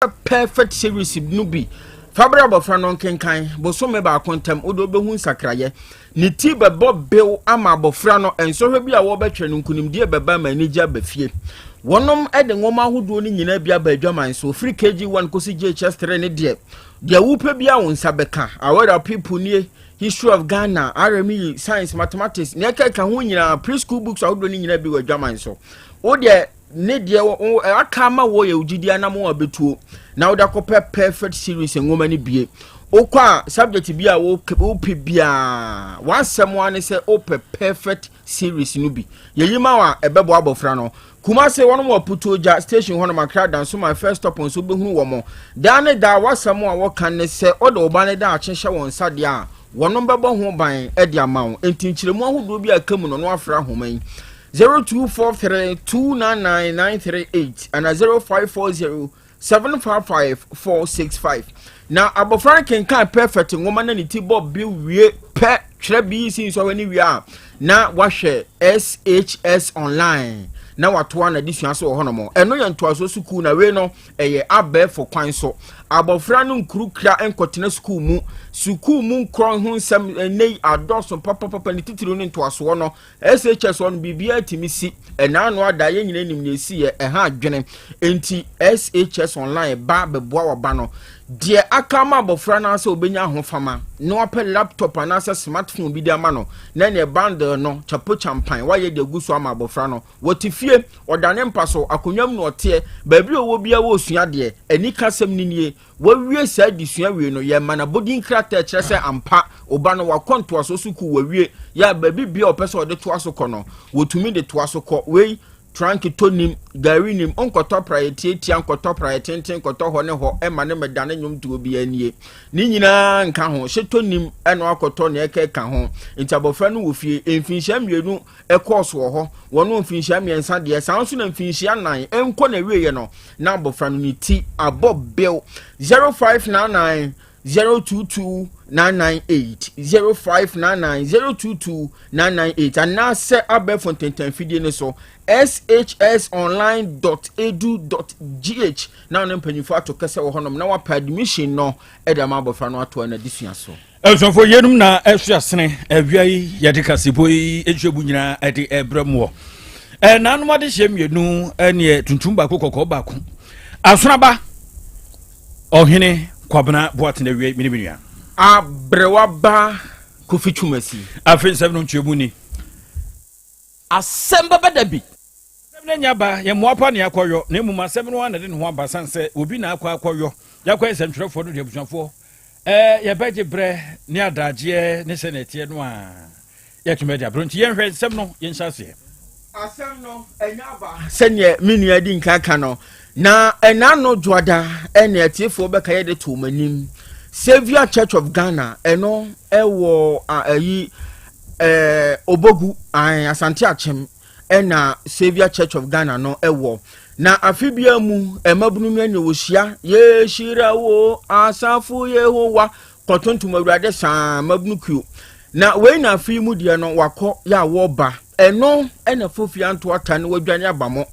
Perfect Series no bi fa brɛ abɔfra no nkenkan. Bosome baako ntam, wode wobɛhu nsakrayɛ. Ne ti bɛbɔ bew ama abɔfra no. Nsɔhwɛ bi a wɔbɛtwerɛ no, nkonimdie bɛba ma anigye aba fie. Wɔnom de nwoma ahodoɔ no nyinaa bi aba adwaman so, firi KG1 kɔsi JHS3 ne deɛ deɛ wopɛ bi a wo nsa bɛka. Aware People nie, History of Ghana, RME, Science, Mathematics, nea ɛkeka ho nyinaa, preschool books ahodoɔ no nyinaa bi wɔ adwaman so. Wo deɛ ne deɛ aka ama wɔ yɛ ogyidi anam a bɛtuo na wode akɔpɛ Perfect Series nwoma no bie. Wokɔ a, subject bi a wopɛ biaa, w'asɛm a ne sɛ wopɛ Perfect Series no bi, yɛyi ma wa ɛbɛboa abɔfra no. Kumase, wɔn wɔ Putuogya Station hɔ nom. Akra Dansoman First Stop nso bɛhunu wɔn daa ne daa. W'asɛm a wɔka ne sɛ ɔde ɔba ne da akyehyɛ wɔn nsa deɛ a wɔnom bɛbɔ ho ban de ama wo. Nti nkyerɛmu ahodoɔ bi a ka mu no, no afra ahoma yi: 0243 299 938 ana 0540 755 465. Na abɔfra no kenkan Perfect nwoma na ne ti bɔ bi wie pɛ, twerɛ BECE nsɔhwɛ no wie a, na wahwɛ SHS Online na watoa n'adesua so wɔ hɔnom. Ɛno yɛ ntoasoɔ sukuu, na wei no ɛyɛ abɛɛfo kwan so. Abɔfra no nkurukura nkɔtena sukuu mu, sukuu mu nkorɔ ho nsɛm ɛnɛ yi adɔso papapapa, ne titiri ne ntoasoɔ no, SHS hɔ no, biribiara tumi si ɛnaa no ada. Yɛn nyinaa nim na esi yɛ ɛha adwene. Nti SHS Online ba bɛboa wɔ ba no. Deɛ aka ama abɔfra no asɛ obɛnya ahofama na wapɛ laptop anaasɛ smartphone bi de ama no, na neɛ bundle no kyapo champan wayɛ de agu so ama abɔfra no. Wɔte fie, ɔda ne mpa so, akonnwa mu na ɔteɛ, baabi a ɔwɔ biara wɔresua deɛ ani kasɛm no nie. Wawie saa adesua wie no, yɛma no abɔdin krataa kyerɛ sɛ ampa ɔba no wakɔ ntoaso sukuu wawie. Yɛ baabi bia ɔpɛ sɛ ɔde toa so kɔ no, wɔtumi de toa so kɔ. Wei tranki tɔ nim, gari nim, nkɔtɔ praeɛ tietia, nkɔtɔ praeɛ tenten, nkɔtɔ hɔ ne hɔ ɛma ne mɛda ne nnwom tuo bi anie ne nyinaa nka ho. Hyetɔ nim ɛna akɔtɔ nea ɛka ɛka ho. Nti abɔfra no wɔ fie mfinhyia 2 ɛkɔɔ so wɔ hɔ, wɔn mfinhyia 3 deɛ saa nso na mfinhyia 4 ɛnkɔ na wieɛ no, na abɔfra no ne ti abɔ bill. 0599 022 998, 0599 022 998, anaasɛ abɛɛfo ntentanfidie no so, shsonline.edu.gh, na ɔne mpanyinfoɔ ato kɛsɛ wɔ hɔnom na wapɛ admission no ɛde ama abɔfra no atoa n'adesua so. Abusuafoɔ, yɛnum na ɛso asene awia yi, yɛde kasebo yi ɛtwa mu nyinaa ɛde ɛbrɛ mu wɔ ɛnanom adehyɛ mmienu, ɛneɛ tuntum baako, kɔkɔɔ baako. Asonaba Ɔhene Kwabena Boatena awie mene me nua. Aberewa ba Kofi Twumasi. Afei nsɛm no nkyerɛ mu ni. Asɛm bɛbɛ da bi. Asɛm no anya ba, yɛ mmoa pa ne akɔyɔ, na mmom asɛm no ara na de ne ho aba sane sɛ obi na akɔ akɔyɔ. Yɛakɔyɛ nsɛmtwerɛfoɔ no de abusuafoɔ ɛɛ yɛbɛgye berɛ ne adagyeɛ ne sɛ na ɛteɛ no a yɛatumi adi aberɛ, nti yɛnhwɛ nsɛm no, yɛnhyɛ aseɛ. Asɛm no ɛnya aba sɛneɛ me nua di nka ka no, na ɛna no dwoada ɛne atiefoɔ bɛka yɛde to wɔn anim. Saviour Church of Ghana, ɛno ɛwɔ ɛyi Obogu, Asante Akyem, ɛna Saviour Church of Ghana no ɛwɔ. Na afe biara mu mmabunu no ɛne wɔhyia, yɛhyira wo asafo Yehowa, kɔtontom Awurade saa mmabunu kuo. Na wei na afe yi mu deɛ no wakɔ yɛ a wɔreba, ɛno ɛna Fofia nto ata no wadwane aba mo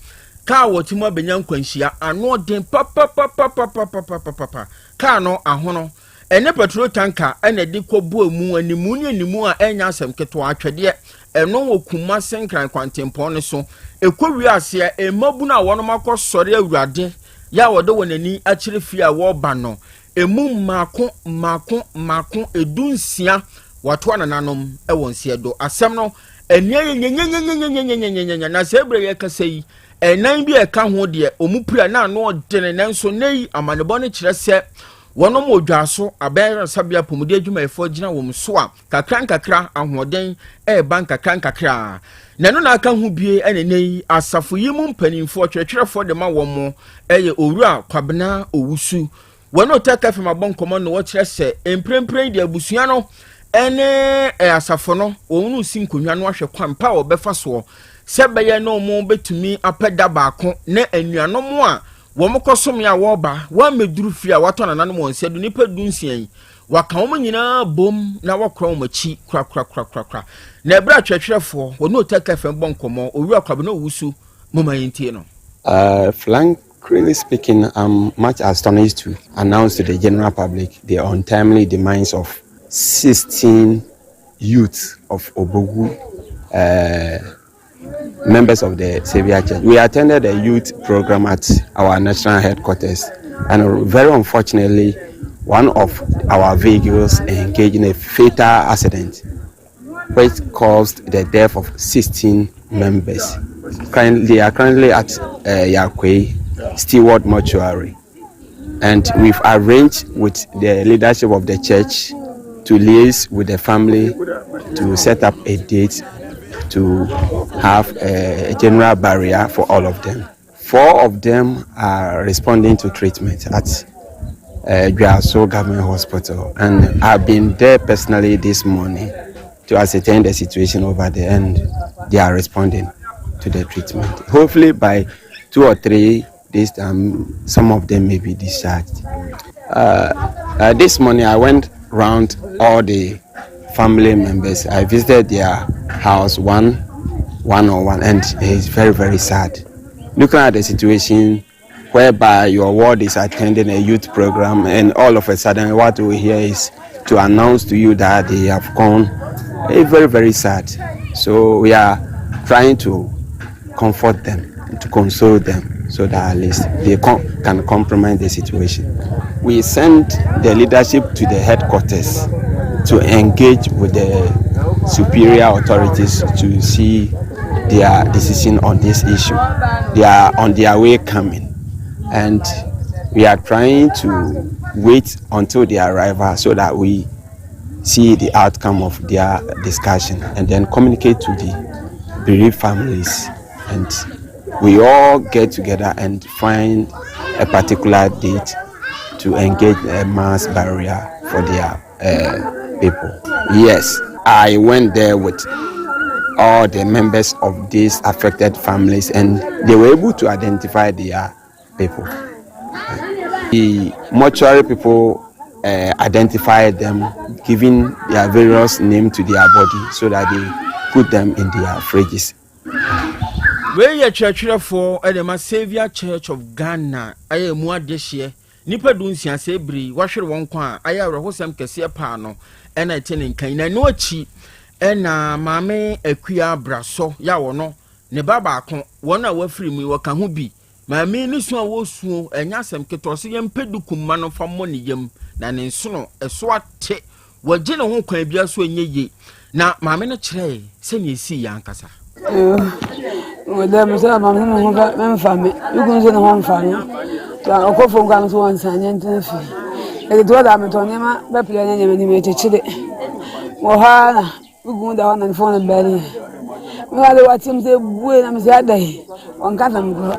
kaa wɔte mu abɛnya nkwanhyia ano ɔden papapapapapapapapa. Kaa no ahono ɛne petrol tanker ɛna ɛde kɔbɔ mu animu ne animu a ɛnya asɛm ketewa atwɛdeɛ. Ɛno wɔ Kumase Nkran kwantempɔn no so. Ɛkɔ wie aseɛ, mmabunu a wɔnom akɔ sɔre Awurade yɛ a wɔde wɔn ani akyerɛ fie a wɔreba no, emu mmaako mmaako mmaako 16 wɔato anananom ɛwɔ nseɛ do. Asɛm no ɛnea yɛ nyenyenyenyenyenyenyenyenyenye. Na sɛ ebere yɛ kasa yi, ɛnan bi a ɛka ho deɛ ɔmu pira na ano ɔdene, nanso ne yi amanebɔ no kyerɛ sɛ wɔnom wɔ dwa so abɛn apɔmuden adwumayɛfoɔ gyina wɔn so a kakra nkakra ahoɔden ɛreba nkakra nkakra. Na ɛno na aka ho bie. Ɛna ne yi asafo yi mu mpanimfoɔ twerɛtwerɛfoɔ de ma wɔn mo ɛyɛ Owura Kwabena Owusu. Wɔn ɔtɛ fam abɔ nkɔmɔ na wɔkyerɛ sɛ mprempren deɛ abusua no ɛne asafo no wɔn no si nkonnwa no ahwɛ kwan pa a wɔbɛfa soɔ sɛ bɛyɛ na wɔn bɛtumi apɛ da baako na anuanom a wɔn kɔ som a wɔreba wɔn amɛduru fie a wɔatɔ nananom wɔn nsa do nipa 16 yi, waka wɔn nyinaa bom na wɔkora wɔn akyi korakorakorakora. Na ɛberɛ atwerɛtwerɛfoɔ wɔne ɔtɛ fam bɔ nkɔmmɔ, Owura Kwabena Owusu, moma yɛntie no. Flank. Really speaking, I'm much astonished to announce to the general public the untimely demise of 16 youths of Obogu, members of the Savior Church. We attended a youth program at our national headquarters, and very unfortunately, one of our vehicles engaged in a fatal accident, which caused the death of 16 members. Currently, they are currently at Yakwe Stewart Mortuary. And we've arranged with the leadership of the church to liaise with the family to set up a date to have a general burial for all of them. Four of them are responding to treatment at Juaso Government Hospital, and I've been there personally this morning to ascertain the situation over there, and they are responding to the treatment. Hopefully, by 2 or 3 days time, some of them may be discharged. This morning, I went round all the family members. I visited their house one on one, and it's very, very sad. Looking at the situation whereby your ward is attending a youth program, and all of a sudden, what we hear is to announce to you that they have gone. It's very, very sad. So we are trying to comfort them, to console them, so that at least they can compromise the situation. We sent the leadership to the headquarters to engage with the superior authorities to see their decision on this issue. They are on their way coming, and we are trying to wait until their arrival so that we see the outcome of their discussion and then communicate to the bereaved families, and we all get together and find a particular date to engage a mass burial for their people. Yes, I went there with all the members of these affected families and they were able to identify their people. The mortuary people identified them, giving their various name to their body so that they put them in their fridges. Wei yɛ kyerɛkyerɛfoɔ de ma Saviour Church of Ghana. Ayɛ mu adehyeɛ nipa 16 sɛ ebiri wahwere wɔn kwan a ayɛ awerɛhosɛm kɛseɛ paa no ɛna ɛte ne nkan. Na ɛno akyi ɛna Maame Akua Brasɔ yɛ a wɔno ne ba baako wɔn a wafiri mu yi wɔka ho bi. Maame ne su a wɔsuo ɛnyɛ asɛm ketewa so. Yɛmpɛ duku mma no fa mmɔ ne yam na ne nsono ɛso ate wɔgye ne ho kwan bia so ɛnyɛ yie. Na maame no kyerɛɛ sɛnea ɛsii yɛ ankasa. Wɔ dɛm sɛ maame ne ho mɛmfa me me kunu sɛ ne ho mfa no ɔkɔ fam ka no so wɔnsa nyɛ ntena fie. Ɛde to ɔda metɔ nneɛma bɛpere ne nneɛma nim akyekyere wɔ hɔ ara na me kunu da hɔ na ne phone bɛre me de wateam sɛ bue na mesɛ adɛn ɔnka tam korɔ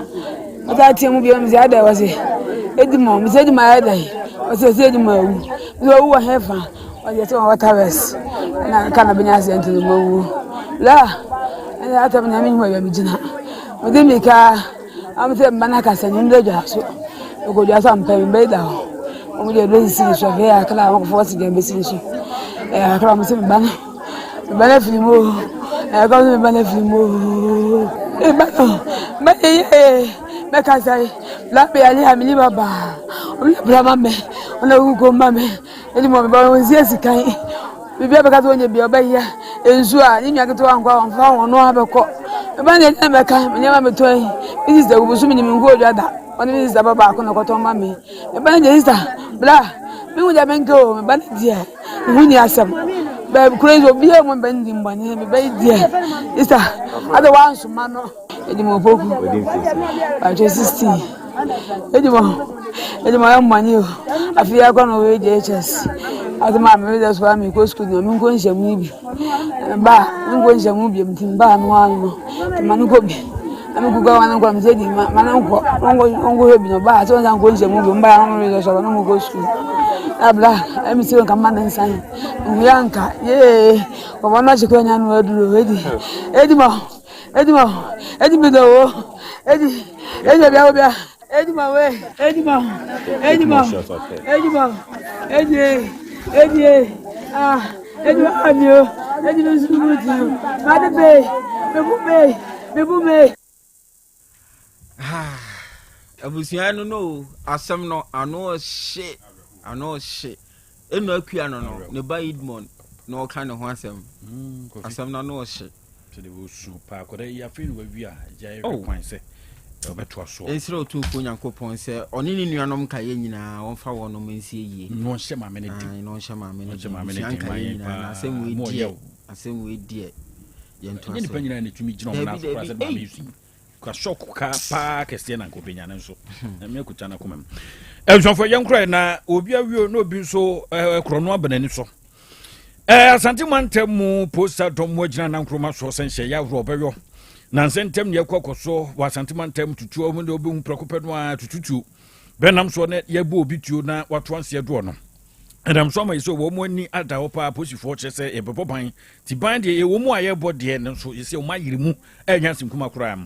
ɔta ateam mu bio. Mesɛ adɛn? Wɔ se ɛdi ma mesɛ ɛdi ma ayɛ dɛn? Ɔsɛ ɛsɛ ɛdi ma awu. Mesɛ ɔwu wɔ hefa? Ɔde ɛsɛ wɔn wɔta wɛs ɛna ka na bɛnya accident no ma wu la ɛna atam na mehu baabi a megyina. Mede mirika am sɛ mma no akasa ne mmerɛ dwa so ɛkɔdwa so ampɛ me bɛyi da hɔ. Ɔmo de ɛbɛsisi ne so. Afei akra a wɔkɔfɔ wɔsi deɛ bɛsi ne so ɛyɛ akra. Ɔmo sɛ me ba no afiri mu o. Ɛyɛ kɔ sɛ me ba no afiri mu o. Me ba no mɛyɛ yie mɛkasa yi labe ali hamili baba ɔmo yɛ bra ma mɛ ɔmo na kuku ma mɛ ɛdi mo me ba wɔn si esi kan biribi a bɛka sɛ wɔnyɛ bia ɔbɛyɛ nsuo a ne nua ketewa nkɔ a wɔmfa wɔn no abɛkɔ. Me ba no deɛ mɛka me nneɛma metɔ yi me sister gugu so menim nkuo dwa da ɔne me sister ba baako na kɔtɔn ma me. Me ba no deɛ, sister bra mehu deɛ menka o. Me ba no deɛ ne ho ni asɛm baabi kuro yi sɛ obiara mu bɛ ndi mbɔne. Me ba yi deɛ, sister ade wansoma no ɛdi mo poku batwe 16 ɛdi mo ayɛ mmɔne o. Afei akɔ na ɔwɔ JHS ade maa me de so a mekɔ sukuu na menkɔ nhyɛmu bi ba menkɔ nhyɛmu bi nti mbaa no ano no nti ma no kɔ bi na mekuka wa no nkɔ mesɛ di ma no nkɔ ɔnkɔhwɛ bi no baa sɛ ɔnsa nkɔ nhyɛmu bi mbaa no mede so no mekɔ sukuu na bra ɛmi sɛ nka ma ne nsan nhu ya nka yee ɔbɔ no akyi kɔ anya no aduro ɛdi ɛdi ma ɛdi ma ɛdi mi dɔ wo ɛdi ɛdi baabi a wo bia ɛdi ma we ɛdi ma ɛdi ma ɛdi ma ɛdi ɛdi ah ɛdi ma ami o ɛdi mi sunu ti o ma de be me bu me me bu me. Abusua no no asɛm no ano hye ano hye. Enu akua no no ne ba Edmond na ɔka ne ho asɛm. Mm, asɛm no ano hye. Sɛde wɔsu paa akwadaa yi afei na wawi a agya yɛhwɛ oh. kwan sɛ ɔbɛtoa soɔ. Ɛnsrɛ Otumfoɔ Nyankopɔn sɛ ɔne ne nuanom nkaeɛ nyinaa ɔmfa wɔnom nsie yie. Na ɔnhyɛ maame no den. Na ɔnhyɛ maame no den. Abusua nkaeɛ nyinaa na asɛm wei deɛ asɛm wei deɛ yɛnto asɛm. Ɛnyɛ nipa nyinaa na ɛtumi gyina ɔmo nan so koraa sɛ maame yi su. Ka shock ka paa kɛseɛ na nka ɔbɛnya no nso. Nyame akuta n'akoma mu. Abusuafoɔ yɛnkora na obi awio na obi nso korɔ no aba n'ani so. Eh, Asante mantam mu posta dɔm mu agyina nankoroma soɔ sɛ nhyɛeɛ ahoroɔ ɔbɛyɔ na nsɛ ntɛm ne ɛkɔ akɔ so wɔ Asante mantam tutuo mu ne ɔbɛhu prɛko pɛ no a tututuo bɛnam soɔ ne yɛbɔ obi tuo na wato anseɛ doɔ no ɛnam so ama yɛ sɛ wɔn mu ani ada hɔ paa posifoɔ kyerɛ sɛ yɛbɛbɔ ban ti ban deɛ ɛwɔ mu a yɛbɔ deɛ no nso yɛsɛ wɔn ayere mu ɛnya nsenkuma koraa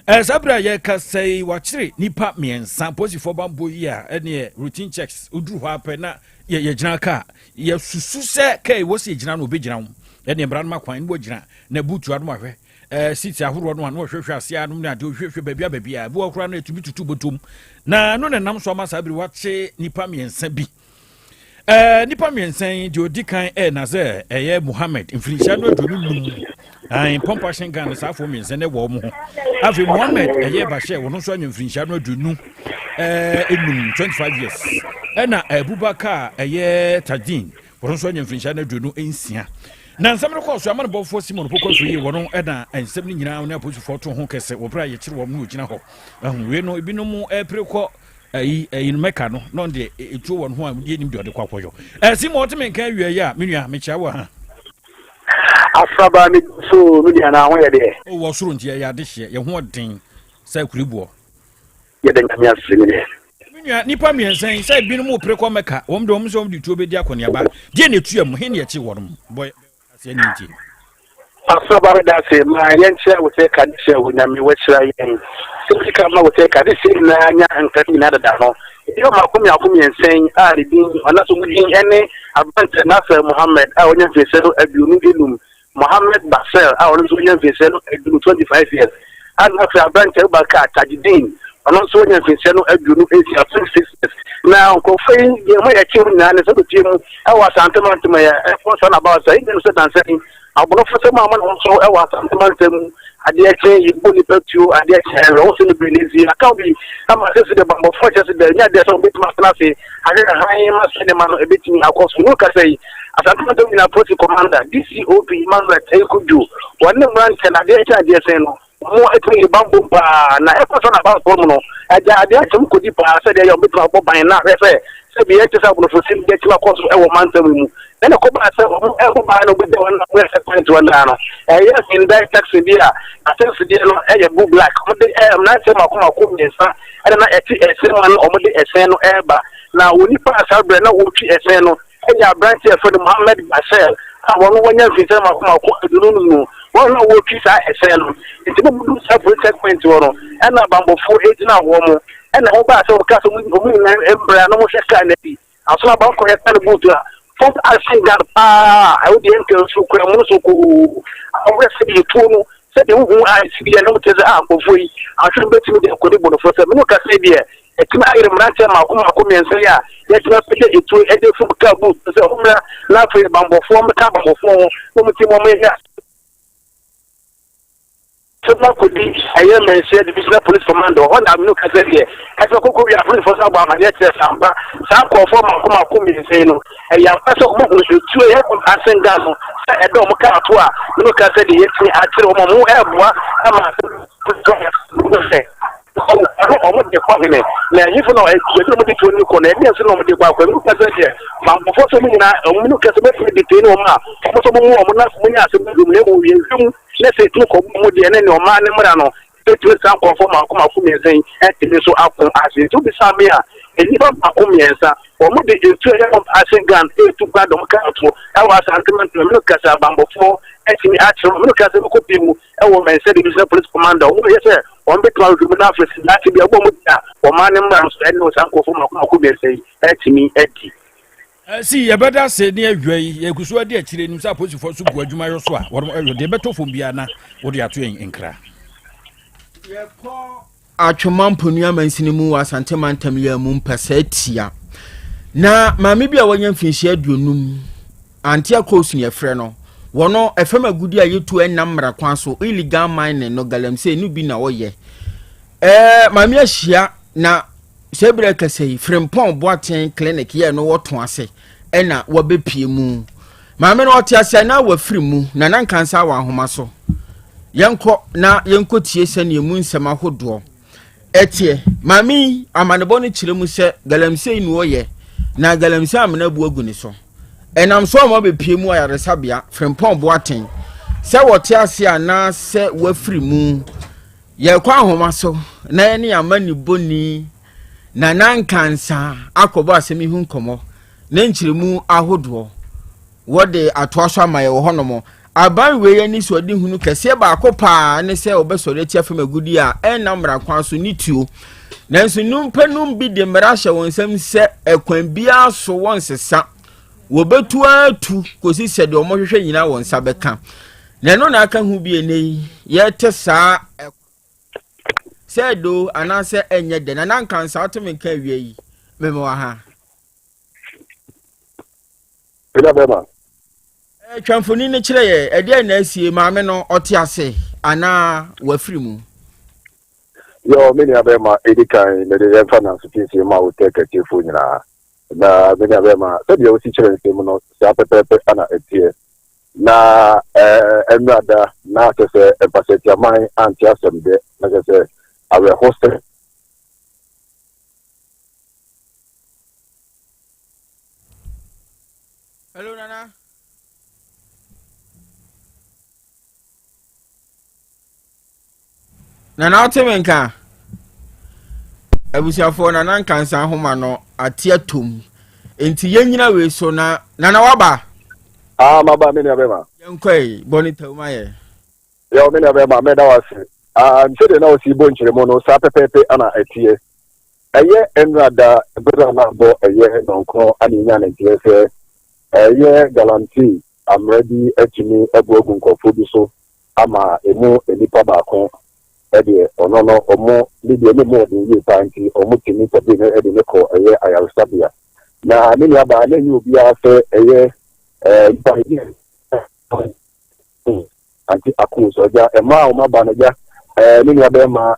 ɛɛ saa berɛ a yɛka sɛ wakyere nipa mmiɛnsa posifoɔ bambɔ yi a ɛneɛ routine checks woduru hɔ apɛ na yɛ yɛgyina kaa yɛsusu sɛ kaa wɔ sɛ yɛgyina no ɔbɛgyina wo ɛne mmara no ma kwan ne wɔgyina na butu ano ahwɛ ɛɛ seat ahoroɔ no a na wɔhwehwɛ aseɛ anom ne adeɛ wɔhwehwɛ baabi a baabi a ebi wɔ koraa no ɛtumi tutu bɔtɔm na no na nam so ama saa bere wakye nipa mmiɛnsa bi ɛɛ nipa mmiɛnsa yi deɛ ɔdi kan ɛɛ na sɛ ɛyɛ Muhammad mfirinhyia no 25 ayi pɔmpa hyɛn Ghana saa afɔ mmiɛnsa no wɔ wɔn ho afei Muhammad ɛyɛ bahyɛ wɔn nso anya mfirinhyia no 25 25 years ɛna Abubakar ɛyɛ Tajin wɔn nso anya mfirinhyia no 26 na nsɛm no kɔɔ so amanebɔfoɔ Simon Pokɔ afiri yi wɔn ɛna nsɛm no nyinaa ne apolisifoɔ to ho kɛse wɔ berɛ a yɛkyere wɔn no wɔgyina hɔ ɛho wei no ebinom ɛpere kɔ ɛyi ɛyi no mɛka no na ɔno deɛ ɛtuo wɔn ho a yɛnim deɛ ɔde kɔ akɔyɔ ɛsi ma ɔte me nka awia yi a me nua mekyia wɔ ha Afraba me so me nua na ho yɛ deɛ. O wɔ soro nti yɛyɛ adehyeɛ yɛn ho ɔden sɛ akuriboɔ. Yɛda Nyame ase me deɛ. Me nua nipa mmiɛnsa yi sɛ ebinom repere kɔ Mɛka wɔn de wɔn sɛ wɔn de tuo bɛdi akɔneaba deɛ na etua mu he na yɛkye wɔn bɔ aseɛ ne nti. Afraba meda ase ma yɛnkyerɛ wo sɛ ka de hyɛ wo Nyame wahyira yɛn sɛ sika ma wo sɛ ka de hyɛ nyinaa nya nkra nyinaa dada no Nnipa mmaako mmiako mmiɛnsa yi a ne din anaasɛ wɔn din ne aberanteɛ Nasser Mohammed a wanya mfirihyia no 25, Mohammed Basel a ɔno nso wanya mfirihyia no 20, 25 years, ɛna afei aberanteɛ Abubakar Tajudeen, ɔno nso wanya mfirihyia no 26, 26 years. Na nkurɔfoɔ yi deɛ wɔn a yɛkye wɔn nyinaa ne sɛ bɛpie mu wɔ Asante mantam a ɛkɔ saa na aba saa yi nyɛ sɛ dansa yi Abɔnefosɛm a ama ne ho so wɔ Asante mantam mu, adeɛ kye, yɛbɔ nnipa tuo, adeɛ kye, awerɛhosɛm bebree na ɛsi. Aka bi ama sɛsi deɛ bammɔfoɔ kyerɛ sɛ deɛ ɛnyɛ adeɛ sɛ wɔbɛtumi atena ase ahwɛ hann ma sɛ nneɛma no ɛbɛtumi akɔ so. Ne kasa yi, Asante mantam nyinaa Polisi Commander, DCOP Emmanuel Teiko Dwo, wɔne mmeranteɛ no adeɛ kye adeɛ sɛn no, Wɔatumi de bammɔ mu paa, na ɛkɔ so na bammɔ mu no, agya adeɛ akyɛm kɔdi paa sɛdeɛ ɛyɛ wɔbɛtumi abɔ ban na ahwɛ sɛ sɛbi ɛnte sɛ aborɔfosɛm bi atumi akɔ so wɔ mantam yi mu. Ɛna ɛkɔbaa sɛ wɔn ɛbɔ ban no wɔbɛgya wɔn na wɔyɛ sɛ kwan tiwa naa no, ɛyɛ Hyundai taxi bi a n'ahyɛnsodeɛ no yɛ blue black, wɔde ɛɛ mmeranteɛ mako mako mmiɛnsa ɛna na ɛte ɛhyɛn mu a na wɔde ɛhyɛn no ɛreba, na onipa a saa berɛ na wɔretwi ɛhyɛn no yɛ aberante a wɔfrɛ no Mohammed Bashir a wɔn wanya mfirihyia mmaako mmaako 25 no, wɔn na wɔretwi saa ɛhyɛn no. Nti na wɔduu saa police checkpoint hɔ no, ɛna abanbɔfoɔ gyina hɔ mo, ɛna wɔbaa sɛ wɔkaa sɛ wɔn nyinaa mbra na wɔhwɛ kaa no akyi. Aso abankɔ yɛ kaa no boot a, fam ahyɛn guard paa a ɛwɔ deɛ nka nsuo kura mu no so koo. Wɔhwɛ sɛdeɛ tuo no, sɛdeɛ wohu a ɛsi deɛ na wɔte sɛ a nkurɔfoɔ yi ahwɛ no bɛtumi de akɔdi bɔnɔfoɔ sɛ mene kasa yi deɛ Yɛatumi ayere mmeranteɛ mmaako mmaako mmiɛnsa yi a yɛatumi apagya etuo de afiri kaa boot sɛ wɔmmra na afei bammɔfoɔ mmɛka bammɔfoɔ ho na wɔn ti mu wɔyɛ asɛm no akɔdi ɛyɛ Manhyia Divisional Police Command hɔ na amenu ka sɛ deɛ ɛsɛ kɔkɔ wia apolisifoɔ sɛ abɔ amaneɛ kyerɛ sɛ ampa saa nkurɔfoɔ mmaako mmaako mmiɛnsa yi no ɛyɛ ampa sɛ wɔn ahunu etuo yɛ asen gun no sɛ ɛdɔ wɔn kaa to a menu ka sɛ deɛ yɛatumi akyerɛ wɔn a wɔn ɛreboa ama asɛm sɛ Ɛno wɔn de kɔ hene, na ɛhefo na yɛde wɔn de tuo no kɔ, na ɛdeɛn nso na wɔn de kɔ akɔ. Ɛno kɛsɛ deɛ, bammɔfoɔ sɛ wɔn nyinaa, wɔn mu kɛsɛ bɛtumi de tee ne wɔn a, wɔn nso wɔn mu wɔn na wɔn nyɛ asɛm bi na mmom yɛhwɛ mu na sɛ ɛtumi kɔ mu deɛ ne ne ɔman ne mmara no bɛtumi saa nkurɔfoɔ mmaako mmaako mmiɛnsa yi atumi nso ako ase. Nti wobisa me a, nnipa mmaako mmiɛnsa wɔn de etu ɛyɛ wɔn ase gan etu kwan dɔm kaa to ɛwɔ Asante mantam. Mene kasa bammɔfoɔ atumi akyerɛ wɔn. Mene kasa bɛkɔ pii mu ɛwɔ Mɛnsɛ Divisional Police Commander wɔn yɛ sɛ wɔn bɛtumi ahwehwɛ mu na afei sɛ daakye bi ɛbɔ wɔn di a wɔn ne mmara no so ɛne saa nkurɔfoɔ mako mako mmiɛnsa yi atumi adi. Si yɛbɛda ase ne awia yi yɛgu so adi akyire nim sɛ apolisifoɔ nso gu adwumayɔ so a wɔn ɛyɔ deɛ ɛbɛtɔ fam biara na wɔde ato yɛn nkra. Yɛkɔ. Atwoma Mponua mansini mu wɔ Asante mantam yi mu mpɛsɛɛ tia. Na maame bi a wanya mfinhyia 50, Auntie Akos ne yɛfrɛ no, wɔno ɛfam agudi a yɛtu ɛnam mmara kwan so, illegal mining no, galamsey no bi na ɔyɛ. Ɛɛ maame ahyia na sɛ berɛ kɛsɛ yi Frimpong Boateng clinic yɛ no wɔto ase ɛna wɔbɛpie mu. Maame no ɔte ase na wafiri mu na na nkansa wɔ ahoma so. Yɛnkɔ na yɛnkɔtie sɛnea mu nsɛm ahodoɔ ɛteɛ. Maame yi amanebɔ no kyerɛ mu sɛ galamsey na ɔyɛ na galamsey amena bu agu ne so. Ɛnam so ama bɛpie mu ayaresabea Frimpong Boateng sɛ wɔte ase anaasɛ wafiri mu. Yɛkɔ ahoma so na yɛne amanebɔni Nana Nkansa akɔbɔ asɛm yi ho nkɔmmɔ ne nkyerɛmu ahodoɔ wɔde atoa so ama yɛ wɔ hɔnom. Aban wei anisoadehunu kɛseɛ baako paa ne sɛ wɔbɛsɔre atia fam agudie a ɛnna mmara kwan so ne tuo. Nanso nnipa nom bi de mmara ahyɛ wɔn nsam sɛ ɛkwan biara so wɔnsesa. Wɔbɛtu ara tu kɔsi sɛ deɛ wɔhwehwɛ nyinaa wɔn nsa bɛka. Na ɛno na aka ho bi ɛnɛ yi yɛte saa sɛ ɛdo anaasɛ ɛnyɛ dɛ. Nana Nkansa wote me nka awia yi mema wɔ ha. Ɛda bɛma. Twa mfoni no kyerɛ yɛ ɛdeɛ na asie maame no ɔte ase anaa wafiri mu. Yɛ me nua bɛma ɛdi kan mede yɛmfa nanso piesie ma wo tɛ kɛtiefoɔ nyinaa. Na me nua bɛma sɛdeɛ wosi kyerɛ nsɛm no saa pɛpɛɛpɛ ana ɛteɛ. Na ɛnurada na kyɛ sɛ mpasɛtiaman ante asɛm dɛ na kyɛ sɛ awerɛho sɛ Hello, Nana. Nana wote me nka? Abusuafoɔ Nana Nkansa ahoma no ate atom. Nti yɛnyina wei so na Nana waba. Ah, maba me nua bɛma. Yɛnkɔ yi, bɔ ne tawuma yɛ. Yɛ me nua bɛma, mɛda wo ase. Ah, sɛdeɛ na ɔsi bɔ nkyerɛmu no, saa pɛpɛɛpɛ ana ɛteɛ. Ɛyɛ nnora da bere a na abɔ ɛyɛ nnɔnkron a na yenya ne nteɛ sɛ ɛyɛ galamsey amena bi atumi abu agu nkurɔfoɔ bi so ama emu nnipa baako deɛ ɔno no ɔmo ne deɛ ne mu ɔden yie paa nti ɔmo tumi kɔgye no de no kɔ ɛyɛ ayaresabea. Na me nuabaa na ɛnyɛ obiara sɛ ɛyɛ nipa Ante Akos, ɔgya mmaa a wɔn aba no agya ɛɛ ne nua bɛrima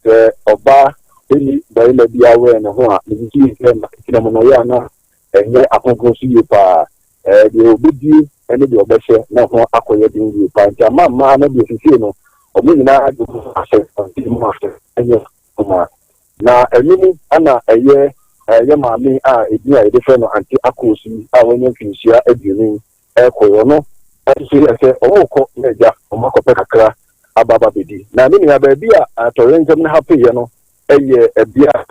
sɛ ɔbaa ɛni barima bi awɛn ne ho a ne susu yie sɛ n'asetena mu no ɔyɛ ana ɛnyɛ akronkron so yie paa ɛɛ deɛ ɔbɛdie ɛne deɛ ɔbɛhyɛ na ho akɔyɛ den yie paa nti ama mmaa no deɛ sisie no wɔn nyinaa de wɔn ahyɛ ɔde mu ahyɛ ɛnyɛ kuma na ɛno mu ana ɛyɛ ɛyɛ maame a edin a yɛde frɛ no Ante Akos yi a wanya mfinhyia 20 rekɔ yi, ɔno nso yɛɛ sɛ wɔrekɔ na agya wɔn akɔpɛ kakra aba aba bɛdi. Na me nua, baabi a atɔyerɛnkyɛm no hapeeɛ no yɛ bea a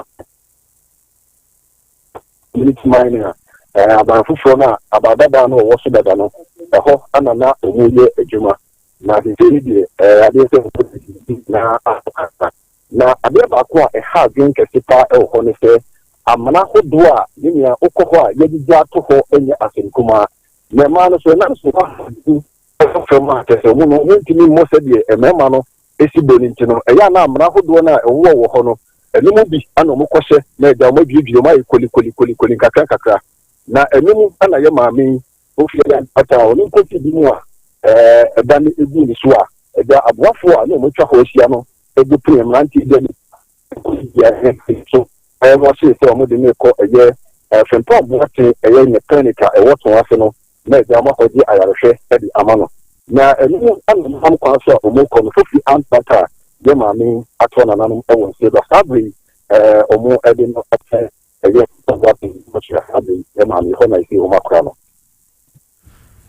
community mining a aban foforɔ no a aban dadaa no wɔwɔ so dada no, ɛhɔ na na wɔyɛ adwuma. Na seesei no deɛ, adeɛ sɛ wɔde na akɔ kakra. Na adeɛ baako a ɛha adwene kɛse paa wɔ hɔ ne sɛ, amena hodoɔ a me nua wokɔ hɔ a yɛagyigya ato hɔ nyɛ asɛm kumaa. Na mmaa no nso, ɛnam sɛ wɔn ahoɔden wɔ fam a kyerɛ sɛ wɔn no wɔntumi mmɔ sɛdeɛ mmarima no si bɔ no nti no, ɛyɛ a na amena hodoɔ no a ɛwowɔ wɔ hɔ no, ɛno mu bi na wɔkɔhyɛ na agya wɔn adwiridwiri wɔn ayɛ kolikolikoli nkakra nkakra. Na ɛno mu na yɛ maame yi, Ofie ampata a ɔno mpo te bi mu a ɛda no gu ne so a, agya aboafoɔ a na wɔatwa hɔ ahyia no bu pene mmeranteɛ bi ani kɔdi so wɔhyee sɛ wɔde no rekɔ ɛyɛ Frimpong Boateng ɛyɛ ne clinic a ɛwɔ Tɔn ase no na agya wɔakɔgye ayarehwɛ de ama no. Na ɛno mu na wɔnam kwan so a wɔrekɔ no Fofi ampata a yɛ maame atoa nananom wɔ nseɛ do a saa berɛ yi wɔde no akyɛ Ɛyɛ mpaboa pii na ɔkyerɛ saa bere yi yɛ maame hɔ na esi wɔn akora no.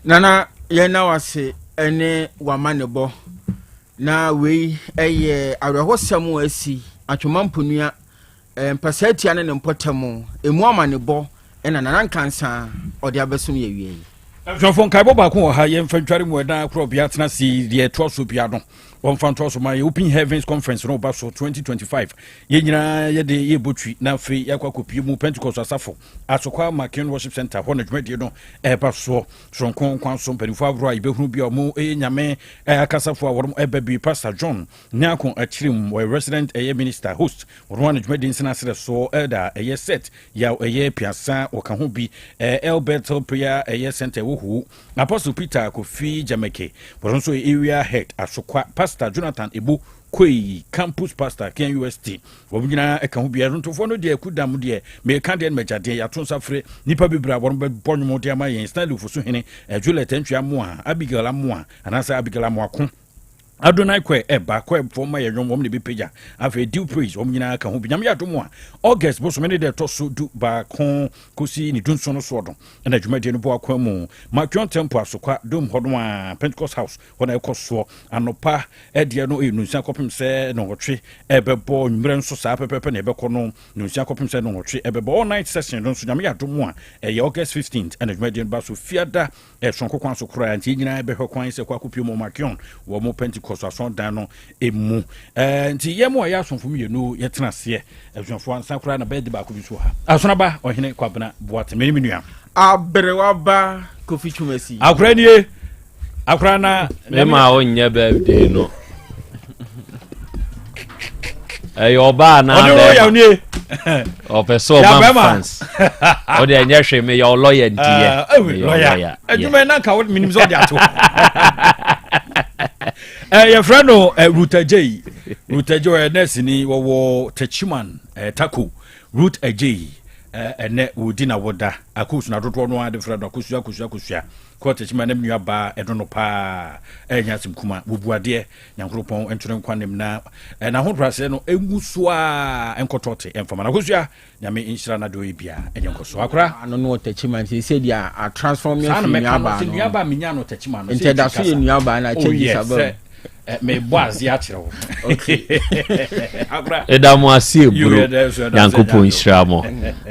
Nana yɛn na wase ɛne w'amanebɔ na wei ɛyɛ awerɛhosɛm a asi Atwoma Mponua mpasaatia ne ne mpɔtam emu amanebɔ ɛna Nana Nkansa ɔde abɛsom yɛ wie yi. Abusuafoɔ, nkaebɔ baako wɔ ha, yɛmfa ntware mu ɛdan korɔ bea tena se deɛ ɛtoa so bia no wɔmfa ntoa so ma yɛ. Open Heavens Conference no ba so 2025. Yɛn nyinaa yɛde yɛbɔ twi na afei yɛakɔ akɔpie mu Pentecost asafo Asokwa Makin Worship Center hɔ na dwumadie no ɛba soɔ soronko kwan so. Mpanimfoɔ ahoroɔ a yɛbɛhunu bi a ɔmo ɛyɛ Nyame akasafoɔ a wɔn ɛba bi, Pastor John Nyako Akyirim, wɔyɛ resident ɛyɛ minister host, wɔn a dwumadie nsena serɛ soɔ. Elder ɛyɛ Set Yaw ɛyɛ Piasa, wɔka ho bi. El Bethel Prayer ɛyɛ Center ɛwɔ Hoo, Apostle Peter Kofi Jameke, wɔn nso yɛ area head Asokwa. Pastor Jonathan Ebo Koi, campus pastor KNUST, wɔn nyinaa ɛka ho bi. Ɛrontofoɔ no deɛ kudam deɛ meka deɛ no magyadeɛ. Yɛato nsa frɛ nnipa bebree a wɔn bɛbɔ nnwom de ama yɛn: Stanley Ofosu Hene, Juliet Antwi Amoa, Abigail Amoa anaasɛ Abigail Amoako, Adonai Kɔɛ ɛba kɔɛfoɔ ma yɛ nnwom, wɔn na ɛbɛpagya. Afei Dew Praise, wɔn nyinaa ka ho bi. Nyame yɛ adom a, August bosome ne deɛ ɛtɔ so 11 kɔsi ne 17 no soɔ no ɛna dwumadie no bɔ akwan mu. Makion Temple, Asokwa Dom hɔ no a, Pentecost House hɔ na ɛkɔ soɔ. Anɔpa ɛdeɛ no ɛyɛ 6 kɔpem sɛ 8 ɛbɛbɔ. Nwummerɛ nso saa pɛpɛpɛ na ɛbɛkɔ no, 6 kɔpem sɛ 8 ɛbɛbɔ. All night session no nso, Nyame yɛ adom a, ɛyɛ August 15th ɛna dwumadie no ba so, Fiada, ɛsonko kwan so koraa. Nti nyinaa bɛhwɛ kwan sɛ kɔ akɔpie mu Makion wɔ mo Pentecost asɔndan no emu. Nti yɛn mu a yɛ asomfo mmienu yɛtena aseɛ, abusuafoɔ, ansa koraa na bɛyɛ de baako bi so ha. Asonaba Ɔhene Kwabena Boate, mene me nua. Aberewa ba Kofi Twumasi. Akora nie, akora na. Mema wo nyɛ birthday no, ɛyɛ ɔbaa na bɛrima ɔpɛ sɛ ɔma fans ɔde ɛnyɛ hwee. Meyɛ ɔlɔyɛ nti yɛ meyɛ ɔlɔya. Adwuma na nka menim sɛ ɔde ato. Yɛfrɛ no Ruth Agyei. Ruth Agyei ɔyɛ nurse ni, wɔwɔ Techiman Tako. Ruth Agyei, ɛnɛ wɔdi na woda Akos na dodoɔ no ade frɛ no Akosua, Akosua, Akosua kɔ Techiman nam nua baa ɛno no paa. Ɛnyɛ asɛm kuma, wɔbu adeɛ. Nyankoropɔn ntwene nkwa nem na n'ahobrɛaseɛ no ɛngu so a ɛnkɔtɔ te ɛmfama no. Akosua, Nyame nhyira no, adeɛ ɔyɛ bia ɛnyɛ nkɔ so. Akora ano no ɔtɛkyima nti sɛ deɛ a transform yɛ firi nuabaa no. Nuabaa menya no ɔtɛkyima no. Nti ɛda so yɛ nuabaa na kyɛ gyi sabam. Mebɔ aseɛ akyerɛ wo. Ɛda mo ase eburo. Nyankopɔn nhyira mo.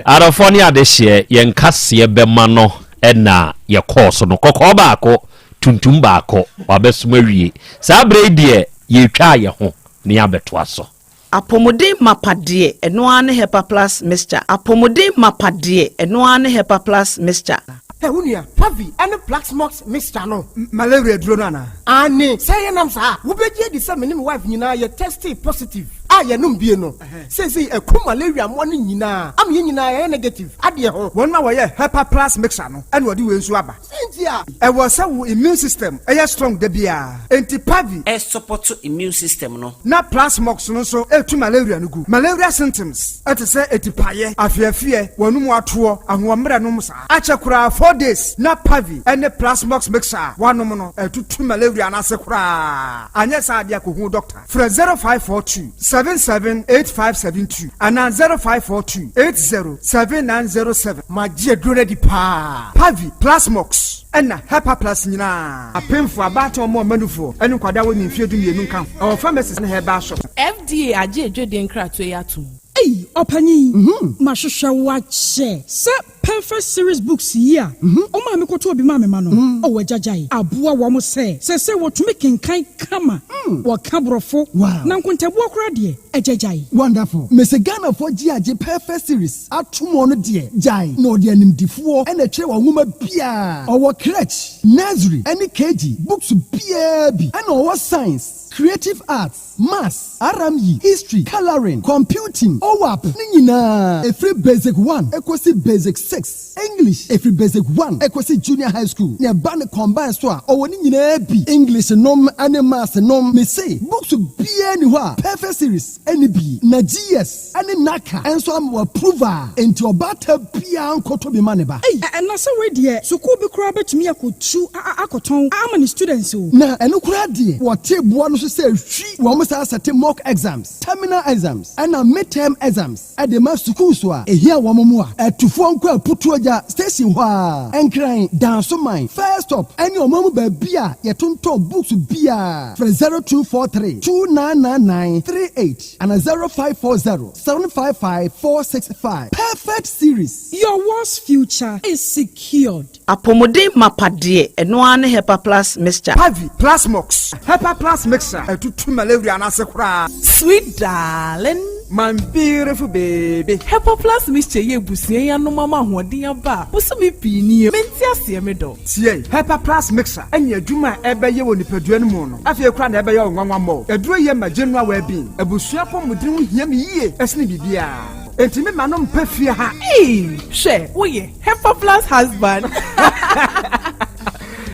Adɔfoɔ ne adehyeɛ, yɛn kaseɛ bɛma no ɛna yɛkɔɔ so no, kɔkɔɔ baako, tuntum baako, wabɛsom awie. Saa berɛ yi deɛ yɛtwa yɛ ho ne yɛabɛtoa so. Apɔmuden mapa deɛ, ɛno ara ne Hepa Plus Mixture. Apɔmuden mapa deɛ, ɛno ara ne Hepa Plus Mixture. Ɛ wo nua, Pavi ɛne Plasmox mixture no. Malaria duro no anaa? Ane, sɛ yɛ nam saa, wobɛgye adi sɛ me ne me wife nyinaa yɛ tested positive a yɛnom bie no. Seesei ɛko malaria mmoa no nyinaa ama yɛn nyinaa yɛyɛ negative adeɛ ho. Wɔn a wɔyɛ Hepa Plus Mixture no ɛna wɔde wei nso aba. Sɛ nti a. Ɛwɔ sɛ wo immune system ɛyɛ strong da biara, enti Pavi. Ɛsupport immune system no. Na Plasmox no nso ɛtu malaria no gu. Malaria symptoms ɛte sɛ etipaeɛ, afeafeɛ, wɔnum atoɔ, ahoɔmmerɛ nom saa. Akyɛ koraa 4 days na Pavi ɛne Plasmox mixture a wanom no ɛtutu malaria no ase koraa. Anyɛ saa adeɛ, akɔhu doctor. Frɛ 0542 778572 anaa 0542 807907. Magye aduro no adi paa. Pavi, Plasmox ɛna Hepa Plus nyinaa, apemfo, abaatan, ɔmo ɔmanufoɔ ɛne nkwadaa wɔ ne mfeɛ 12 nka ho. Ɛwɔ pharmacies ne herbal shop. FDA agye edwedie nkratoɔ yi atom. Ei, ɔpanyin, mahwehwɛ wo akyɛ sɛ Perfect Series books yi a ɔma me kɔtɔ obi ma me ma no. Ɔwɔ agyagyae aboa wɔn sɛ wɔtumi kenkan kama, wɔka Borɔfo na nkontabuo koraa deɛ, agyagyae. Wonderful. Mese Ghanafoɔ gye agye Perfect Series ato mu no deɛ, gyae na ɔde animdifoɔ ɛna ɛtwerɛ wɔn nwoma biara. Ɔwɔ crèche, nursery ɛne KG books biara bi, ɛna ɔwɔ science, creative arts, maths, RME, history, colouring, computing, OWAP ne nyinaa, ɛfiri basic 1 ɛkɔsi basic 6, English ɛfiri basic 1 ɛkɔsi junior high school, na ɛba ne combine so a, ɔwɔ ne nyinaa bi, English nom ne maths nom. Mese books biara ni hɔ a Perfect Series ɛne bi, na GS ɛne NaCCA ɛnso ama wɔ approval, enti ɔbaata biara nkɔtɔ bi ma ne ba. Ei, ɛna sɛ wei deɛ, sukuu bi koraa bɛtumi akɔtu akɔtɔn ama ne students o. Na ɛno koraa deɛ, wɔte boa no so sɛ hwi wɔn saa sɛte mock exams, terminal exams ɛna midterm exams ɛde ma sukuu so a ehia wɔn mu a ɛtufoɔ nkɔ. Putuagya station hɔ ara, Nkran, Dansoman, First Stop ne ɔman mu baabi a yɛtontɔn books biara. Frɛ 0243 2999 38 anaa 0540 755 465. Perfect Series. Your world's future is secured. Apɔmuden mapa deɛ, ɛno ara ne Hepa Plus Mixture. Pavi, Plasmox, Hepa Plus Mixture, ɛtutu malaria no ase koraa. Sweet darling. My beautiful baby. Hepa Plus Mixture yi abusua yi anom ama ahoɔden aba a bosome pii nie. Mente aseɛ me dɔ. Tie, Hepa Plus Mixture ne adwuma a ɛbɛyɛ wɔ nipadua no mu no, afei koraa na ɛbɛyɛ wo nwanwa mmɔɔ. Aduro yi ma general well-being. Abusua apɔmuden ho hia me yie sene biribiara. Enti me ma no mpɛ fie ha. Eii hwɛ woyɛ Hepa Plus husband.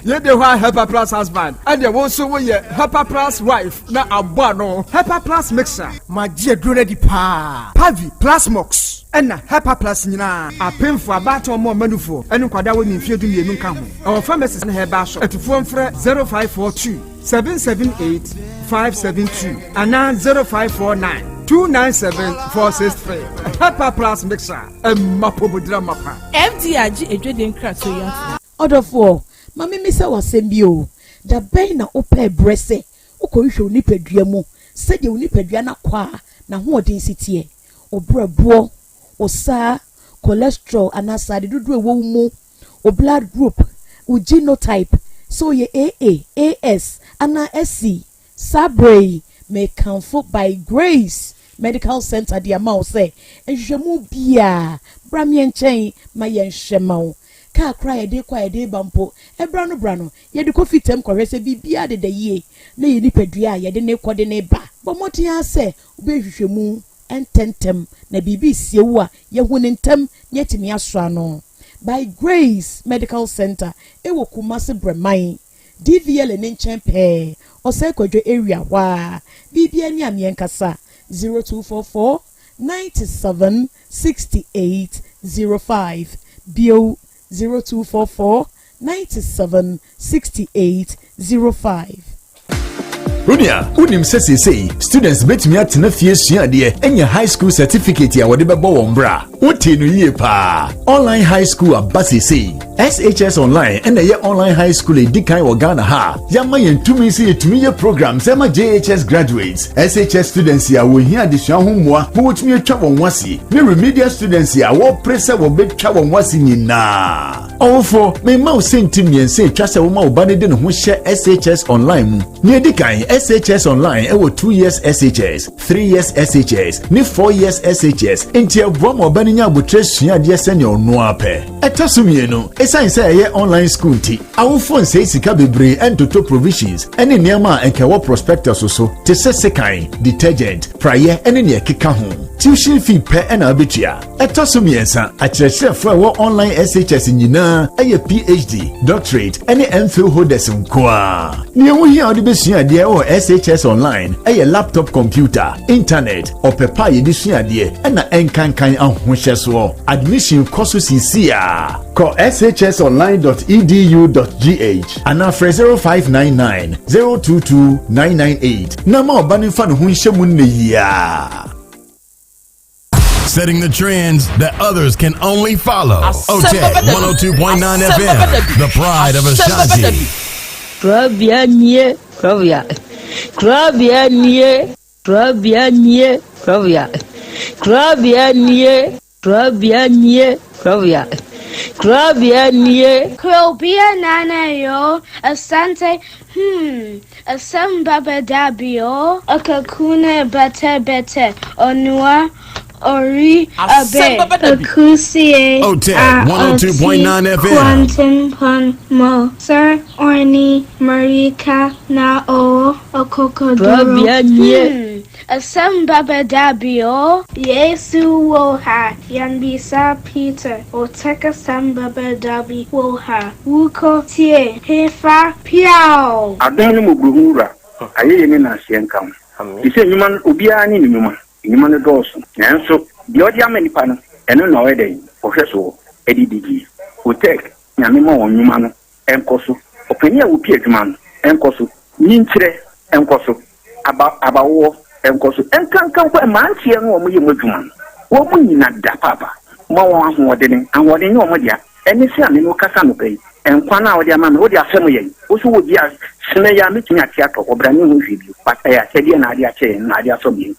Yei de hɔ a Hepa Plus husband ɛdeɛ wo nso woyɛ Hepa Plus wife na abɔ ano. Hepa Plus mixer. Magye aduro no adi paa. Pavi, Plasmox ɛna Hepa Plus nyinaa. Apemfoɔ, abaatan ɔmo ɔma nufoɔ ɛne nkwadaa a wɔnni mfeɛ 12 nka ho. Ɛwɔ pharmacies ne herbal shop. Atufoɔ mfrɛ 0542 778 572 anaa 0549 297 463. Hepa Plus mixer ɛma pomodira mapa. FDA agye adwadie nkratoɔ yi atom. Ɔdɔfoɔ, ma memmisa wo asɛm bi o, da bɛn na wopɛɛ berɛ sɛ wokɔhwehwɛ wo nipadua mu sɛdeɛ wo nipadua no akwaa n'ahoɔden si teɛ, wo berɛboɔ, wo saa, cholesterol anaa sradeɛ dodoɔ a ɛwɔ wo mu, wo blood group, wo genotype, sɛ woyɛ AA, AS anaa SC? Saa berɛ yi, mekamfo By Grace Medical Center de ama wo sɛ nhwehwɛmu biara, bra me nkyɛn ma yɛnhwɛ ma wo. Kaa koraa a yɛde rekɔ a yɛde reba mpo, ɛberɛ ano berɛ ano, yɛde kɔ fitam kɔhwɛ sɛ biribiara deda yie na yɛn nipadua a yɛde no rekɔ de no reba. Bɔ mmɔden ara sɛ wobɛyɛ nhwehwɛmu ntɛmntɛm na biribi resie wo a, yɛahu no ntɛm na yɛatumi asɔ ano. By Grace Medical Center wɔ Kumasi Brɛman. DVLA ne nkyɛn pɛɛ, Ɔsɛe Kwadwo area hɔ ara. Biribiara ni a meɛnkasa, 0244 97 68 05, bio, 0244 97 68 05. Onua, wonim sɛ seesei students betumi atena fie asua adeɛ anya high school certificate a wɔde bɛbɔ wɔn bra? Wotee no yie paa. Online high school aba seesei. SHS Online ɛna ɛyɛ online high school a ɛdi kan wɔ Ghana ha. Yɛama yɛn tumi sɛ yɛtumi yɛ programs ɛma JHS graduates, SHS students a wɔhia adesua ho mmoa ma wɔtumi atwa wɔn ho ase, ne remedial students a wɔpere sɛ wɔbɛtwa wɔn ho ase nyinaa. Ɔwofo, mema wo sɛnti mmiɛnsa atwa sɛ woma wo ba no de ne ho hyɛ SHS Online mu. Nea edi kan, SHS Online ɛwɔ 2 years SHS, 3 years SHS, ne 4 years SHS, enti ɛboa ma ɔba no nya abotire sua adeɛ sɛnea ɔno ara pɛ. Ɛtɔ so mmienu, esiane sɛ ɛyɛ online school nti, awofo nsɛe sika bebree ntoto provisions ne nneɛma a ɛnka ɛwɔ prospectus so te sɛ sekan, detergent, praeɛ ne nea ɛkeka ho. Tuition fee pɛ na wobɛtua. Ɛtɔ so mmiɛnsa, akyerɛkyerɛfo a ɛwɔ online SHS nyinaa yɛ PhD, doctorate ne MPhil holders nko ara. Nea ɛho hia a wode bɛsua adeɛ wɔ SHS online yɛ laptop computer, internet, ɔpɛ pa a yɛde sua adeɛ ɛna ɛnkankan ahohyɛsoɔ. Admission kɔ so seesei a. Kɔ shsonline.edu.gh anaa frɛ 0599 022 998 na ma ɔba no mfa ne ho nhyɛ mu nnɛ yi ara. Setting the trends that others can only follow. OTEC 102.9 FM, the pride of Ashanti. Kurabea nie, kurabea, kurabea nie, kurabea nie, kurabea, kurabea nie, kurabea nie, kurabea, kurabea nie. Kurobia nana yo, asante, hmm, asem baba dabio, akakuna bete bete, onua, ori, abe, akusie, OTEC a 102.9 ɔte FM. Kwantenpon mo, Sir Orni Marika na o Okokoduro. Kurabea nie. Asem baba dabio. Yesu wo ha, yambisa Peter, oteka sem baba dabi wo ha, wuko tie, hefa, piao. Adom ne mmɔborɔhunu Wura, ayɛyie ne nnaaseɛ nka wo. Te sɛ nnwuma no, obiara ne ne nnwuma. Nnwuma no dɔɔso, nanso deɛ ɔde ama nnipa no, ɛno na ɔyɛ dɛn? Ɔhwɛ soɔ de didie. Otec, Nyame ma wɔn nnwuma no nkɔ so. Ɔpanin a ɔpi adwuma no nkɔ so. Nyinkyerɛ nkɔ so. Aba, abawoɔ nkɔ so. Nkanka mpo mmeranteɛ no a wɔyɛ mu adwuma no, wɔn nyina da paapa. Ma wɔn ahoɔdene. Ahoɔden nyɛ wɔn dea. Ɛne sɛ a me ne wo kasa anɔpa yi, nkwa no a wode ama me, wode afɛm yɛn. Wo nso wɔ bi a, sene yi a mɛtumi ate atɔ, ɔbra ne ho hwee bio. But ɛyɛ akyɛdeɛ na ade akyɛ yɛn, na ade afɛm yɛn.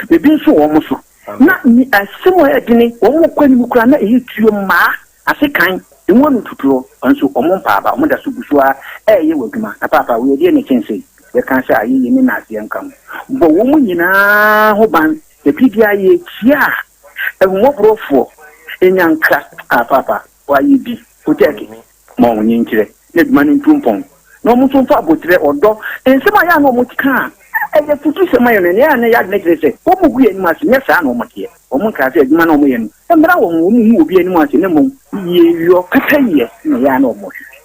Biribi nso wɔ wɔn so. Na ne asɛm a ɛyɛ dene, wɔn kɔ anim koraa na ɛyɛ tuo mmaa, asekan, emu ano tutuo, nso wɔn mpa aba, wɔn da so gu so ara ɛreyɛ wɔ adwuma. Na paapa, wei ɛdeɛn na ɛkyɛn sei? Yɛka sɛ ayɛyie ne naaseɛ nka ho. Bɔ wɔn nyinaa ho ban, na biribiara yɛkyia a, Ahummɔborɔfoɔ nya nkra a paapa wayɛ bi hotɛɛke ma wɔn nkyerɛ na adwuma no ntu mpɔn na wɔn nso mfa aboterɛ, ɔdɔ, nsɛm a ɛyɛ a na wɔn ka a ɛyɛ afutusɛm ma yɛn no, ɛyɛ a na ɛyɛ adwene kyerɛ sɛ wɔn gu yɛn anim ase, nyɛ saa na wɔn teɛ. Wɔn nkaa sɛ adwuma no a wɔyɛ no mmra wɔn ho, wɔn nhu obi anim ase na mmom yieyɔ, pɛpɛyɛ na ɛyɛ a na wɔhwehwɛ.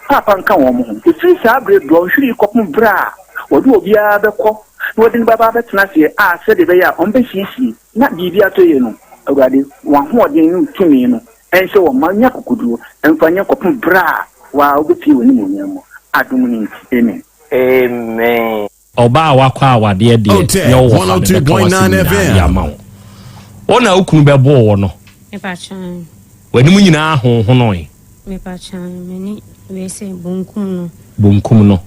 Paapa nka wɔn ho. Ɛfiri saa berɛ dɔnhwere yi kɔpem berɛ a wɔde obiara bɛkɔ na wɔde no bɛba abɛtena aseɛ a sɛdeɛ ɛbɛyɛ a wɔbɛsiesie na biribi atɔ yie no, Awurade, w'ahoɔden ne wo tumi no nhyɛ wɔn ma nya akokoduo mfa nyɛ kɔpem berɛ a wo ara wobɛpue w'animuonyam mu, adom no nti, amen. Amen. Ɔbaa a wakɔ awadeɛ deɛ nyɛ wo wɔfa na ɛbɛka w'asɛm nyinaa de ama wo. Wo na wo kunu bɛboo wo no, w'anim nyinaa honhonoe. Mepakyɛw m'ani wei sɛ bonkum no. Bonkum no.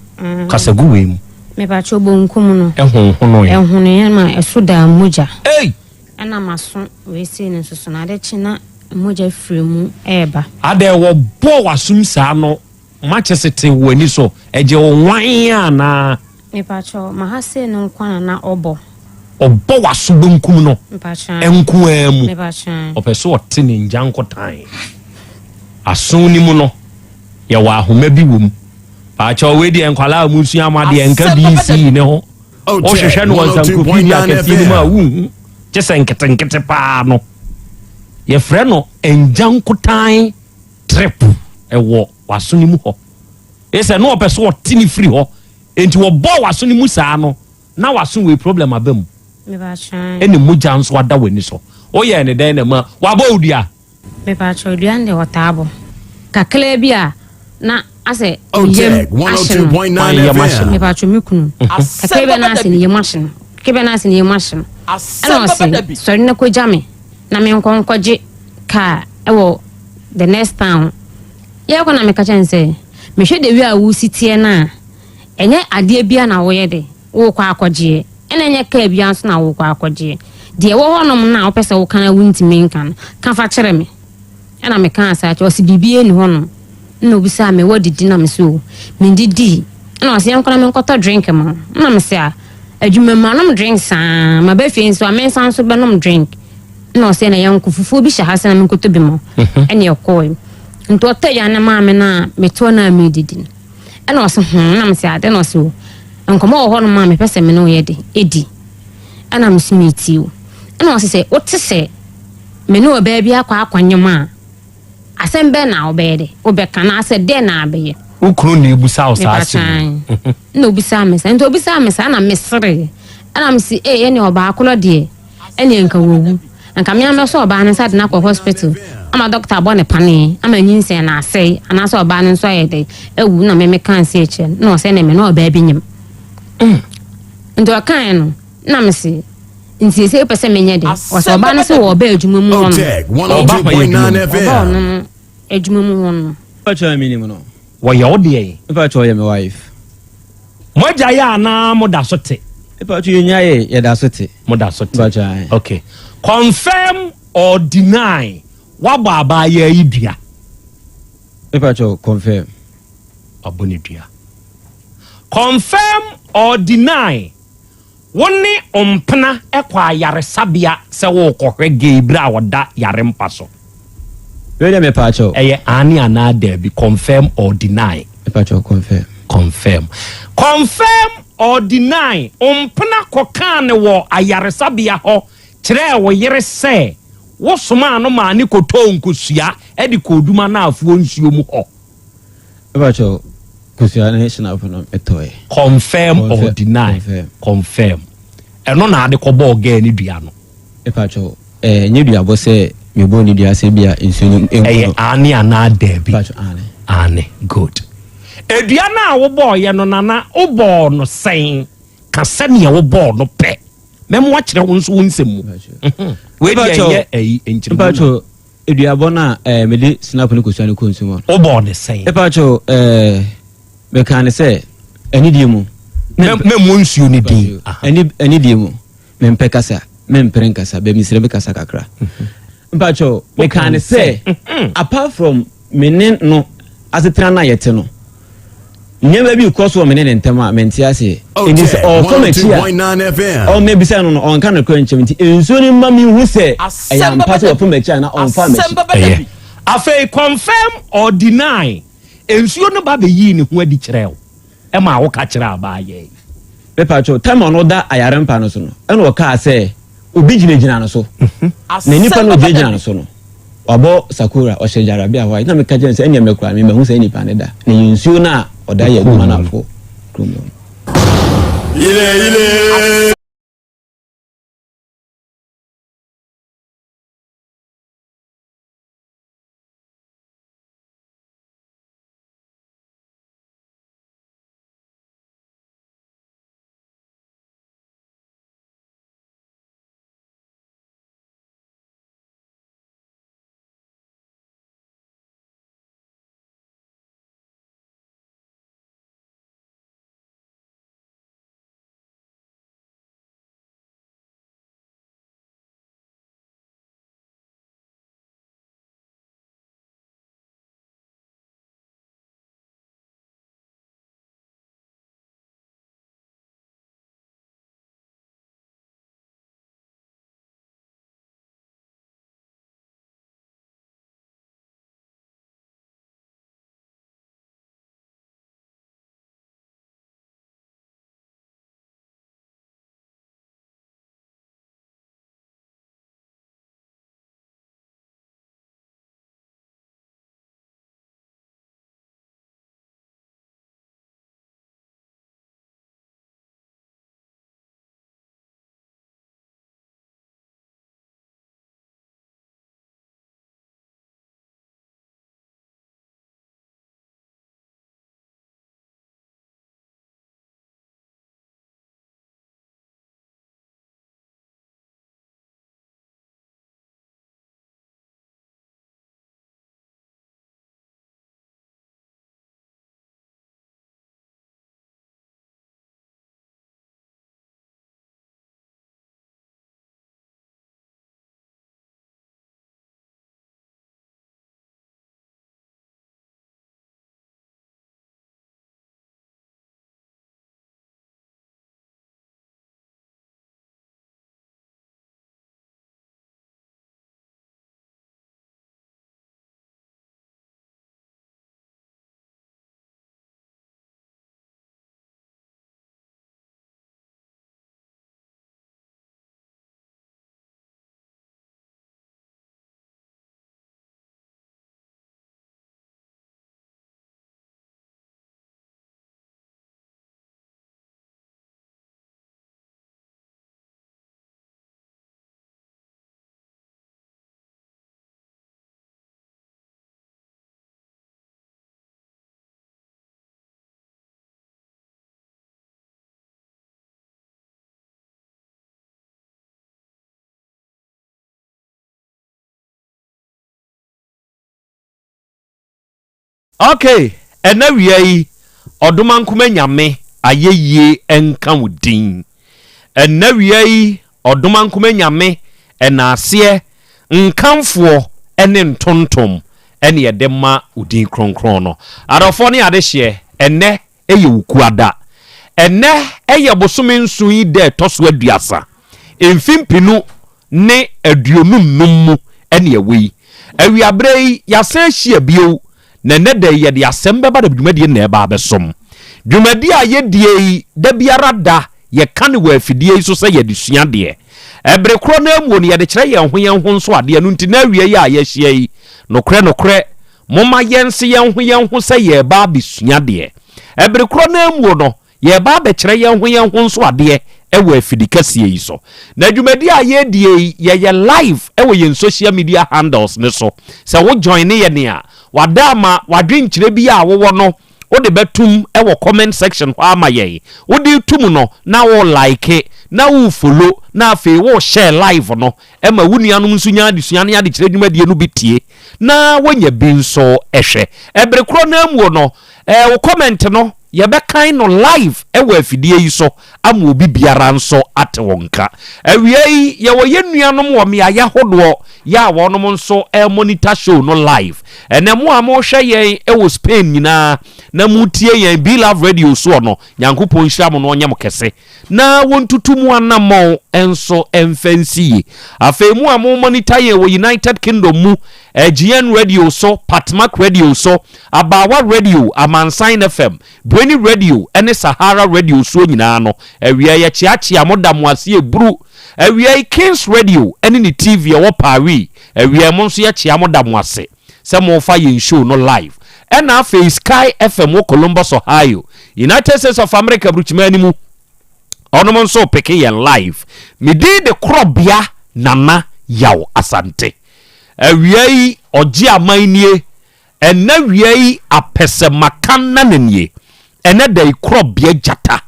Kasa gu wei mu. Mepakyɛw bonkum no. Ɛhonhonoe. Ɛhonoeɛ ma ɛso daa mogya. Ei! Ɛna m'aso wei sei no nso so no ade kye na mogya firi mu ɛɛba. Adɛn wɔbɔɔ w'asom saa no makyese te w'ani so ɛgye wo nwan anaa? Mepakyɛw ma ha sei no nko na na ɔbɔ. Ɔbɔ w'aso benkum no nko ara mu. Mepakyɛw. Ɔpɛ sɛ ɔte ne ngyankotan. Aso no mu no yɛwɔ ahoma bi wɔ mu. Paakyɛw wei deɛ nkwadaa a musua mo adeɛ nka BC ne ho. Wohwehwɛ no wɔ encyclopedia kɛseɛ no mu a wonhu gye sɛ nketenkete paa no. Yɛfrɛ no ngyankotan trip ɛwɔ w'aso no mu hɔ. Ɛsɛ na ɔpɛ sɛ ɔte ne firi hɔ. Enti wɔbɔɔ w'aso no mu saa no na w'aso wei problem aba mu. Mepakyɛw. Ɛna mogya nso ada w'ani so. Woyɛɛ ne dɛn na ma wabɔ wo dua? Mepakyɛw dua no deɛ ɔtaa bɔ. Kakraa bi a na asɛ ne yam ahye no. Hwan yam ahye no? Mepakyɛw me kunu. Kakraa bi a na asɛ ne yam ahye no. Kakraa bi a na asɛ ne yam ahye no. Ɛna ɔse sɔre na kɔgya me na menkɔ nkɔgye kaa ɛwɔ the next town. Yɛkɔ na meka kyerɛ no sɛ mehwɛ the way a wosi teɛ no a ɛnyɛ adeɛ biara na woyɛ de worekɔ akɔgyeɛ ɛna ɛnyɛ kaa biara nso na worekɔ akɔgyeɛ. Deɛ ɛwɔ hɔnom no a wopɛ sɛ woka na wontumi nka no, ka fa kyerɛ me. Ɛna mekaa saa kyerɛ ɔse biribiara nni hɔnom. Ɛna obisaa me woadidi na mese o mendidii. Ɛna ɔse yɛnkɔ na menkɔtɔ drink ma wo. Ɛna mese a adwuma mu manom drink saa maba fie nso a mensan nso bɛnom drink. Ɛna ɔse ɛna yɛnkɔ fufuo bi hyɛ ha sɛ na menkɔtɔ bi ma wo. Ɛna yɛkɔe. Nti ɔtɔ aduane maa me no a mete hɔ no a meredidi no. Ɛna ɔse hmm na mese ade na ɔse o nkɔmmɔ wɔ hɔnom a mepɛ sɛ me ne wo yɛ de ɛdi. Ɛna mese metie o. Ɛna ɔse sɛ wote sɛ me ne ɔbaa bi akɔ akɔnyem a asɛm bɛn na wobɛyɛ de wobɛka anaasɛ dɛn na abɛyɛ. Wo kunu na ebusa wo saa asɛm yi. Ɛna obisaa me saa nti obisaa me saa na meseree ɛna mese ee ɛne ɔbaa korɔ deɛ ɛneɛ nka wawu nka me ara mɛsɔ ɔbaa no nsa de no akɔ hospital ama doctor abɔ no paneɛ ama nyinsɛn no asɛe anaasɛ ɔbaa no nso ayɛ dɛn awu na me meka nse akyerɛ no na ɔsɛ ne me na ɔbaa bi nyim nti ɔkaeɛ no na mese nti sɛ wopɛ sɛ menyɛ dɛn ɔsɛ ɔbaa no sɛ wɔ ɔbaa adwuma mu hɔ no Ɔba hɔ yɛ adwuma mu. ɔba ɔno no adwuma mu hɔ no Mpakyɛ me nim no. Wɔyɛ wo deɛn? Mpakyɛ ɔyɛ me wife. Mo agya yɛ anaa mo da so te? Mpakyɛ yɛ nya yɛ yɛ da so te. Mo da so te. Mpakyɛ ae. Okay. Confirm or deny wabɔ abaayaa yi dua? Mpakyɛ confirm. Wabɔ ne dua. Confirm or deny Wo ne wo mpena kɔ ayaresabea sɛ worekɔhwɛ gay bere a ɔda yare mpa so. Wei deɛ mepaakyɛw. Ɛyɛ aane anaa daabi, confirm or deny. Mepaakyɛw confirm. Confirm. Confirm or deny, wo mpena kɔkaa no wɔ ayaresabea hɔ kyerɛɛ wo yere sɛ wosomaa no maa no kɔtɔɔ nkosua de kɔɔ Duma Naafoɔ nsuo mu hɔ. Mepakyɛw, kosua ne hyinapɔ no metɔe. Confirm or deny? Confirm. Ɛno na ade kɔbɔɔ girl no dua no. Mepakyɛw, ɛɛ nyɛ duabɔ sɛ mebɔɔ ne dua sɛ bia nsuo no nku no. Ɛyɛ aane anaa daabi? Mepakyɛw, aane. Aane, good. Edua no a wobɔɔyɛ no Nana, wobɔɔ no sɛn? Ka sɛdeɛ wobɔɔ no pɛ. Mɛmo akyerɛ wo nso wo nsɛm mu. Wei deɛ ɛnyɛ ɛyi nkyerɛmu na. Mepakyɛw. Aduabɔ no a ɛɛ mede snap ne kosua no kɔ nsu mu no. Wobɔɔ ne sɛn? Mepa kyɛw ɛɛ mekaa ne sɛ anidie mu. Mɛmmɔ nsuo no din. Ani anidie mu mempɛ kasa mempere nkasa bɛ mesrɛ me kasa kakra. Mepa kyɛw mekaa ne sɛ apart from me ne no asetena no a yɛte no nneɛma bi rekɔ so wɔ me ne ne ntam a mente aseɛ. Enti sɛ ɔrekɔ m'akyi a, ɔmmɛbisa no no, ɔnka nokorɛ nkyerɛ me. Nti nsuo no mma menhu sɛ ɛyɛ ampa sɛ wafa m'akyi anaa ɔmfaa m'akyi. Ɛyɛ. Afei confirm or deny, nsuo no ba bɛyii ne ho adi kyerɛɛ wo ɛmaa woka kyerɛɛ abaayewa yi. Mepakyɛw, time a ɔno da ayare mpa no so no, ɛna ɔkaa sɛ obi gyinagyina no so. Na nipa no ogyinagyina no so no, wabɔ sakora, ɔhyɛ gyarabea white. Na meka kyerɛ no sɛ, ɛnneɛ me koraa, me mahu saa nipa no da. Na ɛyɛ nsuo no a ɔda yɛ adwuma no afo kurom hɔ no. Ok, ɛna wia yi, Ɔdomankoma Nyame ayɛyie nka wo din. Ɛna wia yi, Ɔdomankoma Nyame ɛnaaseɛ, nkamfoɔ ne ntontom ɛne yɛde ma wo din kronkron no. Adɔfoɔ ne adehyeɛ, ɛnɛ yɛ Wukuada. Ɛnnɛ yɛ bosome nson yi da ɛtɔ so aduasa, mfe mpenu ne aduonu nnum mu ne ɛwɔ yi. Awiaberɛ yi, yɛasan ahyia bio, na ɛnnɛ da yi yɛde asɛm bɛba na dwumadie no na ɛreba abɛsom. Dwumadie a yɛdie yi, da biara da yɛka no wɔ afidie yi so sɛ yɛde sua adeɛ. Ɛbere korɔ no ara mu no, yɛde kyerɛ yɛn ho yɛn ho nso adeɛ. Ɛno nti, na awia yi a yɛahyia yi, nokorɛ nokorɛ, Momma yɛnse yɛn ho yɛn ho sɛ yɛreba abɛsua adeɛ. Ɛbere korɔ no ara muo no, yɛreba abɛkyerɛ yɛn ho yɛn ho nso adeɛ wɔ afidi kɛseɛ yi so. Na dwumadie a yɛredie yi, yɛyɛ live wɔ yɛn social media handles no so. Sɛ wo joine yɛn a, wada ama w'adwenkyerɛ bi a wowɔ no, wode bɛtom wɔ comment section hɔ ama yɛn. Wode reto mu no, na wo like, na wo follow na afei wo share live no ma wo nuanom nso nya adesua ne adekyerɛ dwumadie no bi tie na wɔnya bi nso hwɛ. Ɛbere korɔ no ara muo no, wo comment no yɛbɛkan no live wɔ afidie yi so ama obi biara nso ate wo nka. Awia yi, yɛwɔ yɛn nuanom wɔ mmeaeɛ ahodoɔ yɛ a wɔnom nso monitor show no live. Ɛnɛ mo a mohwɛ yɛn wɔ Spain nyinaa na motie yɛn Be Love Radio soɔ no, Nyankopɔn nhyira mo na ɔnyɛ mo kɛse na wɔntutu mo anammɔn nso mfa nsi yie. Afei mo a mo monitor yɛn wɔ United Kingdom mu, GN Radio so, Patmak Radio so, Abaawa Radio, Amansan FM, Breni Radio ne Sahara Radio soɔ nyinaa no, awia yi yɛkyeakyea mo da mo ase eburu. Awia yi Kings Radio ne ne TV ɛwɔ Paris, awia yi mo nso yɛkyea mo da mo ase sɛ mofa yɛn show no live. Ɛna afei Sky FM wɔ Columbus, Ohio, United States of America aburukyiman no mu, ɔnom nso peke yɛn live. Me din de Korɔbea Nana Yaw Asante. Awia yi ɔgye aman nie. Ɛnnɛ wia yi apɛsɛmaka nana nie. Ɛnnɛ da yi korɔbea gyata.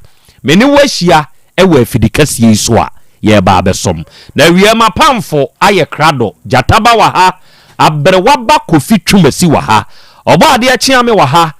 Me ne wo ahyia wɔ afidi kɛseɛ yi so a yɛreba abɛsom. Na wia m'apamfo ayɛ krado. Gyata ba wɔ ha, aberewa ba Kofi Twumasi wɔ ha, Ɔbɔadeɛ Kyeame wɔ ha,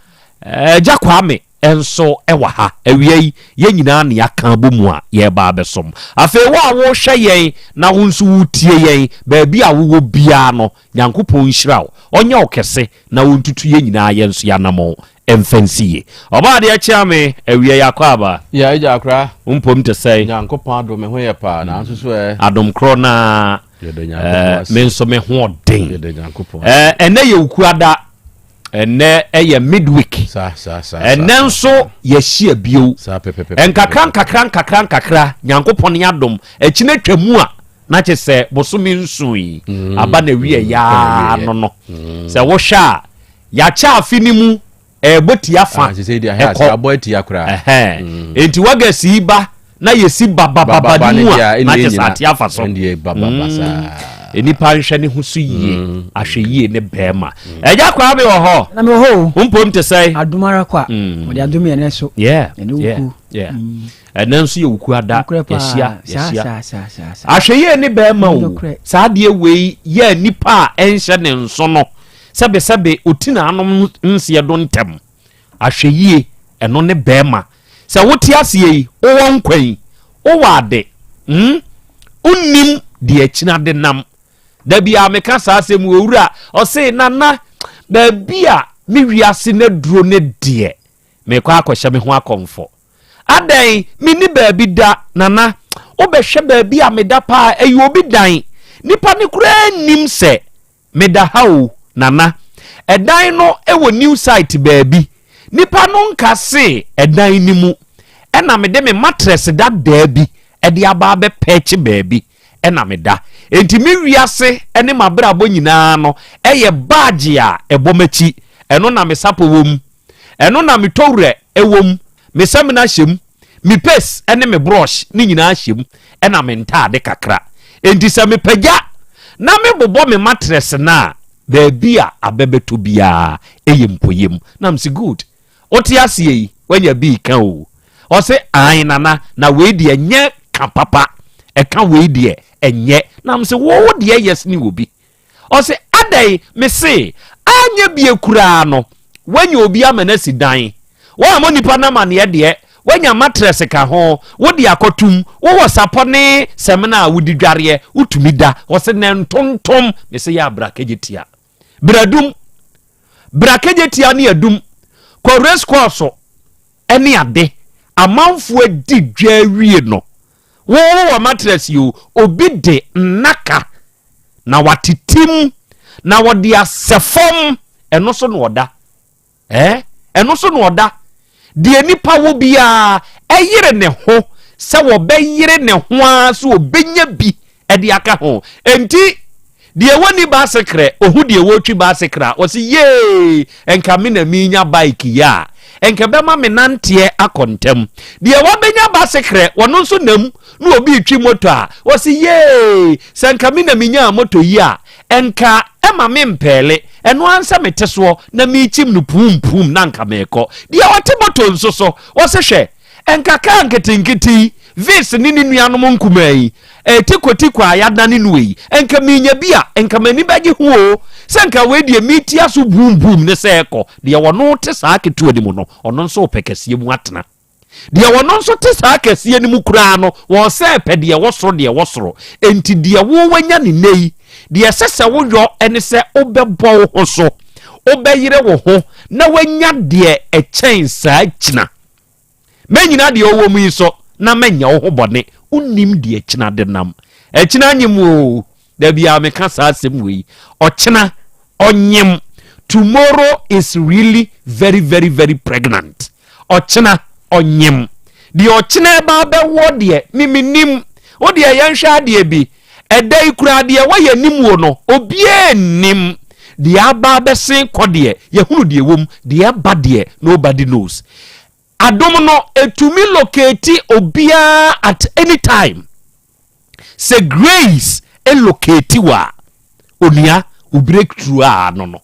Agya Kwame nso wɔ ha. Awia yi yɛn nyinaa na yɛaka abɔ mu a yɛreba abɛsom. Afei wo a worehwɛ yɛn na wo nso woretie yɛn baabi a wowɔ biara no, Nyankopɔn nhyira wo, ɔnyɛ wo kɛse na ɔntutu yɛn nyinaa yɛn nso yɛanamɔn mfa nsi yie. Ɔbaa adeɛ kyea me, awia yi akwaaba. Yeah, agya akora. Wo mpom te sɛn? Nyankopɔn adom, me ho yɛ paa, nanso so ɛ? Adom korɔ no ara, Yɛda Nyankopɔn ase. me nso me ho ɔden. Yɛda Nyankopɔn ase. Ɛnɛ yɛ Wukuada, ɛnɛ ɛyɛ midweek. Saa, saa, saa, Ɛnɛ saa, nso yɛahyia bio. Saa pɛpɛpɛpɛ. Nkakra nkakra nkakra nkakra, Nyankopɔn adom, akyina twa mu a, na kyerɛ sɛ bosome nson yi mm. aba na wie mm. yaa no no mm. sɛ wohwɛ a yɛakyɛ afe no mu ɛbɔ tia fa ah, ɛkɔ nti wagasi yi ba na yɛsi babababa no mu a na kyerɛ sɛ ate afa so nipa nhwɛ ne ho so yie ahwɛ yie ne bɛrima ɛgya kwaa mi wɔ hɔ na mi wɔ hɔ o mpom te sɛ adum ara kwa ɔde adum yɛn so ɛne wuku Ɛnɛ nso yɛ Wukuada, yɛhyia, yɛhyia. Ahwɛyie ne bɛrima o, saa adeɛ wei yɛ nipa a ɛnhyɛ ne nso no, sɛbesɛbe ɔti n'anom nseɛ do ntɛm. Ahwɛyie, ɛno ne bɛrima. Sɛ wote aseɛ yi, wowɔ nkwa yi, wowɔ ade, hmm? Wonnim deɛ akyina de nam. Da biara meka saa asɛm wɔ owura, ɔse, Nana, baabi a me wiase no aduro ne deɛ, Merekɔ akɔhyɛ me ho akɔmfo. Adɛn, menni baabi da, Nana. Wobɛhwɛ baabi a meda paa, ɛyɛ obi dan. Nnipa no koraa nnim sɛ meda ha o, Nana. Ɛdan no wɔ new site baabi. Nnipa no nka se ɛdan no mu ɛna mede me matress dadaa bi de aba abɛpɛɛkye baabi ɛna meda. Enti me wiase ne m'abrabɔ nyinaa no yɛ baagye a ɛbɔ m'akyi. Ɛno na me sapɔ wɔ mu. Ɛno na me towrɛ wɔ mu, me samina hyɛ mu, me paste ne me brush ne nyinaa hyɛ mu, ɛna me ntaade kakra. Enti sɛ mepagya na mebobɔ me mattress no a, baabi a abɛ bɛtɔ biara ɛyɛ mpoyam. Na mese good, wote aseɛ yi, woanya bi reka o. Ɔse ae nana, na wei deɛ nyɛ ka papa, ɛka wei deɛ ɛnyɛ. Na mese wo wo deɛ yɛ sene obi. Ɔse adɛn? Mese anyɛ bie koraa no woanya obi ama no asi dan, woammɔ nipa no amaneɛ deɛ, woanya matress ka ho, wode akɔtom, wowɔ sapɔ ne samina a wode dwareɛ, wotumi da. Ɔse na ntontom. Mese yɛ abra kegye tia. Bra dum. Bra kegye tia ne adum. Kɔ race course ne ade. Amanfoɔ adi dwa awie no, wo wowɔ matress yi o, obi de nnaka na watetem na wɔde asɛ fam ɛno so na ɔda ɛɛ ɛno so na ɔda deɛ nipa wɔ biara ɛyere ne ho sɛ wɔbɛyere ne ho ara so ɔbɛnya bi ɛde aka ho enti deɛ wɔni baasekrɛ ohu deɛ wɔretwi baasekrɛ a wɔsi yee nka me na menya bike yi a nka bɛma me nanteɛ akɔ ntɛm deɛ wabɛnya baasekrɛ wɔno nso nam na obi retwi moto a, ɔse yee, sɛ nka me na menyaa moto yi a, nka ɛma me mpɛɛle, ɛno ara nsɛ mete soɔ na merekyim no puum puum na nka merekɔ. Deɛ ɔte moto nso so, ɔse hwɛ, nka kaa nketenkete yi, Vis ne ne nuanom nkumaa yi, tikotiko a yɛadane no yi, nka menya bi a, nka m'ani bɛgye ho o. Sɛ nka wei deɛ metia so buum buum ne sɛ ɛkɔ. Deɛ ɔno te saa ketewa no mu no, ɔno nso repɛ kɛseɛ mu atena. Deɛ ɔno nso te saa kɛseɛ no mu koraa no, wɔsɛ pɛ deɛ ɛwɔ soro, deɛ ɛwɔ soro. Enti deɛ wo wanya ne nnɛ yi, deɛ ɛsɛ sɛ woyɔ ne sɛ wobɛbɔ wo ho so, wobɛyere wo ho na woanya deɛ ɛkyɛn saa kyina. Mɛnyina deɛ ɔwɔ mu yi so na mɛnyɛ wo ho bɔne. Wonnim deɛ kyina de nam. Ɛkyina nyem o. Da biara meka saa asɛm wei. Ɔkyena ɔnyem. Tomorrow is really very very very pregnant. Ɔkyena ɔnyem. Deɛ ɔkyena ɛba abɛwɔ deɛ me menim. Wo deɛ yɛnhwɛ adeɛ bi. Ɛda yi koraa deɛ ɛwɔ yɛn anim wo no obiara nnim. Deɛ aba abɛsen kɔ deɛ yɛhunu deɛ ɛwɔ mu. Deɛ ɛba deɛ nobody knows. Adom no ɛtumi locate obiara at any time. Sɛ grace locate wo a, onua wo breakthrough a ano no.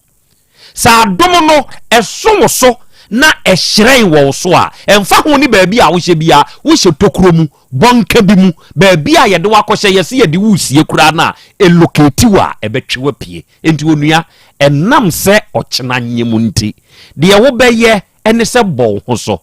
Sɛ adom no ɛso wo so na ɛhyerɛn wɔ wo so a, ɛmfa ho ne baabi a wohyɛ biara, wohyɛ tokuro mu, bɔnka bi mu, baabi a yɛde wo akɔhyɛ, yɛse yɛde wo resie koraa no a, ɛlocate wo a, ɛbɛtwe wo apue. Enti onua, ɛnam sɛ ɔkyena nyem nti, deɛ wobɛyɛ ne sɛ bɔ wo ho so.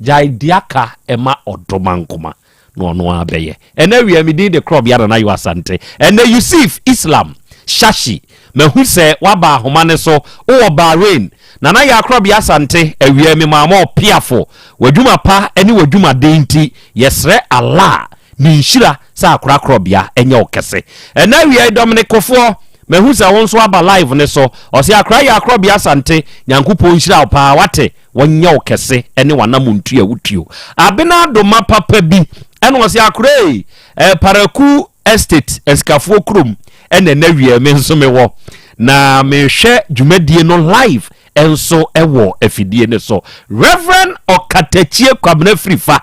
Gyae deɛ aka ma ɔdomankoma na ɔno ara bɛyɛ. Ɛnɛ awia me din de Korɔbea Nana Yaw Asante. Ɛnɛ Yusuf Islam Shashi mahu sɛ waba ahoma no so wowɔ Bahrain. Nana Yaw Korɔbea Asante awia me maa mo ɔpeafo. W'adwuma pa ne w'adwumaden nti yɛsrɛ Allah ne nhyira sɛ akora Korɔbea nyɛ wo kɛse. Ɛnɛ awia yi Dominic Kofoɔ mahu sɛ wo nso aba live no so. Ɔse akora Yaw Korɔbea Asante Nyankopɔn nhyira wo paa wate. Wɔnyɛ wo kɛse ne w'anamontu a wotuo. Abena Adoma papa bi ɛna ɔse akora ei, eh, Paraku Estate, asikafoɔ kurom ɛna ɛna wie me nso mewɔ. Na mehwɛ dwumadie no live nso ɛwɔ afidie no so. Reverend Ɔkatakyie Kwabena Firifa,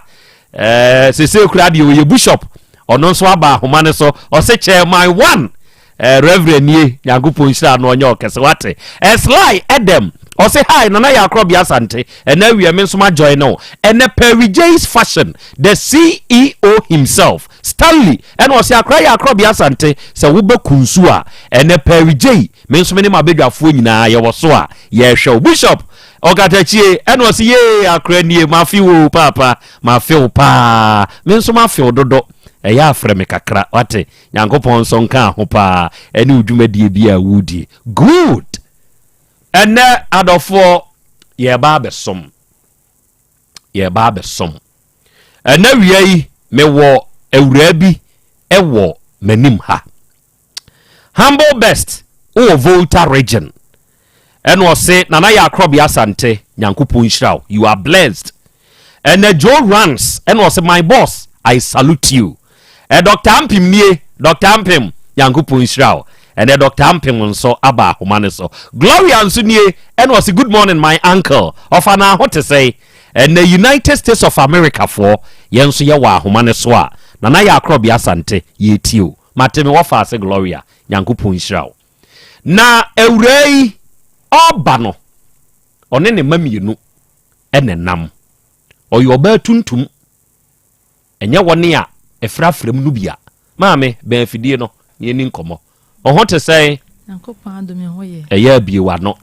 eh, sese kura deɛ ɔyɛ bishop, ɔno nso aba ahoma no so, ɔse chairman one. Eh, Reverend nie, Nyankopɔn nhyira no ɔnyɛ ɔkɛse wate. Eh, Sly Edem, ɔse hi, Nana Yakorɔ Bia Asante, ɛnɛ awia me nso ma join no. Ɛnɛ Perry J's Fashion, the CEO himself, Stanley, ɛna ɔse Akora Yakorɔ Bia Asante, sɛ wobɛ kunsu a, ɛnɛ Perry J, me nso me ne m'abadwafoɔ nyinaa yɛwɔ so a, yɛhwɛ wo. Bishop, Ɔkatakyie, ɛna ɔse yee, Akora nie, mafe wo paapa, mafe wo paa, me nso mafe wo dodo, ɛyɛ afrɛ me kakra, wate. Nyankopɔn nso nkaa ho paa ɛne wo dwumadie bi a wodie. Good! Ɛnɛ adɔfoɔ yɛreba abɛsom. Yɛreba abɛsom. Ɛnɛ wia yi mewɔ awuraa bi ɛwɔ m'anim ha. Humble Best wowɔ Volta region. Ɛna ɔse Nana Yaa Krɔbea Asante Nyankopɔn nhyira wo you are blessed. Ɛna Joe Runs ɛna ɔse my boss I salute you. Ɛ Doctor Ampem nie Doctor Ampem Nyankopɔn nhyira wo. Ɛnɛ Doctor Ampem nso aba ahoma no so. Gloria nso nie ɛna ɔse good morning my uncle ɔfa na ho te sɛn. Ɛnɛ United States of America foɔ yɛn nso yɛwɔ ahoma no so a Nana Yaa Krɔbea Asante yɛretie wo. Mate me wɔfa ase Gloria Nyankopɔn nhyira wo. Na awuraa yi ɔreba no, ɔne ne mma mmienu na ɛnam. Ɔyɛ ɔbaa tuntum. Ɛnyɛ wɔne a ɛfrafra mu no bi a. Maame, bɛn afidie no na yɛni nkɔmmɔ. Wo ho te sɛn? Ɛyɛ abie w'ano.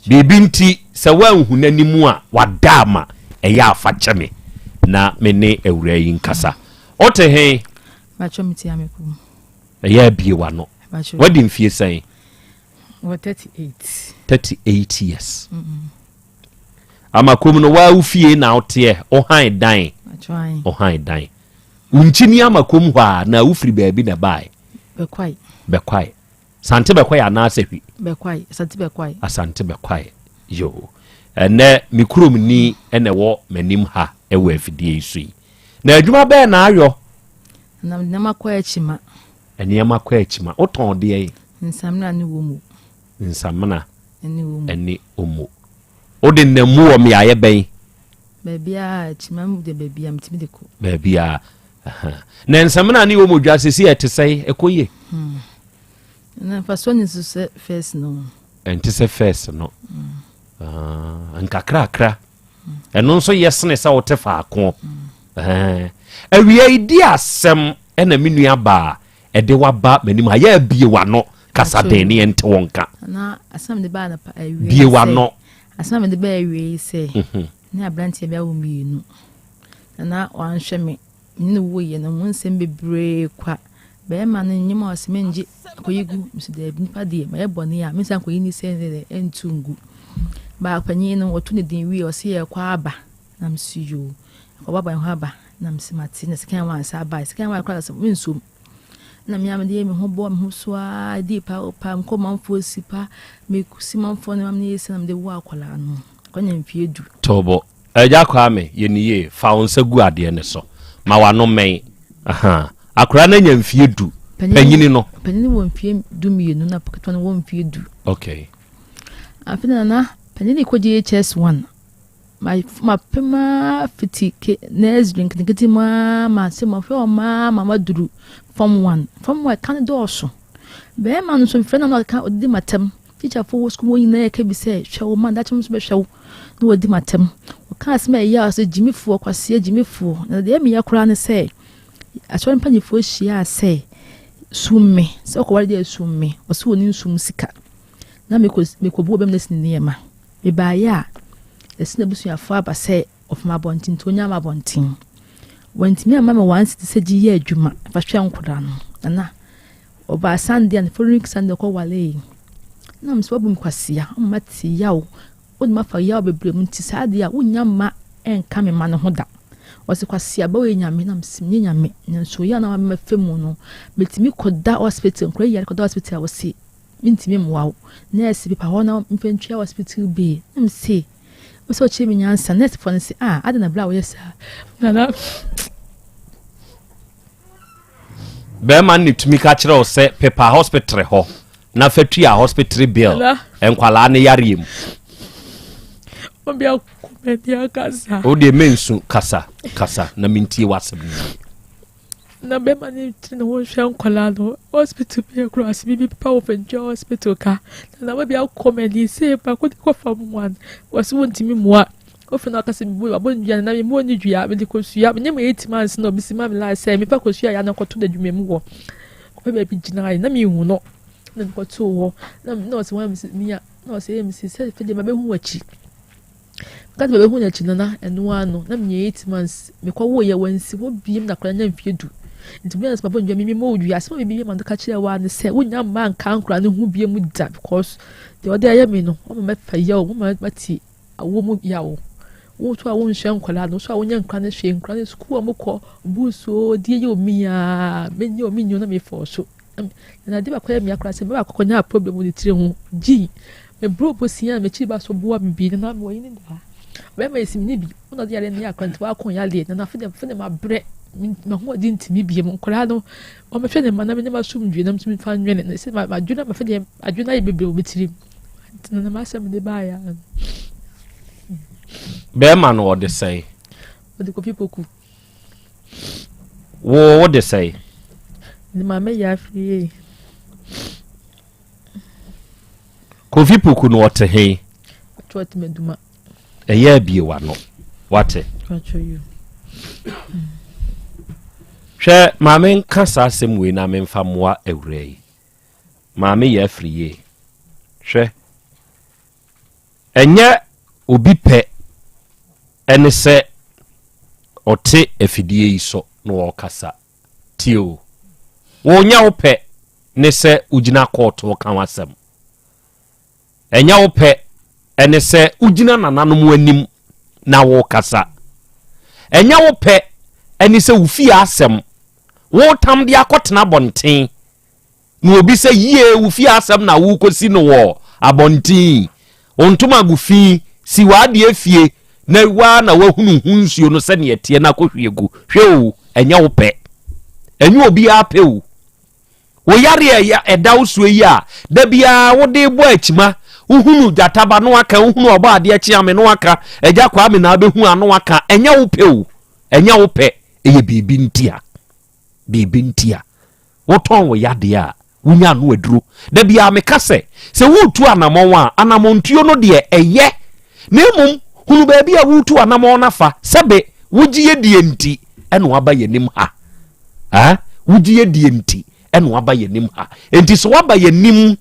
Biribi nti sɛ woanhu n'anim a, wada ama. Ɛyɛ a fa kyɛ me na me ne awuraa yi nkasa. Wote he? Ɛyɛ abie w'ano. Wadi mfie sɛn? Wɔ 38. 38 years. Mm -mm. Amakom no waa wo fie na woteɛ wohan dan. Wohan dan. Wo nkyini amakom hɔ a na wofiri baabi na ɛbae. Bɛkwae. Bɛkwae. Sante bɛkwae anaasɛ hwi? Bɛkwae. Asante bɛkwae. Asante bɛkwae. Yo. Ɛnɛ me kurom ni ɛna ɛwɔ m'anim ha ɛwɔ afidie yi so yi. Na adwuma bɛɛ na ayɔ? Na nneɛma kɔ akyima. Nneɛma kɔ akyima. Wotɔn deɛn? Nsamena ne omo. Nsamena ne omo. Wode nam mu wɔ mmeaeɛ bɛn? Baabiara, akyima mu deɛ baabiara metumi de kɔ. Baabiara. Na nsamena ne omo dwa sisi ɛte sɛn? Ɛkɔ yie? Hmm. Na mfasoɔ ne so sɛ fɛs no. Ɛnte sɛ fɛs no. Ah, nkakrakra. Ɛno nso yɛ sene sɛ wote faako. Awia yi di asɛm ɛna me nua baa ɛde waba m'anim ha yɛ abie w'ano kasa den ne yɛnte wo nka. Bie w'ano. Asɛm a mede baa awie yi sɛ mhm. ne aberanteɛ bi awo mmienu na na wanhwɛ me ne no wuiɛ no mu nsɛm bebree kwa bɛrima no nyim a ɔsɛ mengye akɔyi gu nso daabi nipa deɛ mayɛ bɔne a mensa nkɔyi ne sɛ ɛntu ngu baa panyin no wɔto ne din wie ɔsɛ yɛkɔ aba Na mese yoo, ɛkɔba ban hɔ aba. Na mese mate, na second one saa bae. Second one koraa sɛ mensom. Na me a mede me ho bɔ me ho so ara dii pa pa mekɔ manfoɔ si pa mesi manfoɔ no ma meyɛ si na mede wo akwadaa no akɔnya mfeɛ du. Tobo, Agya Kwame, yɛ no yie, fa wo nsa gu adeɛ no so. Ma w'ano mmɛn. Ahaa. Akwadaa no anya mfeɛ du. Panyini no. Panyini wɔ mfeɛ 12 na ketewa no wɔ mfeɛ du. Okay. Afei na nana panyini kɔ JHS 1. Mapem ara fiti ke nursery nketenkete mu ara ma sɛ mahwɛ wɔn ara ma maduru form one. Form one ɛka no dɔɔso. Bɛrima no nso mefrɛ no na ɔka ɔdidi m'atɛm. Tikyafoɔ wɔ sukuu hɔ nyinaa ɛka bi sɛ hwɛ wo ma daakye nso bɛhwɛ wo na wɔdi m'atɛm. Wɔka asɛm a ɛyɛ a sɛ gyimifoɔ kwaseɛ gyimifoɔ. Na deɛ ɛmeya koraa ne sɛ asɔre mpanimfoɔ hyiaa sɛ sum me sɛ ɔkɔware deɛ sum me ɔsɛ wɔn nsum sika. Na mekɔ mekɔbu ɔbɛm na si ne nneɛma. Mebaeɛ a, yɛse n'abusuafoɔ aba sɛ ɔfam abɔnten nti ɔnya ama abɔnten. Wantumi amma me one cedi sɛ gye yɛ adwuma fa hwɛ nkwadaa no. Nana, ɔbaa Sunday and following Sunday ɔkɔ walee. Na mesɛ wabu me kwasea, ɔma mate yaw, wode mafa yaw bebree mu nti saa adeɛ a wonnya mma ɛnka me mma no ho da. Ɔse kwasea bɛ woyɛ nyame na mese menyɛ nyame nanso yaw na wama mafa mu no metumi kɔda hospital nkwadaa yare kɔda hospital a wɔse Mentumi mmoa wo. Nurse pepa hɔ na mfa ntua hospital bill. Na me se, wo sɛ ɔkyerɛ me nyansa. Nurse foɔ no se, ah, adɛn na bra woyɛ saa? Nana. Bɛrima no ne tumi ka kyerɛ wo sɛ pepa hospital hɔ na fa tua hospital bill nkwalaa no yareɛ mu. Obi akoma bi akasa. Wo deɛ mensu kasa kasa na mentie w'asɛm no yie. Na bɛrima no tiri ne ho hwɛ nkwadaa no hospital bi akura ase biribi pepa wɔ fɛntua hospital ka na na wabi akɔ mɛ de se baako de kɔ fam one wɔsi wɔn ntumi mua ofi na ɔkasa mi bu abɔ ne dua na mi mu ne dua mi de kosua mi nye mu eight months na obi si ma mi la sɛ mi fa kosua ya na kɔto na adwuma mu hɔ kɔpɛ baabi gyina ayɛ na mi hu no na mi kɔto hɔ na na ɔsi wɔn mi ya na ɔsi ɛyɛ mi si sɛ fɛ de ma bɛ hu akyi. Meka sɛ mebɛhu no akyi no na ɛno ara no na menya 8 months mekɔwoeɛ wansi hɔ biem na akwadaa nya mfeɛ du nti meyɛ sɛ mabɔ ndua mimi ma odua asɛm a mimi ma no ka kyerɛ wa ne sɛ wonya mma nka nkwadaa no ho biem da because deɛ ɔde ayɛ me no wɔma mɛfa yaw wɔma mate awo mu yaw wo nso a wonhwɛ nkwadaa no nso a wonya nkwadaa no hwɛ nkwadaa no sukuu a wɔkɔ buusu deɛ yɛ omi a menyɛ omi nyɛ na mefɔ so Na ade baako yɛ me ya koraa sɛ me baako kɔnyaa problem wɔ ne tiri ho gyi me bro bosia a m'akyiri ba so boa me bi na mewɔ yini daa bɛrima yɛ si me ne bi ɔna ɔde yareɛ no yɛ akora nti wakɔ yareɛ na nafe deɛ fene ma brɛ m'ahoɔden ntumi bie mu nkwadaa no wɔmɛhwɛ ne mma na me ne m'asomdwie na metumi fa nwene na sɛ madwene ma fɛ deɛ adwene ayɛ bebree wɔ me tirim nti na m'asɛm de baeɛ ano. Bɛrima no ɔde sɛe? Ɔde kofi poku. Wo wo de sɛe? Ne maame yɛ afiri. Kofi Poku no ɔte he? Ɔte ɔte Maduma. Ɛyɛ abie w'ano. Wate? Hwɛ maame nka saa asɛm wei na memfa mmoa awura yi. Maame yɛ afiri yie. Hwɛ. Ɛnyɛ obi pɛ ne sɛ ɔte afidie yi so na ɔrekasa. Tie o. Wonyɛ wo pɛ ne sɛ wogyina kɔɔto ka w'asɛm. Ɛnyɛ wo pɛ ne sɛ wogyina nananom anim na wokasa. Ɛnyɛ wo pɛ ne sɛ wo fie asɛm wotam de akɔtena abɔnten Na obi sɛ, Yie, wo fie asɛm na worekɔsi no wɔ abɔnten yi. Wo ntoma gu fi, si w'adeɛ fie, na wo ara na woahunu ho nsuo no sɛdeɛ ɛteɛ na akɔhwie gu. Hwɛ o, ɛnyɛ wo pɛ. Ɛnyɛ obiara pɛ o. Wo yareɛ a ɛda wo soɔ yi a da biara wode bɔ akyima, wohunu gyata ba no aka, wohunu ɔbɔ adeɛ kyeame no aka, agya Kwame na abɛhu ano aka, ɛnyɛ wo pɛ o. Ɛnyɛ wo pɛ, ɛyɛ biribi ntia. Biribi ntia. Wotɔn wo yadeɛ a, wonya ano aduro. Da biara meka sɛ, sɛ woretu anamɔn a, anamɔntuo no deɛ ɛyɛ. Na mmom, hunu baabi a woretu anamɔn no afa. Sɛbe wogye yɛ die nti. ɛna waba yɛn anim ha. Ah, wogye adie nti ɛna waba yɛn anim ha. Enti sɛ waba yɛn anim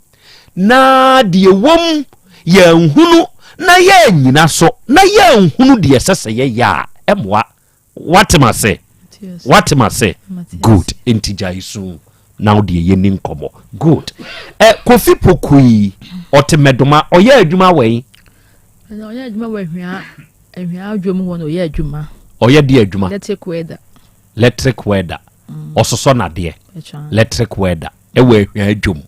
na deɛ wɔm yɛnhunu na yɛanyina so na yɛnhunu deɛ ɛsɛ sɛ yɛyɛ a, ɛmmoa. Wate m'ase? Wate m'ase? Good. Enti gyae su na wo deɛ yɛni nkɔmmɔ. Good. Ɛ Kofi Pokui, ɔte Mɛdoma, ɔyɛ adwuma wɛn? Ɔyɛ adwuma wɔ Ahwia, Ahwia adwom hɔ na ɔyɛ adwuma. Ɔyɛ deɛ adwuma? Electric welder. Electric welder. Mm. Ɔsosɔ nadeɛ. Electric welder. Ɛwɔ Ahwia adwom.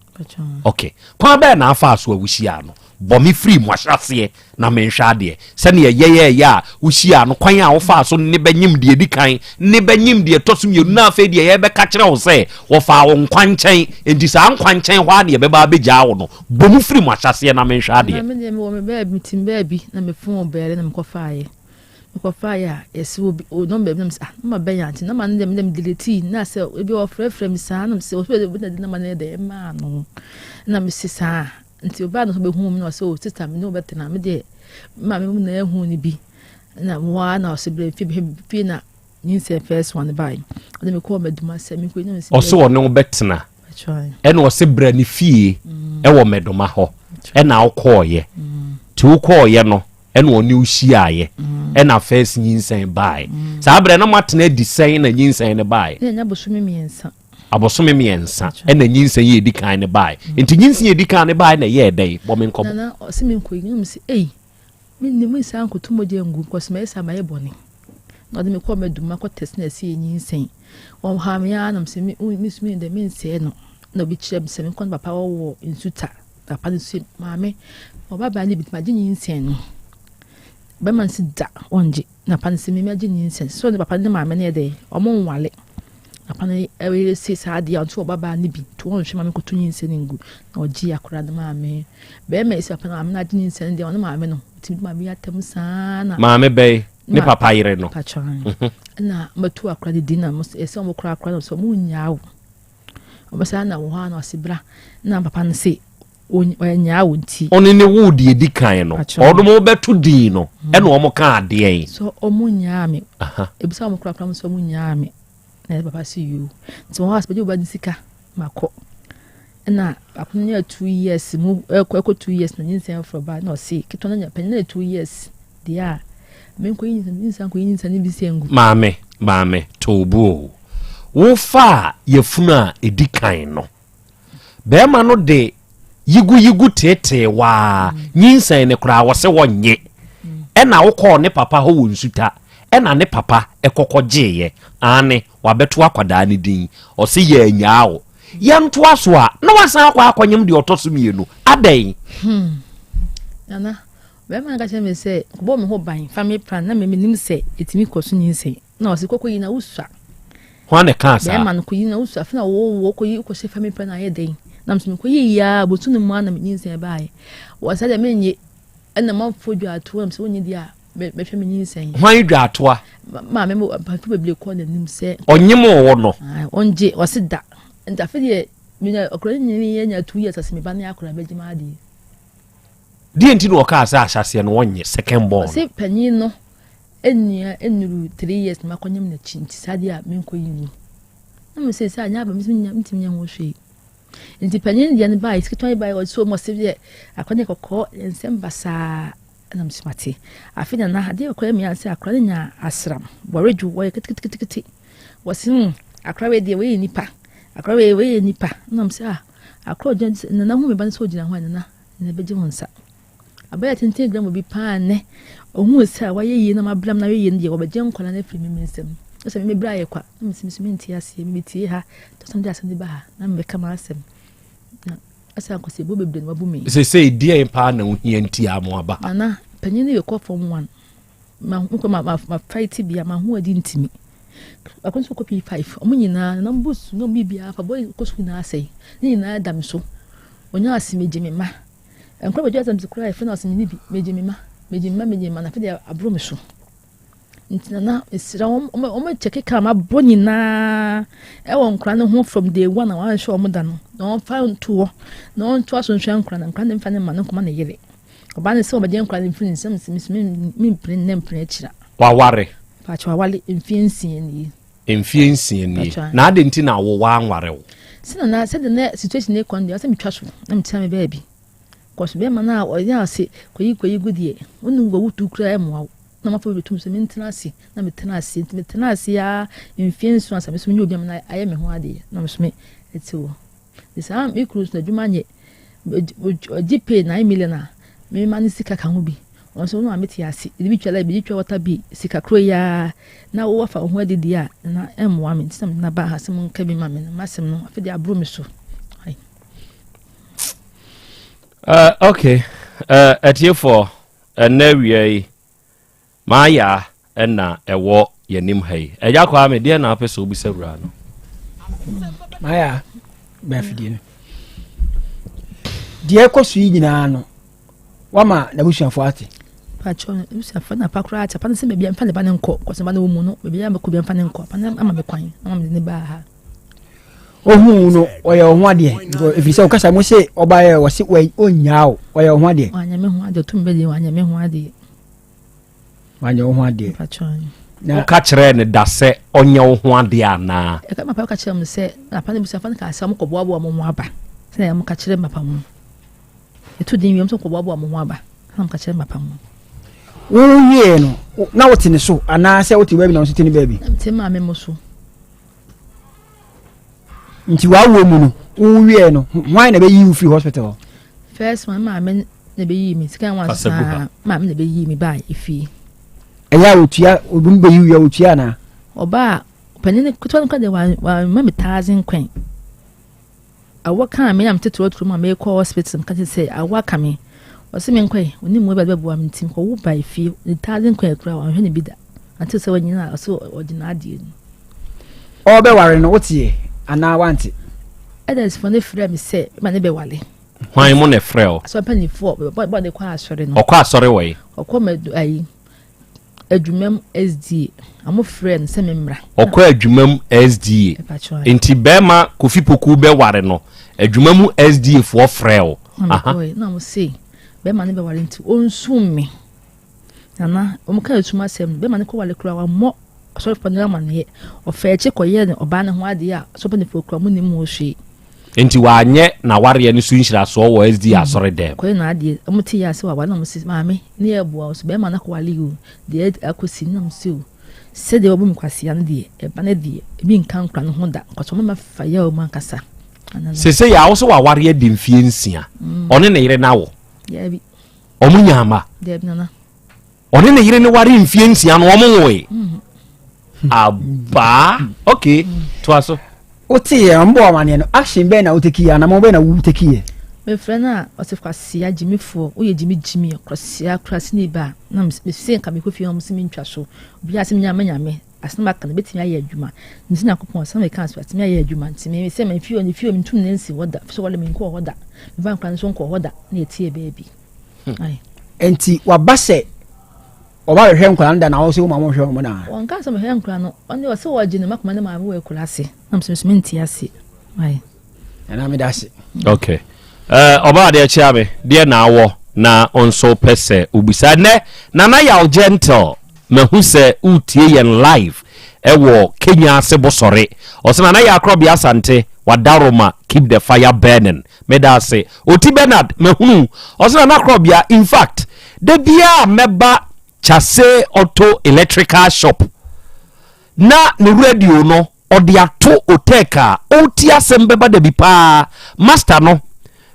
Ok. Kwan bɛɛ na afa so a wohyiaa no? Bɔ me firi mu ahyɛaseɛ na menhwɛ adeɛ. Sɛdeɛ yɛyɛɛyɛ a wohyiaa no, kwan a wofaa so ne bɛnyem deɛ ɛdi kan, ne bɛnyem deɛ ɛtɔ so mmienu, na afei deɛ yɛbɛka kyerɛ wo sɛ wɔfaa wo nkwankyɛn, enti saa nkwankyɛn hɔ ara na yɛbɛba abɛgyaa wo no. Bɔ mu firi mu ahyɛaseɛ na menhwɛ adeɛ. Na me deɛ mewɔ me baabi, metim baabi na me phone bɛɛle na mekɔfaeɛ. Mekɔfaeɛ a, yɛse obi, o nɔmba bi na mese ah nɔmba bɛn a, nti nɔmba no deɛ me deɛ me deletee na sɛ ebi ɔfrɛfrɛ me saa na mese ɔsɛ obi na de nɔmba no yɛ dɛn ɛmaa no na mese saa nti ɔbaa no sɛ ɔbɛhu me na ɔsɛ o sista me ne wo bɛtena me deɛ me maame mu na ɛhu no bi na mo ara na ɔsɛ brɛ fie fie na nyinsɛn first one bae ɔde me kɔɔ mɛduma sɛ me kɔ nyɛ ɔsɛ ɔne wo bɛtena ɛna ɔsɛ brɛ ne fie ɛwɔ mɛdoma hɔ ɛna wokɔɔyɛ nti wokɔɔyɛ no ɛna ɔne wo hyiaeɛ mm. ɛna first nyinsɛn baeɛ mm. saa berɛ na moatena adi sɛn na nyinsɛn no baeɛ abosome mmiɛnsa ɛna nyinsɛn yɛ ɛdi kan no baeɛ mm. nti nyinsɛn yɛ ɛdi kan no baeɛ na ɛyɛɛ dɛn bɔ me nkɔmmɔ nana ɔsɛ me nkɔ yi sɛ ei mennim nsa nkoto mogya ngu nkɔsɛ mayɛ saa mayɛ bɔne na ɔde me kɔɔ madum akɔ test na ɛsɛ yɛ nyinsɛn wɔha me ara nam sɛ mesumi dɛ mensɛe no na obi kyerɛ me sɛ menkɔ no papa wɔwɔ nsuta Papa no se, Maame, ɔbabaa no bi nti magye nyinsɛn no. Bɛrima no se, Da, ɔngye. Na papa no se, Me magye nyinsɛn. So ne papa no ne maame no yɛ dɛ, ɔmo nwale. Na papa no yere se, Saa deɛ ɔnto ɔbabaa no bi nti ɔnhwɛ ma menkɔto nyinsɛn no ngu. Na ɔgye akwadaa no maa me. Bɛrima yi se papa no maame no agye nyinsɛn no deɛ, ɔne maame no, ɔtumi de maame yi atɛm saa na. Maame bɛyi ne papa yere no. Patwaan. Ɛna mɛto akwadaa no din na ɛsɛ ɔmo kora akwadaa no sɛ ɔmo nyaa wo. Ɔbɛsan na wɔ hɔ a na ɔse bra na papa no se ɔnyaa wo nti. Ɔne ne woo deɛ edi kan no ɔno mo bɛto din no mm. ɛna ɔmo ka adeɛ yi. So ɔmo nyaa me ebisa ɔmo korakora mo sɛ ɔmo nyaa me na papa se yoo nti wɔn hɔ asɛ bɛgye ɔba ne sika ma kɔ ɛna baako no nyɛ 2 years mu ɛkɔ ɛkɔ 2 years na nyinsɛn foforɔ ba na ɔse ketewa no nya panyin no yɛ 2 years deɛ a menkɔ yi nyinsɛn nyinsɛn nkɔ yi nyinsɛn ne bi sɛ ngu. Maame maame too bo o. Wofaa yafunu a ɛdi kan no, bɛrima no de yiguyigu teetee waa nyinsɛn no koraa wɔ sɛ wɔnnye. Ɛna wokɔɔ ne papa hɔ wɔ nsuta, ɛna ne papa ɛkɔkɔ gyeeɛ. Aane, wabɛto akwadaa no din. Ɔse yɛanyaa wo. Yɛntoa so a, na wasan akɔ akɔnyem deɛ ɔtɔ so mmienu. Adɛn? Hmm. Nana, bɛrima no ka kyerɛ me sɛ, kɔbɔ me ho ban, fa me pra, na me menim sɛ ɛtumi kɔ so nyinsɛn. Na ɔsi kɔkɔ yi na wosua. Hwan na ɛkaa saa? Bɛrima no kɔyi na wosua afei na wo wo kɔyi kɔhyɛ fa mi pɛ na ayɛ dɛn? Na nso mekɔyi yi ara bosu no mu ara na menyinsɛn baeɛ. Wɔ sɛ deɛ menyɛ ɛna manfo dwaatoa mu sɛ wonyɛ deɛ a mɛhwɛ me nyinsɛn. Hwan dwaatoa? Maame mo mpanyinfo bebree kɔɔ n'anim sɛ. Ɔnyem wo no. Ɔngye ɔsi da nti afei deɛ menya akora nyini yɛ nya 2 years ase me ba ne akora bɛgye m'adeɛ. Deɛ nti na ɔkaa sɛ ahyɛaseɛ no ɔnyɛ second born. Ɔsi panyin no. Nnua nnuru 3 years na makɔnyem n'akyi nti saa deɛ a menkɔ yi ngu. Na me sɛ sɛ anyɛ aba me ntumi nyɛ ho hwee. Nti panyin deɛ no baeɛ ketewa yi baeɛ ɔsɛ ɔmo ɔsɛ deɛ akɔnyɛ kɔkɔɔ nsɛm basaa ɛna me mate. Afei na na adeɛ kɔkɔɔ yɛ me sɛ akora no nya asram wɔredwo wɔyɛ keteketekete. Wɔse hmm akora wei deɛ wei yɛ nipa akora wei wei yɛ nipa na me sɛ ah akora ɔgyina nana hu me ba no sɛ ɔgyina hɔ a nana na ɛbɛgye wo nsa. Abɛyɛ tenten gyina mu bi paa nnɛ. Ohuu sɛ wayɛ yie na mabram na ayɛ yie no deɛ, wɔbɛgye nkwadaa no afiri me me nsam. Na sɛ me me bra yɛ kwa, na mesi me mente aseɛ, me metie ha, tɔ sɛ mede asɛm de ba ha, na mebɛka m'asɛm. Na ɛsɛ ankɔsɛbuo bebree na wabu me. Seesei deɛn paa na wohia nti a moaba ha? Nana, panyin no yɛkɔ form one. Ma mekɔ ma ma ma fight bia ma ho adi ntimi. Baako nso kɔ P5. Ɔmo nyinaa na ɔmo bu na ɔmo biribiara fa bɔ kɔ sukuu nyinaa asɛe. Ne nyinaa da me so. Onya ase megye me ma. Nkora bɛgye asɛm koraa yɛfrɛ no asɛm ne bi megye me ma megye me ma megye me ma na afei deɛ aboro me so nti nana mesrɛ wɔn wɔn kyɛke kaa mabɔ nyinaa ɛwɔ nkora no ho from day one a wɔanhwɛ wɔn da no na wɔn fa nto hɔ na wɔn nto aso nhwɛ nkora no nkora no mfa ne ma no nkɔma ne yere ɔbaa no sɛ wɔbɛgye nkora no mfiri ne nsam sɛ mesɛ mempene nnɛ mpene akyira waware paakyɛ waware mfie nsia nie. Mfie nsia nie. Patwa. Na adɛn nti na wo wanware wo? Sɛ na sɛde na situation ne kɔ no deɛ ɔsɛ metwa so na metena me baabi. Kɔso bɛrima no a ɔyɛ ase kɔyi kɔyi gu deɛ wonu wɔ wotu koraa ɛmmoa wo. Na mafa bi bɛtum sɛ mentena ase na metena ase nti metena ase ara mfie nson ansa me so menyɛ obi a mena ayɛ me ho adeɛ na me so me ɛte hɔ. Nti saa me kunu nso n'adwuma nyɛ ɔgye pay 9 million a mema ne sika ka ho bi. Ɔno nso ɔno a mete ase yɛde bi twa light bi twa water bill, sika koro yi ara na woafa wo ho adi deɛ a na ɛmmoa me. Nti na mede no aba ha sɛ monka bi ma me no m'asɛm no afei deɛ aboro me so. Okay, atiefoɔ, ɛnnɛ awia yi Maaya na ɛwɔ yɛnim ha yi. Agya Kwame, deɛ na apɛ sɛ wobisa wura no? Maaya, bɛn afidie no. Deɛ ɛkɔ so yi nyinaa no, wama n'abusuafoɔ ate? Pakyɛ, abusuafoɔ na pa koraa ate. Apa no sɛ baabi a mfa ne ba no nkɔ, kɔsɛ ba no wɔ mu no, baabi a mɛkɔ bi mfa ne nkɔ. Apa no ama me kwan, ama mede ne baa ha. Ohun no, ɔyɛ wo ho adeɛ, ɛfiri sɛ wokasa mu se ɔbaeɛ wɔse ɔnnyaa wo, ɔyɛ wo ho adeɛ. Wanyɛ me ho adeɛ, ɔtum bɛdeɛ wanyɛ me ho adeɛ. Wanyɛ wo ho adeɛ. Woka kyerɛɛ no da sɛ ɔnyɛ wo ho adeɛ anaa? Ɛka papa ka kyerɛ m sɛ papa no busuafoɔ no kaa sɛ ɔmokɔboaboa mo ho aba, sɛ ɔmo ka kyerɛ papa mu ɛto din wie ɔmo sɛ ɔmokɔboaboa mo ho aba na ɔmo ka kyerɛ papa mu. Wowie no na wote ne so anaasɛ wote baabi na wo nso te ne baabi? Na mete maame mo so. Nti w'awoɔ mu no wowie no, hwan na bɛyi wo firi hospital? First one, maame na bɛyi mi sika wa saa, maame na bɛyi mi baa efie. Ɛyɛ a otua obi mu bɛyi wia otua anaa? Ɔbaa panin ketewa no kora deɛ wama me 1,000 coin. Awɔ kaa me na mete torɔtorɔ mu a merekɔ hospital, meka kyerɛ sɛ awɔ aka me, ɔse menkɔe, onim mu ɛbɛboa me nti mekɔwo ba efie ne 1,000 coin kora wanhwɛ ne bi da until sɛ wanyina a ɔse ɔgye n'adeɛ no. Ɔbɛware no woteɛ anaa wante? Elders fo no frɛ me sɛ ma ne bɛwale. Hwan mu na ɛfrɛ wo? Asɔre mpanimfoɔ bɔ de kɔ asɔre no. Ɔkɔ asɔre wɔ yi? Ɔkɔ mɛdu ayi adwumam SDA, ɔmo frɛ no sɛ memmra. Ɔkɔ adwumam SDA. Nti bɛrima Kofi Poku bɛware no, adwuma mu SDA foɔ frɛ wo? Na mekɔe na ɔmo se bɛrima no bɛware nti ɔnsum me. Nana, ɔmo ka esum asɛm no, bɛrima no kɔware koraa wammɔ asɔrefoɔ no amanneɛ. Ɔfaa akyi kɔyɛɛ ne ɔbaa no ho adeɛ a asɔre mpanimfoɔ koraa ɔmo nnim ho hwee. Nti wanyɛ n'awareɛ no so nhyirasoɔ wɔ SDA asɔre dɛm? Kɔyɛ n'adeɛ, ɔmo te yɛ ase waware na ɔmo se maame ne yɛ boa wo so bɛrima no akɔware o, deɛ akɔsi na ɔmo se o, sɛdeɛ wɔbu me kwasea no deɛ, ɛba no deɛ, ebi nka nkora no ho da, nkɔsɔ ɔmo ma fa yɛ ɔmo ankasa. Sese yɛ a wo sɛ waware adi mfie 6, ɔne ne yere no awo? Daabi. Ɔmo nya ama? Daabi nana. Ɔne ne yere no ware mfie 6 no ɔmo nwoe? Abaa, okay, toa so. Wote yɛ ɔmo bɔ amaneɛ no, action bɛn na wotake yɛ, anamɔ bɛn na wotake yɛ? Mefrɛ no a ɔse kwasea gyimifoɔ, woyɛ gyimi gyimi kwasea kuraseni ba, na mese nka mekɔ fie ɔmo se mentwa so, obiara se menya menya asɛm aka no bɛtumi ayɛ adwuma, mese Nyankopɔn asɛm meka so atumi ayɛ adwuma, nti me sɛ me fie ne fie mentum ne nsi hɔ da, so wɔle menkɔɔ hɔ da, mefa nkora no so nkɔɔ hɔ da, na yɛtie baabi. Nti waba sɛ ɔba bɛhwɛ nkwadaa no da na ɔsɛ wɔn a wɔhwɛ wɔn na. Wɔn ka sɛ mehwɛ nkwadaa no, ɔne ɔsɛ wɔgye ne makoma ne maame wɔ akura ase, na mesɛ mesɛ mente ase. Ɛna meda ase. Okay. Ɔbaa deɛ kyea me deɛ na awɔ na nso pɛ sɛ obisa nnɛ Nana Yaw Gentle, mahu sɛ wotie yɛn live ɛwɔ Kenya ase Bosɔre. Ɔsɛ Nana Yaw Akorɔbea Asante wadaroma, keep the fire burning. Meda ase. Oti Bernard, mahunu. Ɔsɛ Nana Akorɔbea, in fact da biara mɛba Chase Auto Electrical Shop na ne radio no ɔde ato otek a ɔreti asɛm bɛba da bi paa. Master no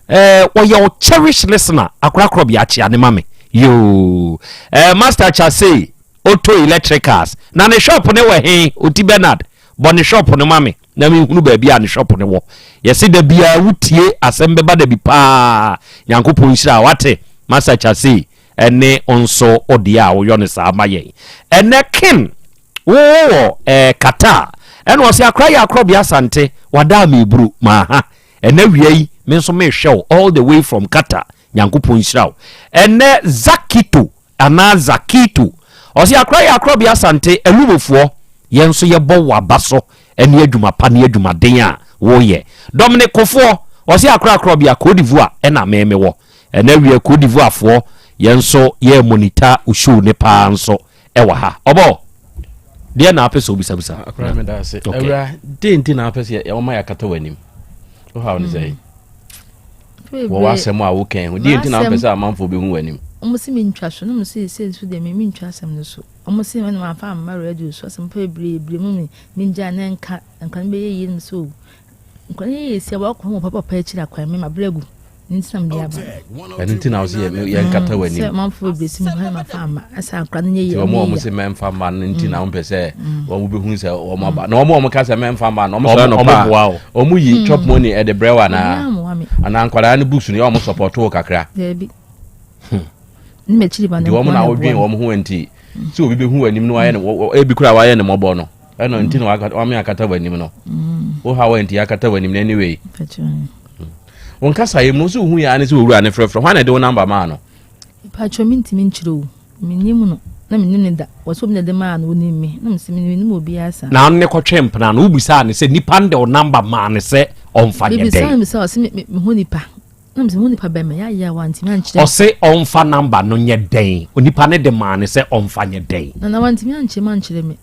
ɔyɛ eh, cherish listener. Akorakorɔ bi akyea ne ma me yoo eh, Master Chase Auto Electricals na ne shop ne wɔ he? Oti Bernard, bɔ ne shop no ma me na menhunu baabi a ne shop ne wɔ. Yɛse da biara wotie asɛm bɛba da bi paa. Nyankopɔn nhyira wate, Master Chase, ɛne nso ɔdeɛ a woyɔ no saa ma yɛn ɛnɛ ken wowɔ ɛɛ Qatar, ɛna ɔsɛ akora yɛ akorɔbea Asante wada meburu maaha ɛnɛ wia yi me nso mehwɛ wo all the way from Qatar. Nyankopɔn nhyira wo. Ɛnɛ Zakito anaa Zakito ɔsɛ akora yɛ akorɔbea Asante alumofoɔ, yɛn nso yɛbɔ wo aba so ɛne adwuma pa ne adwumaden a woyɛ. Dominic Kofoɔ ɔsɛ akora akorɔbea Cote d'Ivoire ɛna meme wɔ ɛnɛ wia Cote d'Ivoire foɔ, yɛn nso yɛ monitor show ne paa nso ɛwɔ ha ɔbɔ. Deɛ na apɛ sɛ obisabisa. Akora me da ase. Awura, deɛ nti na apɛ sɛ wɔma yɛakata w'anim? Wohaw ne sɛ hmm. wɔ w'asɛm a wokɛn ho. Deɛ nti na apɛ sɛ amanfoɔ bɛhu w'anim? Wɔn si mi ntwa so, na wɔn si sɛ nso deɛ mi mi ntwa asɛm no so. Wɔn si mi na wɔn afa amma radio so asɛm pɛ bebree bebree mu mi mi ngya ne nka nka no bɛyɛ yie no so. Nka no yɛ yie si a wɔakɔ ho papa papa akyiri akwan mi ma brɛ gu. Ne nti na mede aba. Ɛno nti na wɔsi yɛ yɛnkata w'anim. Sɛ manfo bebree si mu hɔ ma fa ama ɛsɛ akora no nyɛ yie. Nti wɔn a wɔn sɛ mɛnfa mma no nti na wɔn pɛ sɛ wɔn bɛhu sɛ wɔn aba na wɔn a wɔn ka sɛ mɛnfa mma no wɔn sɔrɔ no paa wɔn yi chop money ɛde brɛ wɔ anaa anaa nkwadaa no books no yɛ wɔn support wɔ kakra. Daabi. Ne m'akyiri ba ne wɔn na wɔdwen wɔn ho nti sɛ obi bɛhu w'anim no wayɛ no ebi kura wayɛ ne mmɔbɔ no. Ɛno nti na wame akata w'anim no. Wo haw nti akata w'anim no anyway. Wo nkasa yɛ mu no sɛ wohu yɛ ane sɛ owura ne frɛfrɛ hwan na ɛde wo namba maa no? Patro mentumi nkyerɛ o. Menim no na menim ne da. Wɔsɛ obi na ɛde maa no onim me. Na mesɛ menim obiara saa. Na ɔno ne kɔtwe mpena no wobisaa ne sɛ nipa no de wo namba maa ne sɛ ɔmfa nyɛ dɛn? Mebisaa no sɛ ɔsɛ mehu nipa. Na mesɛ mehu nipa bɛn me yɛ a wantumi ankyerɛ. Ɔse ɔmfa namba no nyɛ dɛn? Onipa no de maa ne sɛ ɔmfa nyɛ dɛn? Nana wantumi ankyerɛ mu ankyerɛ me.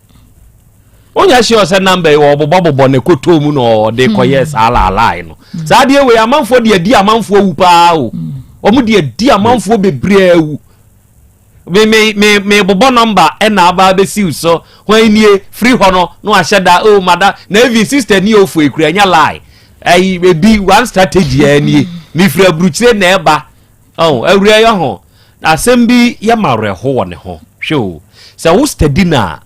Wonya sure sɛ namba yi ɔbobɔbobɔ ne kotoo mu na ɔde hmm. kɔyɛ saa laalae no. Hmm. Saa adeɛ wei amanfoɔ de adi amanfoɔ awu paa o. Hmm. Wɔn de adi amanfoɔ bebree awu. Me me me me bobɔ nɔmba ɛna aba abɛsiw so. Wɔn nie firi hɔ no na wahyɛ da oh mada na even sister ni ofo ekura ɛnyɛ lie. Ɛyi ebi one strategy ɛnie. Mefiri aburukyire na ɛba. Oh, awura yɛ ho. Asɛm bi yɛ ma awerɛho wɔ ne ho. Hwɛ o, sɛ wo steady no a,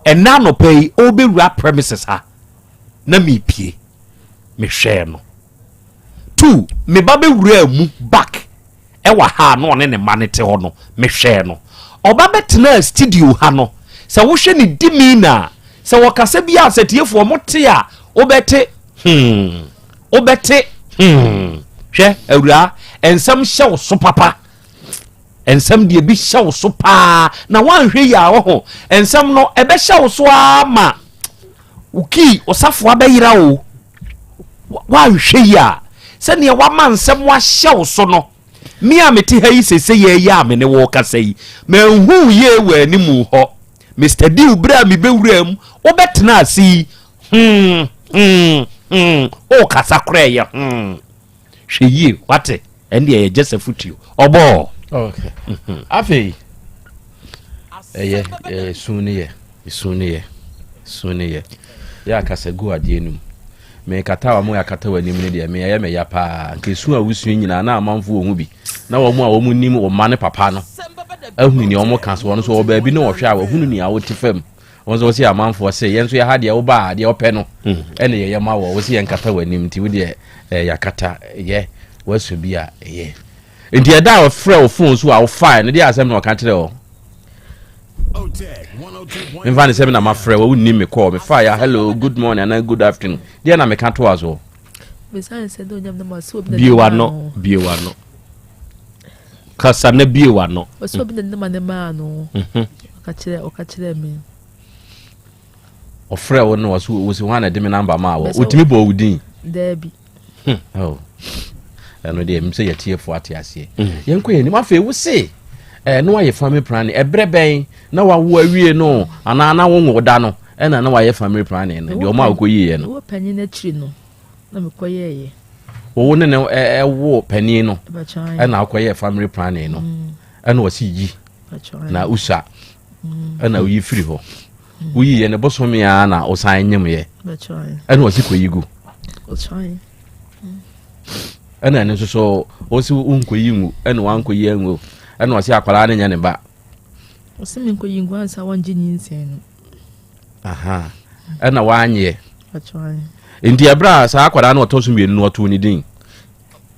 ɛnɛ anɔpa yi ɔrebɛwura premises ha na mepie. Mehwɛɛ no. Two, me ba bɛwuraa mu back ɛwɔ ha a na ɔne ne mma no te hɔ no, mehwɛɛ no. Ɔba bɛtenaa studio ha no, sɛ wohwɛ ne demeanor a, sɛ wɔkasa bi a sɛ tiefoɔ mo te a, wobɛte hmm. Wobɛte hmm. Hwɛ awuraa, nsɛm hyɛ wo so papa. Nsɛm deɛ bi hyɛ wo so paa na woanhwɛ yi a ɔho nsɛm no ɛbɛhyɛ wo so ara ma wo kii ɔsafoa bɛyera o. Woanhwɛ yi a sɛdeɛ wama nsɛm ahyɛ wo so no me a mete ha yi sese yɛ yi a me ne wo kasa yi manhu yie wɔ animu hɔ Mr. Dew berɛ a mebɛwura mu wobɛtena ase yi Hmm, hmm, hmm. O kasa koraa ɛyɛ hmm. Hwɛ yie, wate? Ɛnde ɛyɛ just afutuo. Ɔbɔɔ. Okay. Mhm. Afei, ɛyɛ ɛyɛ sun ne yɛ, sun ne yɛ, sun ne yɛ. Yɛ akasa gu adeɛ no mu. Mekata wɔn a akata wɔn anim no deɛ, me ɛyɛ me ya paa. Nka esu a wosua nyinaa na amanfo wɔ ho bi. Na wɔn a wɔn nim wɔn mma ne papa no ahunu nea wɔn ka so wɔn nso wɔ baabi na wɔhwɛ a wɔhunu nea wɔte fam. Wɔn nso wɔsi amanfoɔ se yɛn nso yɛ ha deɛ woba a deɛ ɔpɛ no mm. ɛna yɛyɛ ma wɔ wɔsi yɛn kata wɔ anim nti wo deɛ ɛɛ yɛakata yɛ wɔasu bi a ɛyɛ nti ɛda a wɔfrɛ wo fon so a wofae no deɛ asɛm na ɔka kyerɛ wɔ mfa ne sɛ me na mafrɛ wɔ wonni me kɔɔ mefa ya hello good morning anaa good afternoon deɛ na meka toa soɔ bie wano bie wano Kasa na bue w'ano. Ɔsɛ obi na ne ma ne maa no. Mhm. Ɔka kyerɛ ɔka kyerɛ me. Ɔfrɛ wo no ɔso wo si hwan na ɛde me namba maa wɔ. Otumi bɔ wo din. Daabi. Hmm. Oh. Ɛno deɛ ɛmu sɛ yɛtiefo ate aseɛ. Mm. Yɛnkɔ yɛn anim afei wo se ɛɛ na wayɛ family planning ɛbrɛ bɛn na wawo awie no anaa na wo nwo da no ɛna na wayɛ family planning no deɛ ɔmo a wokɔ yie yɛ no. Wɔ panyin akyiri no. na mekɔyɛeɛ. Wo ne no ɛwo panin no ɛna wokɔyɛɛ family planning no mm. ɛna ɔsi yi na usa mm. ɛna woyi firi hɔ mm. woyi yɛ ne bosome a na wosan nyem yɛ ɛna ɔsi kɔyi gu ɛna ɛno nso so ɔsi wonkɔyi ngu ɛna wankɔyi angu ɛna ɔsi akwadaa no nyɛ ne ba. Ɔsi mi nkɔyi ngu ansa wɔngye nyinsɛn no. Aha. Ɛna wanyɛ. Nti ɛberɛ a saa akwadaa no ɔtɔ so mmienu no ɔtoo ne din.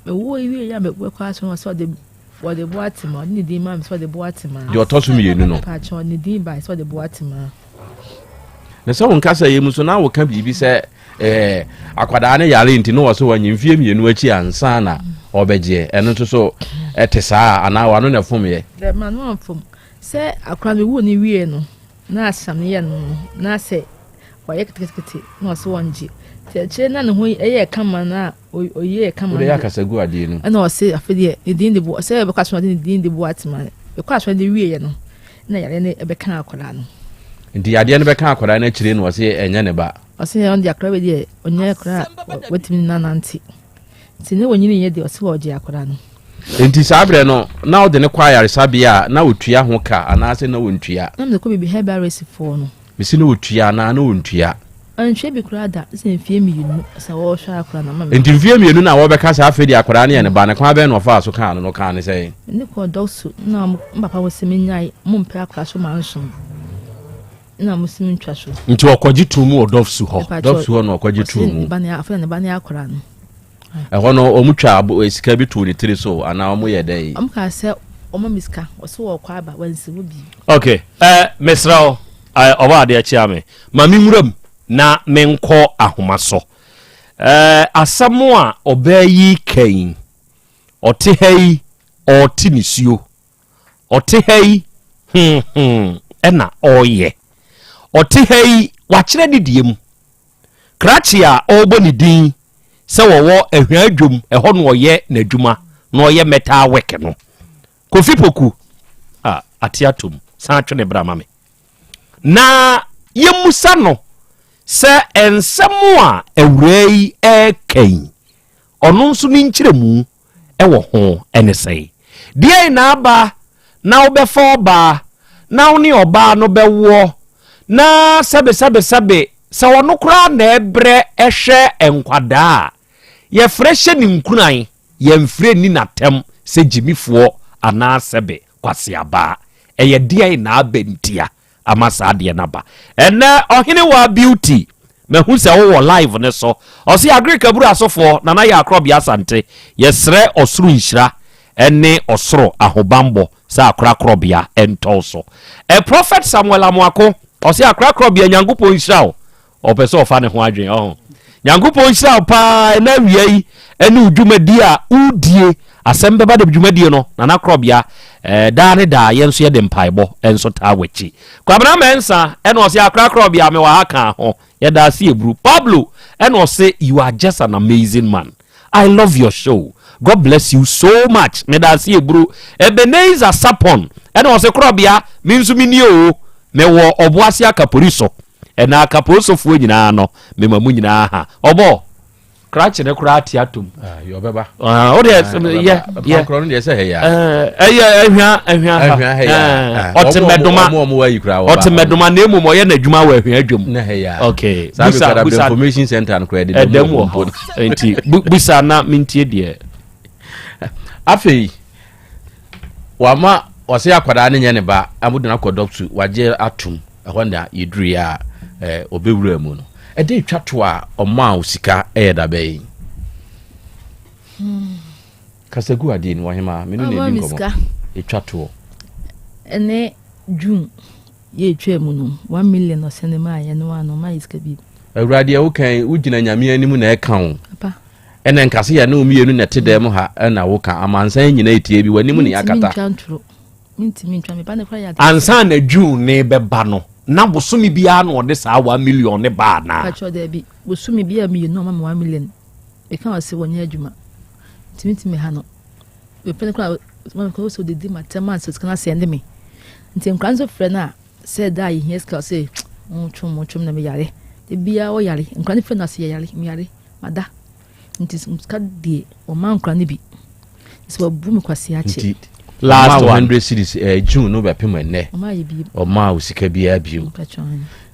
Mewɔ wie yɛ a mekɔ ase no sɛ ɔde wɔde bo atema ɔde ne din maa me sɛ ɔde bo atema. Deɛ ɔtɔ so mmienu no. Paakyɛ ne din baa sɛ ɔde bo atema. Na sɛ wo nkasa yɛ mu so na woka biribi sɛ ɛɛ akwadaa no yare nti na wɔ so wɔnye mfie mmienu akyi ansa na ɔbɛgyeɛ ɛno nso so ɛte saa anaa wano na ɛfom yɛ. Dɛ ma no amfom sɛ akwadaa no wu ne wie no. Na asram no yɛ no no, na sɛ wayɛ ketekete na ɔsɛ wɔngye. Nti akyire na ne ho yɛɛ kama no a ɔyɛɛ kama no. Wode yɛ akasa gu adeɛ no. Ɛna ɔse afei deɛ ne din de bo sɛ ɛbɛkɔ asɔre de ne din de bo atema. Ɛkɔ asɔre de wieɛ no na yare no ɛbɛka akwadaa no. Nti yadeɛ no bɛka akwadaa no akyire na ɔse ɛnyɛ ne ba. Ɔse ɔno deɛ akwadaa wei deɛ ɔnyɛ akwadaa a watumi ne nanante. Nti ne wɔnyini yɛ deɛ ɔse ɔgye akwadaa no. Nti saa berɛ no na wode no kɔ ayaresabea a na ɔtua ho ka anaasɛ na ɔntua? Na mede kɔ baabi herbalist foɔ no. Mese na ɔtua anaa na ɔntua? Ɔntua bi koraa da sɛ mfie mmienu sɛ wɔrehwɛ akwadaa no ama me. Nti mfie mmienu na wɔbɛka sɛ afei deɛ akwadaa no yɛ ne ba no kwan bɛn na ɔfaa so kaa no no ɔkaa no sɛn? Mede kɔɔ dɔkto na me papa wɔ sɛ menyae mo mpɛ akwadaa so mansom na mo si mentwa so. Nti ɔkɔgye too mu wɔ dɔfsu hɔ? Dɔfsu hɔ na ɔkɔgye too mu. Afei na ne ba ne akwadaa no. Ɛhɔ no wɔn twa eh, sika bi too ne tiri so anaa wɔn yɛ dɛ yi. Wɔn kaa sɛ wɔn ma sika wɔsi wɔkɔ aba wɔnsi mu bi. Ok eh, mesrɛ wo eh, ɔbɔ adeɛ kyea me ma me nwura mu na menkɔ ahoma so eh, asɛm a ɔbaa yi ka yi ɔte ha yi ɔɔte nisuo ɔte ha yi hmm hmm ɛna ɔɔyɛ ɔte ha yi wakyerɛ ne deɛ mu Krakye a ɔrebɔ ne din sɛ wɔwɔ Ahwea Dwom, ɛhɔ na ɔyɛ n'adwuma na ɔyɛ metal work no. Kofi Poku, a ate atom, san twe ne bra ma me. Na yɛmmusa no sɛ nsɛm a awuraa yi reka yi, ɔno nso ne nkyerɛmu wɔ ho ne sɛn? Deɛn na aba na wobɛfa ɔbaa na wo ne ɔbaa no bɛwoɔ na sɛbesɛbesɛbe sɛ ɔno koraa na ɛbrɛ hwɛ nkwadaa a, yɛfrɛ hyɛ no nkuran, yɛmfrɛ nni no atɛm sɛ gyimifoɔ anaa sɛbe kwaseabaa. Ɛyɛ deɛn na aba ntia ama saa adeɛ no aba. Ɛnɛ Ɔhenewaa Beauty mahu sɛ wowɔ live no so. Ɔse Agric Abura Asofoɔ Nana Yaa Akorɔbea Asante yɛsrɛ ɔsoro nhyira ne ɔsoro ahobanbɔ sɛ akora korɔbea ntɔ wo so. Ɛ Prophet Samuel Amoako ɔse akora korɔbea Nyankopɔn nhyira wo Ɔpɛ sɛ ɔfa ne ho adwene ɔho. Nyankopɔn nhyira wo paa ɛna awia yi ɛne wo dwumadie a wodie. Asɛm bɛba de dwumadie no Nana Korɔbea eh, daa ne daa yɛn nso yɛde mpaebɔ nso taa w'akyi. Kwabena Mensah ɛna ɔse Akra Korɔbea mewɔ ha ka ho. Yɛda ase eburu. Pablo ɛna ɔse you are just an amazing man. I love your show. God bless you so much. Meda ase eburu. Ebenezer Sapon ɛna ɔse Korɔbea me nso me nie o. Mewɔ Ɔboase Akapori so. Ɛna akaposofoɔ nyinaa no mema mo nyinaa ha. Ɔbɔ krakye no koraa ate atom. Ah, yɛ ɔbɛba. Ah, wo deɛ Ah, yɛ ɔbɛba. yɛ. Pankorɔ no deɛ sɛ hɛ ya. Eh, ɛyɛ ahwia ahwia ha. Ahwia ha ya. Eh, Ah, ɔte ɔmo- mɛdoma. ɔmo- ɔmo ayi koraa wɔba. Ɔte mɛdoma na mmom ɔyɛ n'adwuma wɔ ahwia adwam. Na hɛ ya. Okay. Saa Busa bɛkɔda busa information center no koraa ɛdeda ɛdam mu wɔ mpo hɔ. Nti busa na mentie deɛ. Afei wama ɔsɛ akwadaa no nyɛ ne ba amode no akɔ dɔkto wagye atom ɛhɔ na yɛduruiɛ a eh, ɔbɛwura mu no ɛde twa to a ɔmaa wo sika ɛyɛ da bɛyi hmm. kasa gu adeɛ ni wɔhema me no na ɛdi nkɔmmɔ ɛtwa toɔ ɛne june yɛtwa mu no 1 million ɔsɛne maa yɛ no ano ma yɛ sika bi awurade a wokan wogyina nyame anim na ɛka wo Ɛna nka sɛ yɛne wo mmienu na ɛte dan mu ha na woka amansan nyinaa etie bi w'anim ne akata. Ansa na June ne bɛba no na bosome biara na ɔde saa one million ne ba anaa? Patrɔ daabi bosome biara mmienu ɔma me one million meka wɔ sɛ wɔnyɛ adwuma ntumi ntumi ha no mepɛ no koraa ma mekɔ sɛ ɔdidi ma tɛm ansa sika no asɛnde me nti nkora nso frɛ no a sɛ da a yɛhia sika ɔsɛ ɔtwom ɔtwom na meyare da biara ɔyare nkora no frɛ no ase yɛyare meyare Mada. Nti sika deɛ ɔma nkora no bi. Sɛ wabu me kwasi akyɛ. Nti last one 100 series eh, June no bɛpem ɛnnɛ. Ɔma yɛ bi. Ɔma wo sika biara bio.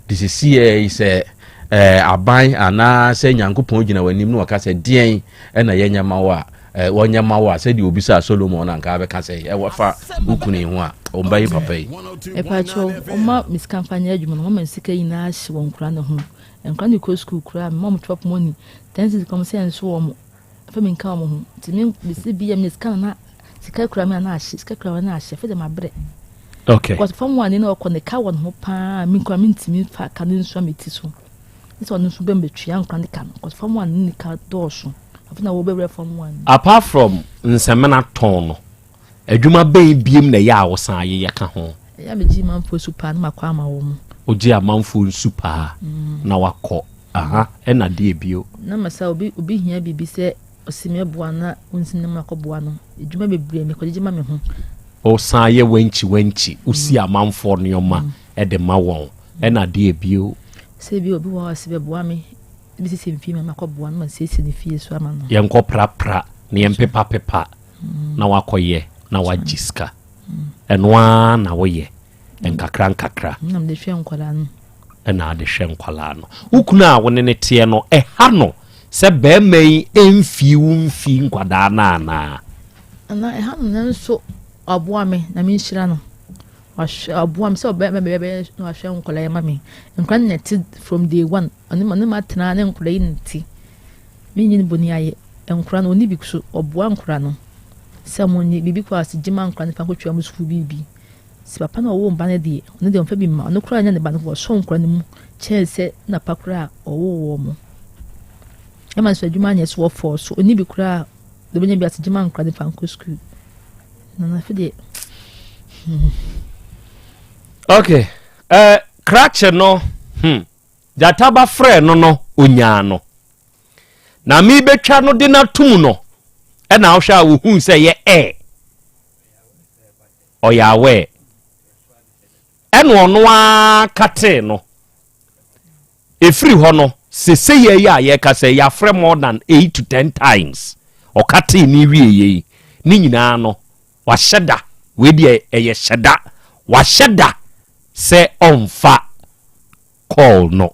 De sisi yɛ yi sɛ eh, aban anaa sɛ Nyankopɔn gyina w'anim na ɔka sɛ deɛn ɛna yɛnyɛ ma wo a eh, wɔnyɛ ma wo a sɛdeɛ obisaa Solomon no anka abɛka sɛ ɛwɔ fa wo kunu yi ho a ɔmba yi papa yi. Ɛpakyɛw ɔma me sika mfa nyɛ adwuma no ɔma me sika nyinaa hye wɔ nkora no ho. Nkwadaa no kɔ sukuu koraa mema wɔn chop money 10 cedis kɔm sɛ nso wɔn fɛ mi nka wɔn ho nti mi bisi bi yɛ mi sika na sika kura mi na ahye sika kura mi na ahye fɛ de ma brɛ. Okay. Because fam wa ne na ɔkɔ ne ka wɔ ne ho paa mi nkura mi ntumi fa ka ne nso a mi ti so ne sɛ ɔno nso bɛ mbɛtua nkura ne ka no because fam wa ne ne ka dɔɔso afei na wɔbɛwura fam wa. Apart from nsɛmina tɔn no. Adwuma bɛn biom na ɛyɛ a wosan yeyɛ ka ho? Ɛyɛ a megye amanfoɔ nsu paa na makɔ ama wɔn. Wogye amanfoɔ nsu paa na wakɔ, aha, ɛna deɛ bio? Na masa obi obi hia biribi sɛ ɔsi mɛboa na ɔnsi na makɔboa no. Adwuma bebree mekɔgyegye ma me ho. Wosan yɛ wankyi wankyi, wosi amanfoɔ nneɛma de ma wɔn. Ɛna deɛ bio? Sɛ bi obi wɔ hɔ a ɔse bɛboa me bi sisi mfie ma makɔboa no ma siesie ne fie so ama no. Yɛnkɔ prapra na yɛmpepapepa na wakɔyɛ na wagye sika. Ɛno ara na woyɛ nkakra nkakra. Na mede hwɛ nkwadaa no. Ɛna ade hwɛ nkwadaa no. Wo kunu a wo ne no teɛ no, ɛha no sɛ barima yi mfii wo mfii nkwadaa no anaa? Ana ɛha no nanso waboa me na menhyira no. Wahwɛ waboa me sɛ ɔbɛyɛ bɛyɛ bɛyɛ na wahwɛ nkwadaa yi ama me. Nkwadaa no na ɛte from day one. Ɔne ɔne ma tena ne nkwadaa yi na ɛte. Menyi ne bɔne ayɛ. Nkwadaa no ɔni bi so ɔboa nkwadaa no sɛ wɔn nye biribi kɔ ase gye ma nkwadaa no fa nkɔtua wɔn sukuu biribi. Sɛ papa na ɔwoo mba no deɛ ɔno deɛ ɔmfa bi mma ɔno koraa nyɛ ne ba no wɔsɔ nkwadaa no mu kyɛn sɛ na pa koraa ɔwoo wɔn. Ɛma nso adwuma anyɛ so wɔfɔɔ so ɔni bi koraa deɛ ɔbɛnya bi ase gye ma nkwadaa no fa nkɔ sukuu. Nana afei deɛ hmm. Okay. Uh, krakye no hmm. Gyata ba frɛɛ no no, onyaa no. Na mebɛtwa no de no atom no, ɛna wohwɛ a wohuu sɛ ɛyɛ ɛ. Ɔyɛ aware. Ɛna ɔno ara katee no. Ɛfiri hɔ no, sesei yi a yɛkasa yi, yɛafrɛ more than 8 to 10 times. Ɔkatee ne wieɛ yi, ne nyinaa no, wahyɛ da. Wei deɛ ɛyɛ hyɛ da. Wahyɛ da sɛ ɔmfa call no.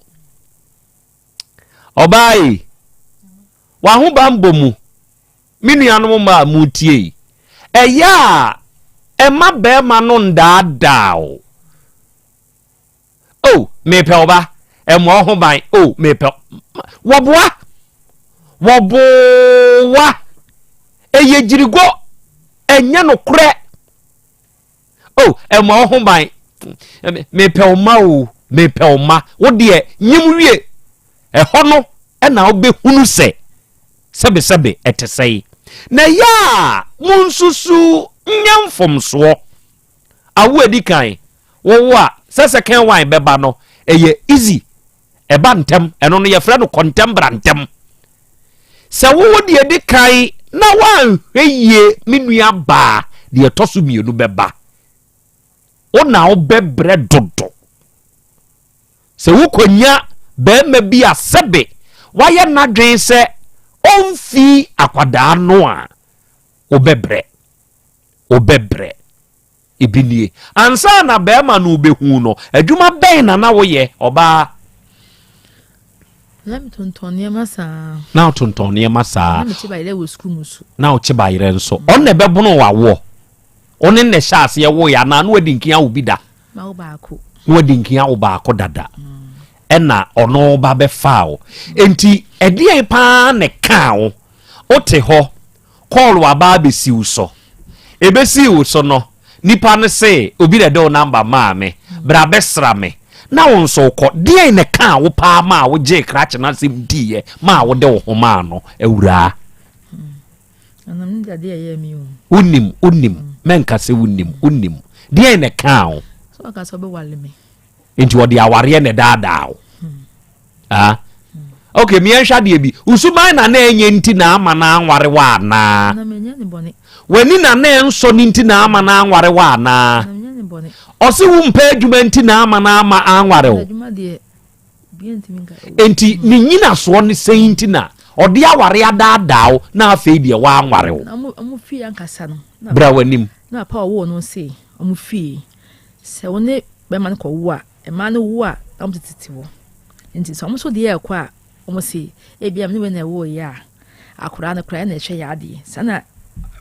Ɔbaa yi, w'ahobanbɔ mu, me nuanom mmaa a moretie yi, ɛyɛ a ɛma bɛrima no ndaadaa o. Oh, mepɛ ɔba, ɛmmɔ wo ho ban. Oh, mepɛ wɔboa, wɔboa, ɛyɛ gyirigo, ɛnyɛ nokorɛ. Oh, ɛmmɔ wo ho ban. Mepɛ wo mma o, mepɛ wo mma. Wo deɛ, nyim wie. Ɛhɔ no ɛna wobɛhunu sɛ sɛbesɛbe ɛte sɛe. Na ɛyɛ a monsusu nyɛ mfomsoɔ. Awo adi kan, wowo a, sɛ second one bɛba no, ɛyɛ easy. Ɛba ntɛm. Ɛno no yɛfrɛ no kɔntɛm bra ntɛm. Sɛ wowo deɛ edi kan na woanhwɛ yie me nua baa, deɛ ɛtɔ so mmienu bɛba. Wo na wobɛbrɛ dodo. Sɛ wokɔnya barima bi a sɛbe wayɛ n'adwene sɛ ɔmfi akwadaa no a, wobɛbrɛ. Wobɛbrɛ. Ebi nie. Ansa na barima no rebɛhu no, adwuma bɛn na na woyɛ, ɔbaa? Na metontɔn nneɛma saa. Na wotontɔn nneɛma saa. Na mekye bayerɛ wɔ sukuu mu so. Na wokye bayerɛ nso. Mm. Ɔno na ɛbɛbono w'awoɔ. Ɔne na ɛhyɛ aseɛ woeɛ anaa na wadi nkin awo bi da? Mawo baako. Na wadi nkin awo baako dada. Mm. Ɛna ɔno ba bɛfaa wo. Enti ɛdeɛn paa na ɛkaa wo? Wote hɔ Call aba abɛsi wo so. Ɛbɛsii wo so no, nipa no se obi na ɛde wo number maa me, bra bɛsra me. Na wo nso wokɔ. Deɛn na ɛkaa wo paa maa wogyee krakye no asɛm diiɛ maa wode wo ho maa no, awuraa? Wonim, wonim, mɛnka sɛ wonim, wonim. Deɛn na ɛkaa wo? Nti ɔde awareɛ na ɛdaadaa wo. Ah. Ok, meɛnhwɛ adeɛ bi. Wo suban na na ɛnyɛ nti na ama no anware wo anaa? W'ani na na ɛnsɔ no nti na ama no anware wo anaa? Ɔse wo mpɛ adwuma nti na ama no ama anware wo. Enti ne nyinasoɔ ne sɛn nti na ɔde aware adaadaa wo na afei deɛ wanware wo? Bra w'anim. Na papa ɔwoo no se ɔmo fie sɛ wo ne bɛrima no kɔwo a Mmaa no wo a na wɔn tete hɔ nti sɛ wɔn nso deɛ ɛkɔ a wɔn se ebia me ne wei na ɛwɔ yɛ a akwadaa no koraa ɛna ɛhwɛ yɛ adeɛ saa na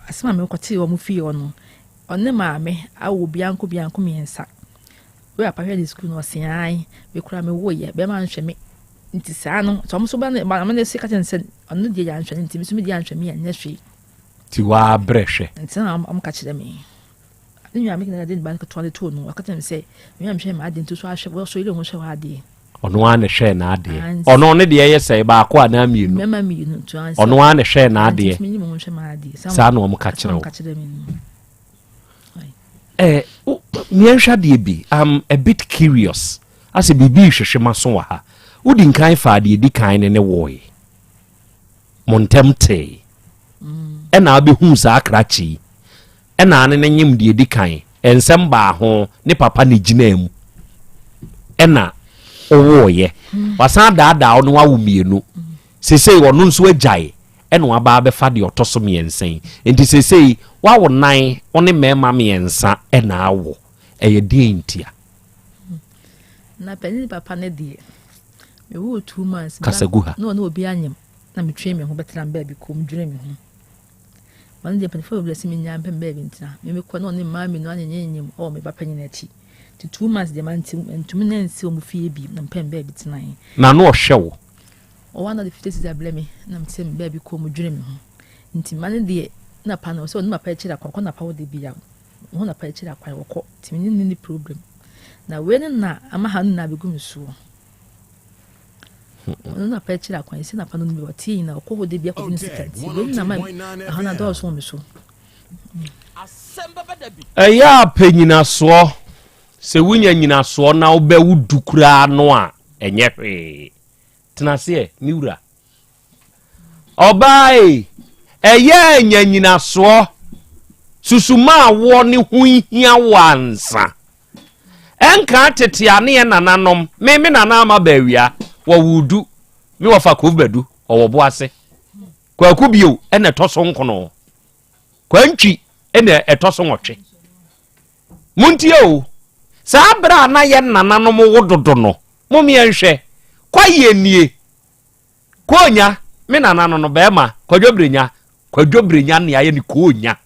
asɛm a mekɔtee wɔn fie hɔ no ɔne maame awo bianko bianko mmiɛnsa wei apa hwɛ ne sukuu no ɔse ae me koraa me wo yɛ bɛrima nhwɛ me nti saa no sɛ wɔn nso ba ne maame no se ka kyerɛ no sɛ ɔno deɛ yɛ anhwɛ no nti me nso me deɛ anhwɛ me a nyɛ hwee nti waa brɛ hwɛ nti na wɔn ka kyerɛ me. Ne nua me na de ne ba no ketewa no too no. Ɔka kyerɛ me sɛ, me a mehwɛ m'adeɛ nti so ahwɛ wɔ so yere ho hwɛ w'adeɛ. Ɔno ara na ɛhwɛɛ n'adeɛ. Ɔno ne deɛ yɛ sɛ baako anaa mmienu. Mmarima mmienu nti ansa. Ɔno ara na ɛhwɛɛ n'adeɛ. Nti menyim ho hwɛ m'adeɛ. Saa na wɔn ka kyerɛ wo. Ka kyerɛ me no. Eh, meɛnhwɛ adeɛ bi. I'm a bit curious. Asɛ biribi rehwehwe m'aso wɔ ha. Wodi nkan faa deɛ edi kan ne ne woe. Mo ntɛm tee. Ɛna abɛhuu saa krakye yi. Ɛna ne no nyem deɛ ɛdi kan, nsɛm baa ho, ne papa na ɛgyinaa mu. ɛna wowooyɛ. Wasan adaadaa wo na wawo mmienu. Seesei ɔno nso agyae ɛna waba abɛfa deɛ ɔtɔ so mmiɛnsa yi. Nti seesei woawo nan, wo ne mmarima mmiɛnsa ɛna awo. Ɛyɛ deɛn ntia? Na panin papa no deɛ, mewoo 2 months. Kasa gu ha. Na ɔne obi anyem na metwe me ho bɛtena baabi kom dwene me ho. Ɔno deɛ mpanyinfoɔ bebree sɛ menyaa mpɛ me baabi ntena. Me mekɔ na ɔne mmaa mmienu anyenyenyem wɔ me ba panyin akyi. Nti 2 months deɛ mante mantumi na nsi wɔn fie bi na mpɛ me baabi tenae. Na na ɔhwɛ wo? Ɔwɔ na ɔde 50 cedis abrɛ me na mete me baabi kɔ mu dwene me ho. Nti mma no deɛ na pa no sɛ ɔne papa akyiri akwan ɔkɔ na pa wɔ de bi a ho na pa akyiri akwan wɔkɔ nti me ne ne problem. Na wei no na ama ha no na abɛgu me soɔ. Ɔno na pa akyiri akwan si na pa no bi ɔte nyina ɔkɔ hɔ de bi akɔgye ne sika nti wei no na ama ɛha no adɔɔso wɔ me so. Ɛyɛ a pɛ nyinasoɔ. Sɛ wonya nyinasoɔ na wobɛwo du koraa no a, ɛnyɛ hwee. Tena aseɛ, me wura. Ɔbaa e, ɛyɛ a nya nyinasoɔ. Susu ma awoɔ ne ho hia wo ansa. Ɛnkaa tete a ne yɛ nananom, me me nana ama baawia, wɔwoo du. Me wɔfa Kofi Badu, ɔwɔ Boase. Kwaku bio na ɛtɔ so nkono. Kwantwi na ɛtɔ so nwɔtwe. Montie o, saa berɛ a na yɛn nananom wo dodo no, mom yɛnhwɛ, kwaeɛ nie, Koonya, me nana no no, bɛrima, Kwadwo Brenya, Kwadwo Brenya ne ayɛ ne Koonya.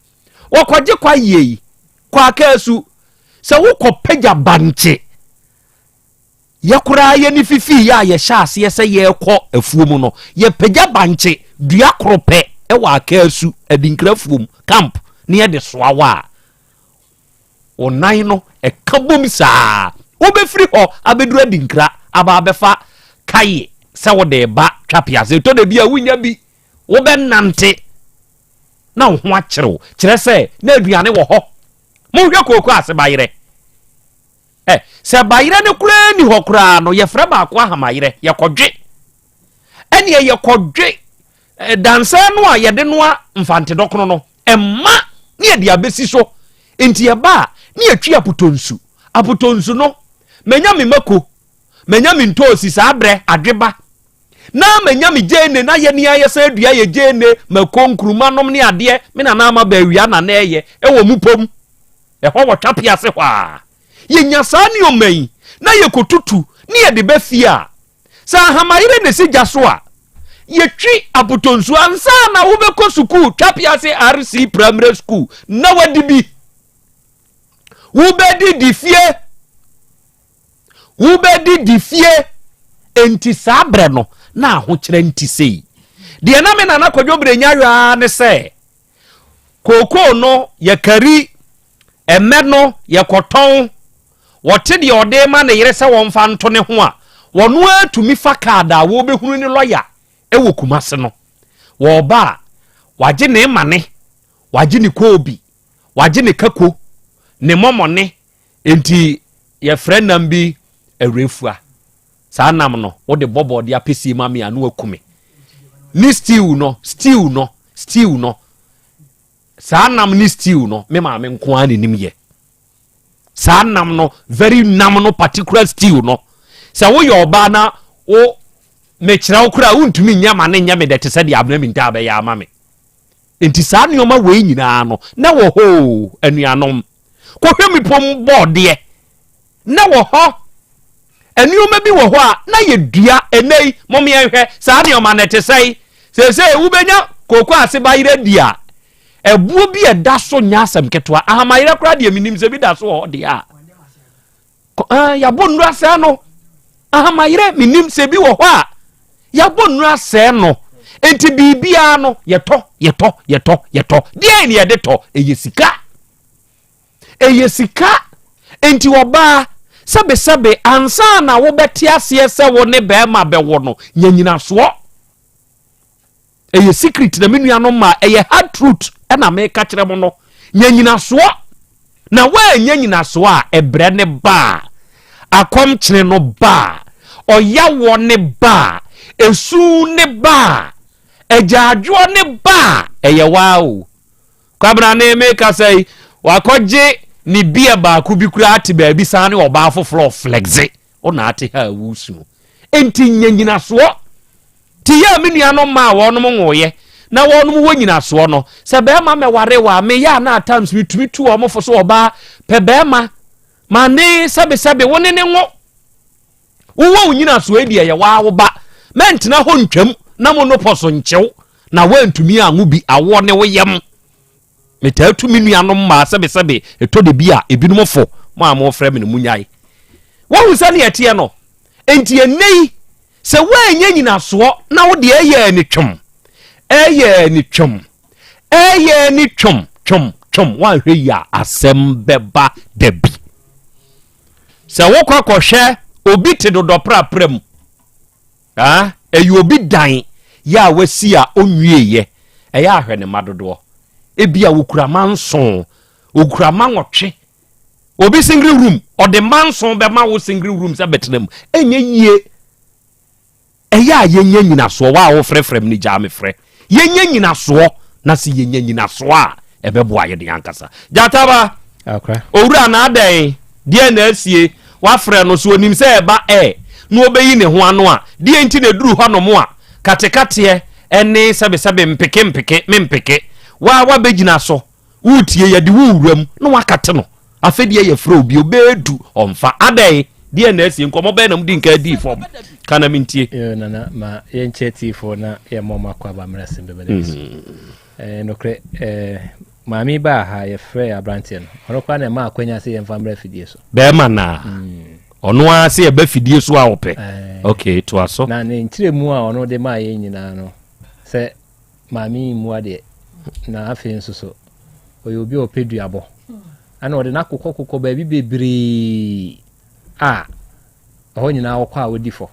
Wɔkɔgye kwaeɛ yi, kɔ Akaasu, sɛ wokɔ pagya bankye, Yɛ koraa yɛn ani fifii yɛ a yɛhyɛ aseɛ sɛ yɛrekɔ afuo mu no, yɛpagya bankye dua koro pɛ wɔ Akaasu, Adinkra afuom, camp, na yɛde soa wo a, wo nan no ɛka bom saa. Wobɛfiri hɔ abɛduru Adinkra aba abɛfa kaye sɛ wode reba Twapease. Ɛtɔ da bi a wonnya bi, wobɛnante na wo ho akyere wo, kyerɛ sɛ na aduane wɔ hɔ. Monhwɛ kooko ase bayerɛ. Ɛ, sɛ bayerɛ no koraa nni hɔ koraa no, yɛfrɛ baako ahamayerɛ, yɛkɔdwe. Ɛneɛ yɛkɔdwe eh, dansɛn no a yɛde noa mfantedɔkono no, ɛma ne yɛde abɛsi so. Nti ɛba a, ne yɛtwi apotɔnsu. Apotɔnsu no, manya me mako, manya me ntoosi saa berɛ, adweba. Na manya me gyeene, na yɛne a yɛsan adua yɛ gyeene, mako, nkuruma nom ne adeɛ, me nana ama baawia na na ɛyɛ, ɛwɔ mu pom. Ɛhɔ wɔ Twapia ase hɔ a, yɛnya saa nneɛma yi na yɛkɔtutu ne yɛde ba fie a, sɛ ahamayere na ɛsi gya so a, yɛtwi apotɔnsuo ansa na wobɛkɔ sukuu Twapia ase RC Primary School na wadi bi. Wobɛdidi fie. Wobɛdidi fie. Enti saa berɛ no, na ahokyerɛ nti sei. Deɛ na me nana Kwadwo Brenya yɔ ara ne sɛ, Kookoo no yɛkari, ɛmmɛ no yɛkɔtɔn. Wɔte deɛ ɔde rema ne yere sɛ wɔmfa nto ne ho a, wɔno ara tumi fa kaad a wɔrebɛhunu ne lɔya wɔ Kumase no. Wɔreba a, wagye ne mane, wagye ne koobi, wagye ne kako, ne mɔmɔne, enti yɛfrɛ nam bi awurafua. Saa nam no, wode bɔ bɔɔde apɛsie ma me a, na waku me. Ne stew no, stew no, stew no. Saa nam ne stew no, me maame nko ara ne nim yɛ. Saa nam no, very nam no, particular stew no. Sɛ woyɛ ɔbaa na wo mekyerɛ wo koraa wontumi nyɛ ma ne nyɛ me dɛ te sɛ deɛ Abena Mintaa bɛyɛ ama me. Nti saa nneɛma wei nyinaa no, na wɔ hɔ o, anuanom. Kɔhwɛ mmepɔ mu bɔɔdeɛ. Na wɔ hɔ. Nneɛma bi wɔ hɔ a na yɛdua ɛnɛ yi, mom yɛnhwɛ saa nneɛma no ɛte sɛe. Seesei wobɛnya kooko ase bayerɛ di a, ɛboɔ bi a ɛda so nyɛ asɛm ketewa. Ahamayerɛ koraa deɛ menim sɛ bi da so wɔ hɔ deɛ a. Yɛabɔ nnuro asɛe no. Ahamayerɛ menim sɛ bi wɔ hɔ a yɛabɔ nnuro asɛe no. Nti biribiara no yɛtɔ, yɛtɔ, yɛtɔ, yɛtɔ. Deɛn na yɛde tɔ? Ɛyɛ sika. Ɛyɛ sika. Enti ɔbaa, sɛbesɛbe, ansa na wobɛte aseɛ sɛ wo ne bɛrima bɛwɔ no, nya nyinasoɔ. Ɛyɛ secret na me nuanom ma ɛyɛ hard truth ɛna meka kyerɛ mo no. Nya nyinasoɔ. Na woannya nyinasoɔ a, ɛbrɛ ne ba a, akɔmkyene no ba a, ɔyawoɔ ne ba a, esu ne ba a, agyaadwoɔ ne ba a, ɛyɛ waa o. Kwabena ne me kasa yi, wakɔgye ne beer baako bi koraa te baabi san ne ɔbaa foforɔ ɔflexe. Wo na ate ha a woresu. Enti nya nyinasoɔ. Nti yɛ a me nuanom mmaa a wɔnom nwoeɛ na wɔnom wɔ nyinasoɔ no, sɛ bɛrima mɛware wɔ a, meyɛ a na at times metumi tu wɔn fo so ɔbaa pɛ bɛrima ma ne sɛbesɛbe wo ne ne nwo. Wowɔ wo nyinasoɔ yi deɛ yɛ waa wo ba. Mɛntena hɔ ntwam na mo nopɔ so nkyew na woantumi anwo bi awoɔ ne wo yam. Metaa tu me nuanom mmaa sɛbesɛbe ɛtɔ da bi a ebinom fo mo a mofrɛ me no munyae. Woahu sɛnea ɛteɛ no? Enti ɛnnɛ yi sɛ woannya nyinasoɔ na wo deɛ ɛyɛ ani twom, ɛyɛ ani twom, ɛyɛ ani twom, twom, twom, woanhwɛ yi a asɛm bɛba da bi. Sɛ wokɔ kɔhwɛ obi te dodɔprapra mu, Ah, ɛyɛ obi dan yɛ a wasi a ɔnwieeɛ. Ɛyɛ ahwɛ ne mma dodoɔ. Ebi a wɔkura mma nson, wɔkura mma nwɔtwe. Obi single room, ɔde mma nson bɛma wo single room sɛ bɛtena mu. Ɛnyɛ yie. Ɛyɛ a yɛnya nyinasoɔ. Wo a wofrɛfrɛ me no gyaa me frɛ. Yɛnya nyinasoɔ na sɛ yɛnya nyinasoɔ a ɛbɛboa yɛn ankasa. Gyataba, owura na adɛn? Deɛ na asie? Wafrɛ no so onim sɛ ɛba ɛ na ɔbɛyi ne ho ano a, deɛ nti na ɛduru hɔnom a katekateɛ ɛne sɛbesɛbe mpeke mpeke me mpeke waa wabɛgyina so woretie yɛde wo wuram na wakate no Afei deɛ yɛfrɛ obi ɔbɛɛdu ɔmfa adɛn deɛ na asie nkɔmmɔ bɛɛ na modi nka dii fam ka na mentie. Yo nana ma yɛnkyɛ tiefoɔ na yɛmmɔ ɔmo akɔ aba mmerɛ asɛm bɛba no bi so. Eh, nokorɛ eh, maame yi baa ha yɛfrɛ aberanteɛ no ɔno koraa na ɛma akwanya sɛ yɛmfa mmerɛ afidie so. Bɛrima naa ɔno ara sɛ yɛba fidie so a ɔpɛ. Ok toa so. Na ne nkyerɛmu a ɔno de maa yɛn nyinaa no sɛ Maame yi mmua deɛ, na afei nso so ɔyɛ obi a ɔpɛ duabɔ. Ɛna ɔde n'akokɔkokɔ baabi bebree a ɛhɔ nyinaa ɔkɔ a ɔdi fɔ.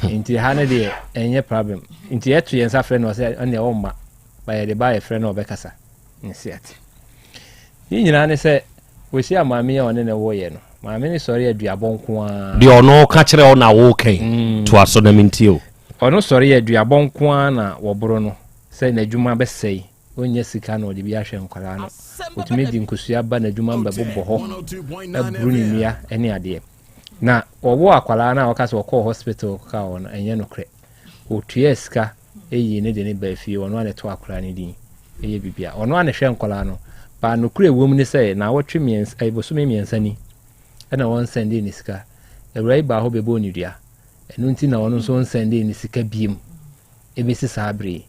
Nti ha no deɛ ɛnyɛ problem. Nti yɛto yɛn nsa frɛ no ɔsɛ ɛnneɛ ɔmma. Ba yɛde ba yɛfrɛ no ɔbɛkasa. Nsi ate. Ne nyinaa ne sɛ wɔhyia maame yi a ɔne ne woyɛ no. Maame no sɔre aduabɔ nko ara. Deɛ ɔno ka kyerɛ wo na woka yi, toa so na mentie o. Ɔno sɔre yɛ duabɔ nko ara na wɔboro no sɛ n'adwuma bɛsɛe, ɔnnya sika na ɔde bi ahwɛ nkwadaa no. Ɔtumi de nkosua ba n'adwuma mu bɛbobɔ hɔ, aburu ne nnua ne adeɛ. Na wɔwoo akwadaa no a wɔka sɛ ɔkɔɔ hospital kɔkaa hɔ no, ɛnyɛ nokorɛ. Ɔtuaa sika yii no de no baa fie, ɔno ara na ɛtoo akwadaa no din, ɛyɛ biribiara. Ɔno ara na ɛhwɛ nkwadaa no. But nokorɛ ɛwɔ mu ne sɛ, naawɔtwe mmiɛnsa, eh, bosome mmiɛnsa ni ɛna wɔnsɛndee ne sika. Awuraa yi baa hɔ bɛbɔɔ ne dua. Ɛno nti na ɔno nso nsɛndee ne sika biem ɛbɛsi saa bere yi.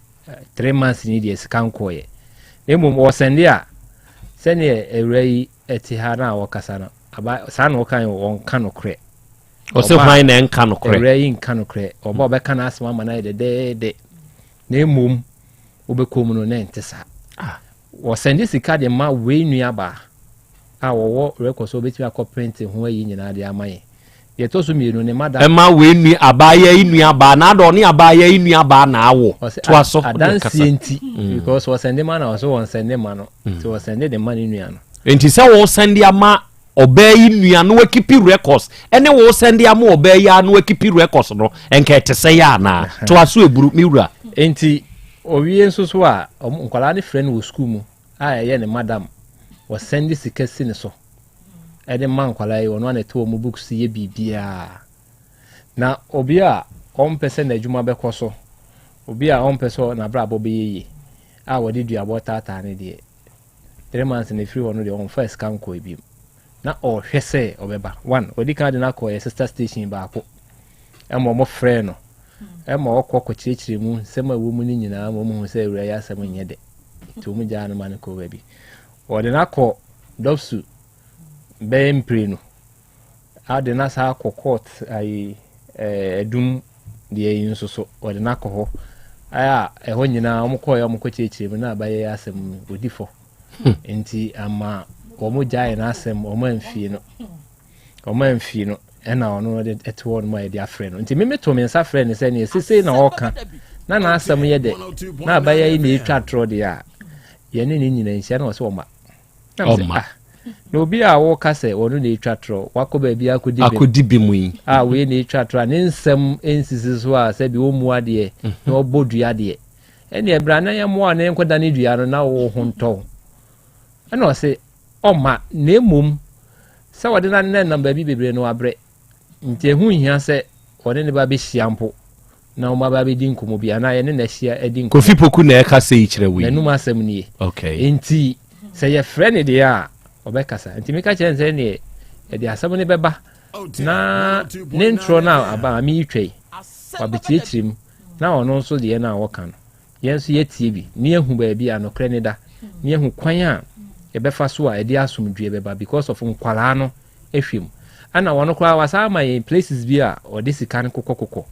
Three months ni deɛ sika nkɔɔyɛ. Na mmom ɔsɛnde a, sɛdeɛ awura yi ɛte ha na ɔkasa no, aba saa na ɔka yi ɔnka nokorɛ. Ɔsɛ hwan na ɛnka nokorɛ? Awura yi nka nokorɛ. Ɔba ɔbɛka n'asɛm ama no ayɛ dɛdɛɛdɛ. Na mmom wobɛkɔ mu no na ɛnte saa. Ah. Wɔsɛnde sika de ma wei nuabaa a wɔwɔ record sɛ wɔbɛtumi akɔ print ho ayi nyinaa de ama yɛn. Deɛ ɛtɔ so mmienu, ne mma da. Ɛma wei nua abaayewa yi nua baa na adɔ ɔne abaayewa yi nua baa na awo. Toa so. Adanseɛ nti mm. because wɔsɛnde ma na wɔsɛ wɔnsɛnde ma no mm. nti wɔsɛnde de ma ne nua no. Nti sɛ wɔsɛnde ama ɔbaa yi nua no wakipi records ɛne wɔsɛnde ama ɔbaa yi ano wakipi records no nka ɛte sɛ yɛ anaa toa so eburu me wura. Nti owie nso so a nkwadaa no frɛ no wɔ sukuu mu a ɛyɛ ne madam wɔsɛnde sika si ne so. de ma nkwadaa yi, ɔno ara na ɛtɔ wɔn books yɛ biribiara. Na obi a ɔmpɛ sɛ n'adwuma bɛkɔ so, obi a ɔmpɛ sɛ n'abrabɔ bɛyɛ yie a wɔde duabɔ taataa ne deɛ, three months na ɛfiri hɔ no deɛ ɔmfa sika nkɔɔ bio. Na ɔrehwɛ sɛ ɔbɛba. One, wɔdi kan de no akɔ yɛ sister station baako ɛma wɔn frɛ no ɛma ɔkɔ kɔkyerɛkyerɛ mu nsɛm a ɛwɔ mu no nyinaa ma wɔn hu sɛ awura yi asɛm nyɛ dɛ nti wɔn gyaa no ma no kɔ baabi. Wɔde no akɔ Dɔpsu bɛyɛ mprenu. Ade no asan akɔ court ayi ɛɛ adum deɛ yi nso so wɔde no akɔ hɔ. A ɛhɔ nyinaa wɔn kɔɛ wɔn kɔ kyerɛkyerɛ mu na abayɛ asɛm no wɔdi fɔ. Hmm. Nti ama wɔn gyae n'asɛm wɔn amfie no. Wɔn amfie no ɛna ɔno de ɛte hɔ nom a yɛde afrɛ no. Nti meme to me nsa frɛ no sɛ neɛ sesei na ɔreka na n'asɛm yɛ dɛ na abayɛ yi na etwa torɔ deɛ a yɛne ne nyina nhyia na ɔsɛ ɔma ɔma ah, na obi a wɔka sɛ ɔno na etwa torɔ wakɔ baabi akɔdi bem akɔdi bem yi a wei na etwa torɔ a ne nsɛm nsisi so a sɛbi ɔmmu adeɛ mhm. na ɔbɔ dua deɛ ɛne ɛbra na yɛmmoa na yɛnkɔda ne dua no na wo ho ntɔw ɛna ɔse ɔma na mmom sɛ wɔde no anenam baabi bebree no wabrɛ. Nti ɛho nhia sɛ ɔne ne ba bɛhyia mpo na wɔn aba abɛdi nkɔmmɔ bi anaa yɛne no ahyia adi nkɔmmɔ. Kofi Poku na ɛka sei kyerɛ wo yi. N'anum asɛm nie. Okay. Nti sɛ yɛfrɛ no deɛ a ɔbɛkasa. Nti meka kyerɛ no sɛ neɛ yɛde asɛm no bɛba na ne ntorɔ no a aba a meretwa yi wabɛkyerɛkyerɛ mu na ɔno nso deɛ no a wɔka no yɛn nso yɛatie bi na yɛahu baabi a nokorɛ no da na yɛahu kwan a yɛbɛfa so a ɛde asomdwoeɛ bɛba because of nkwaraa no hwɛ mu. Ɛna wɔn koraa wasan ama yɛn places bi a wɔde sika no kokɔ kokɔ.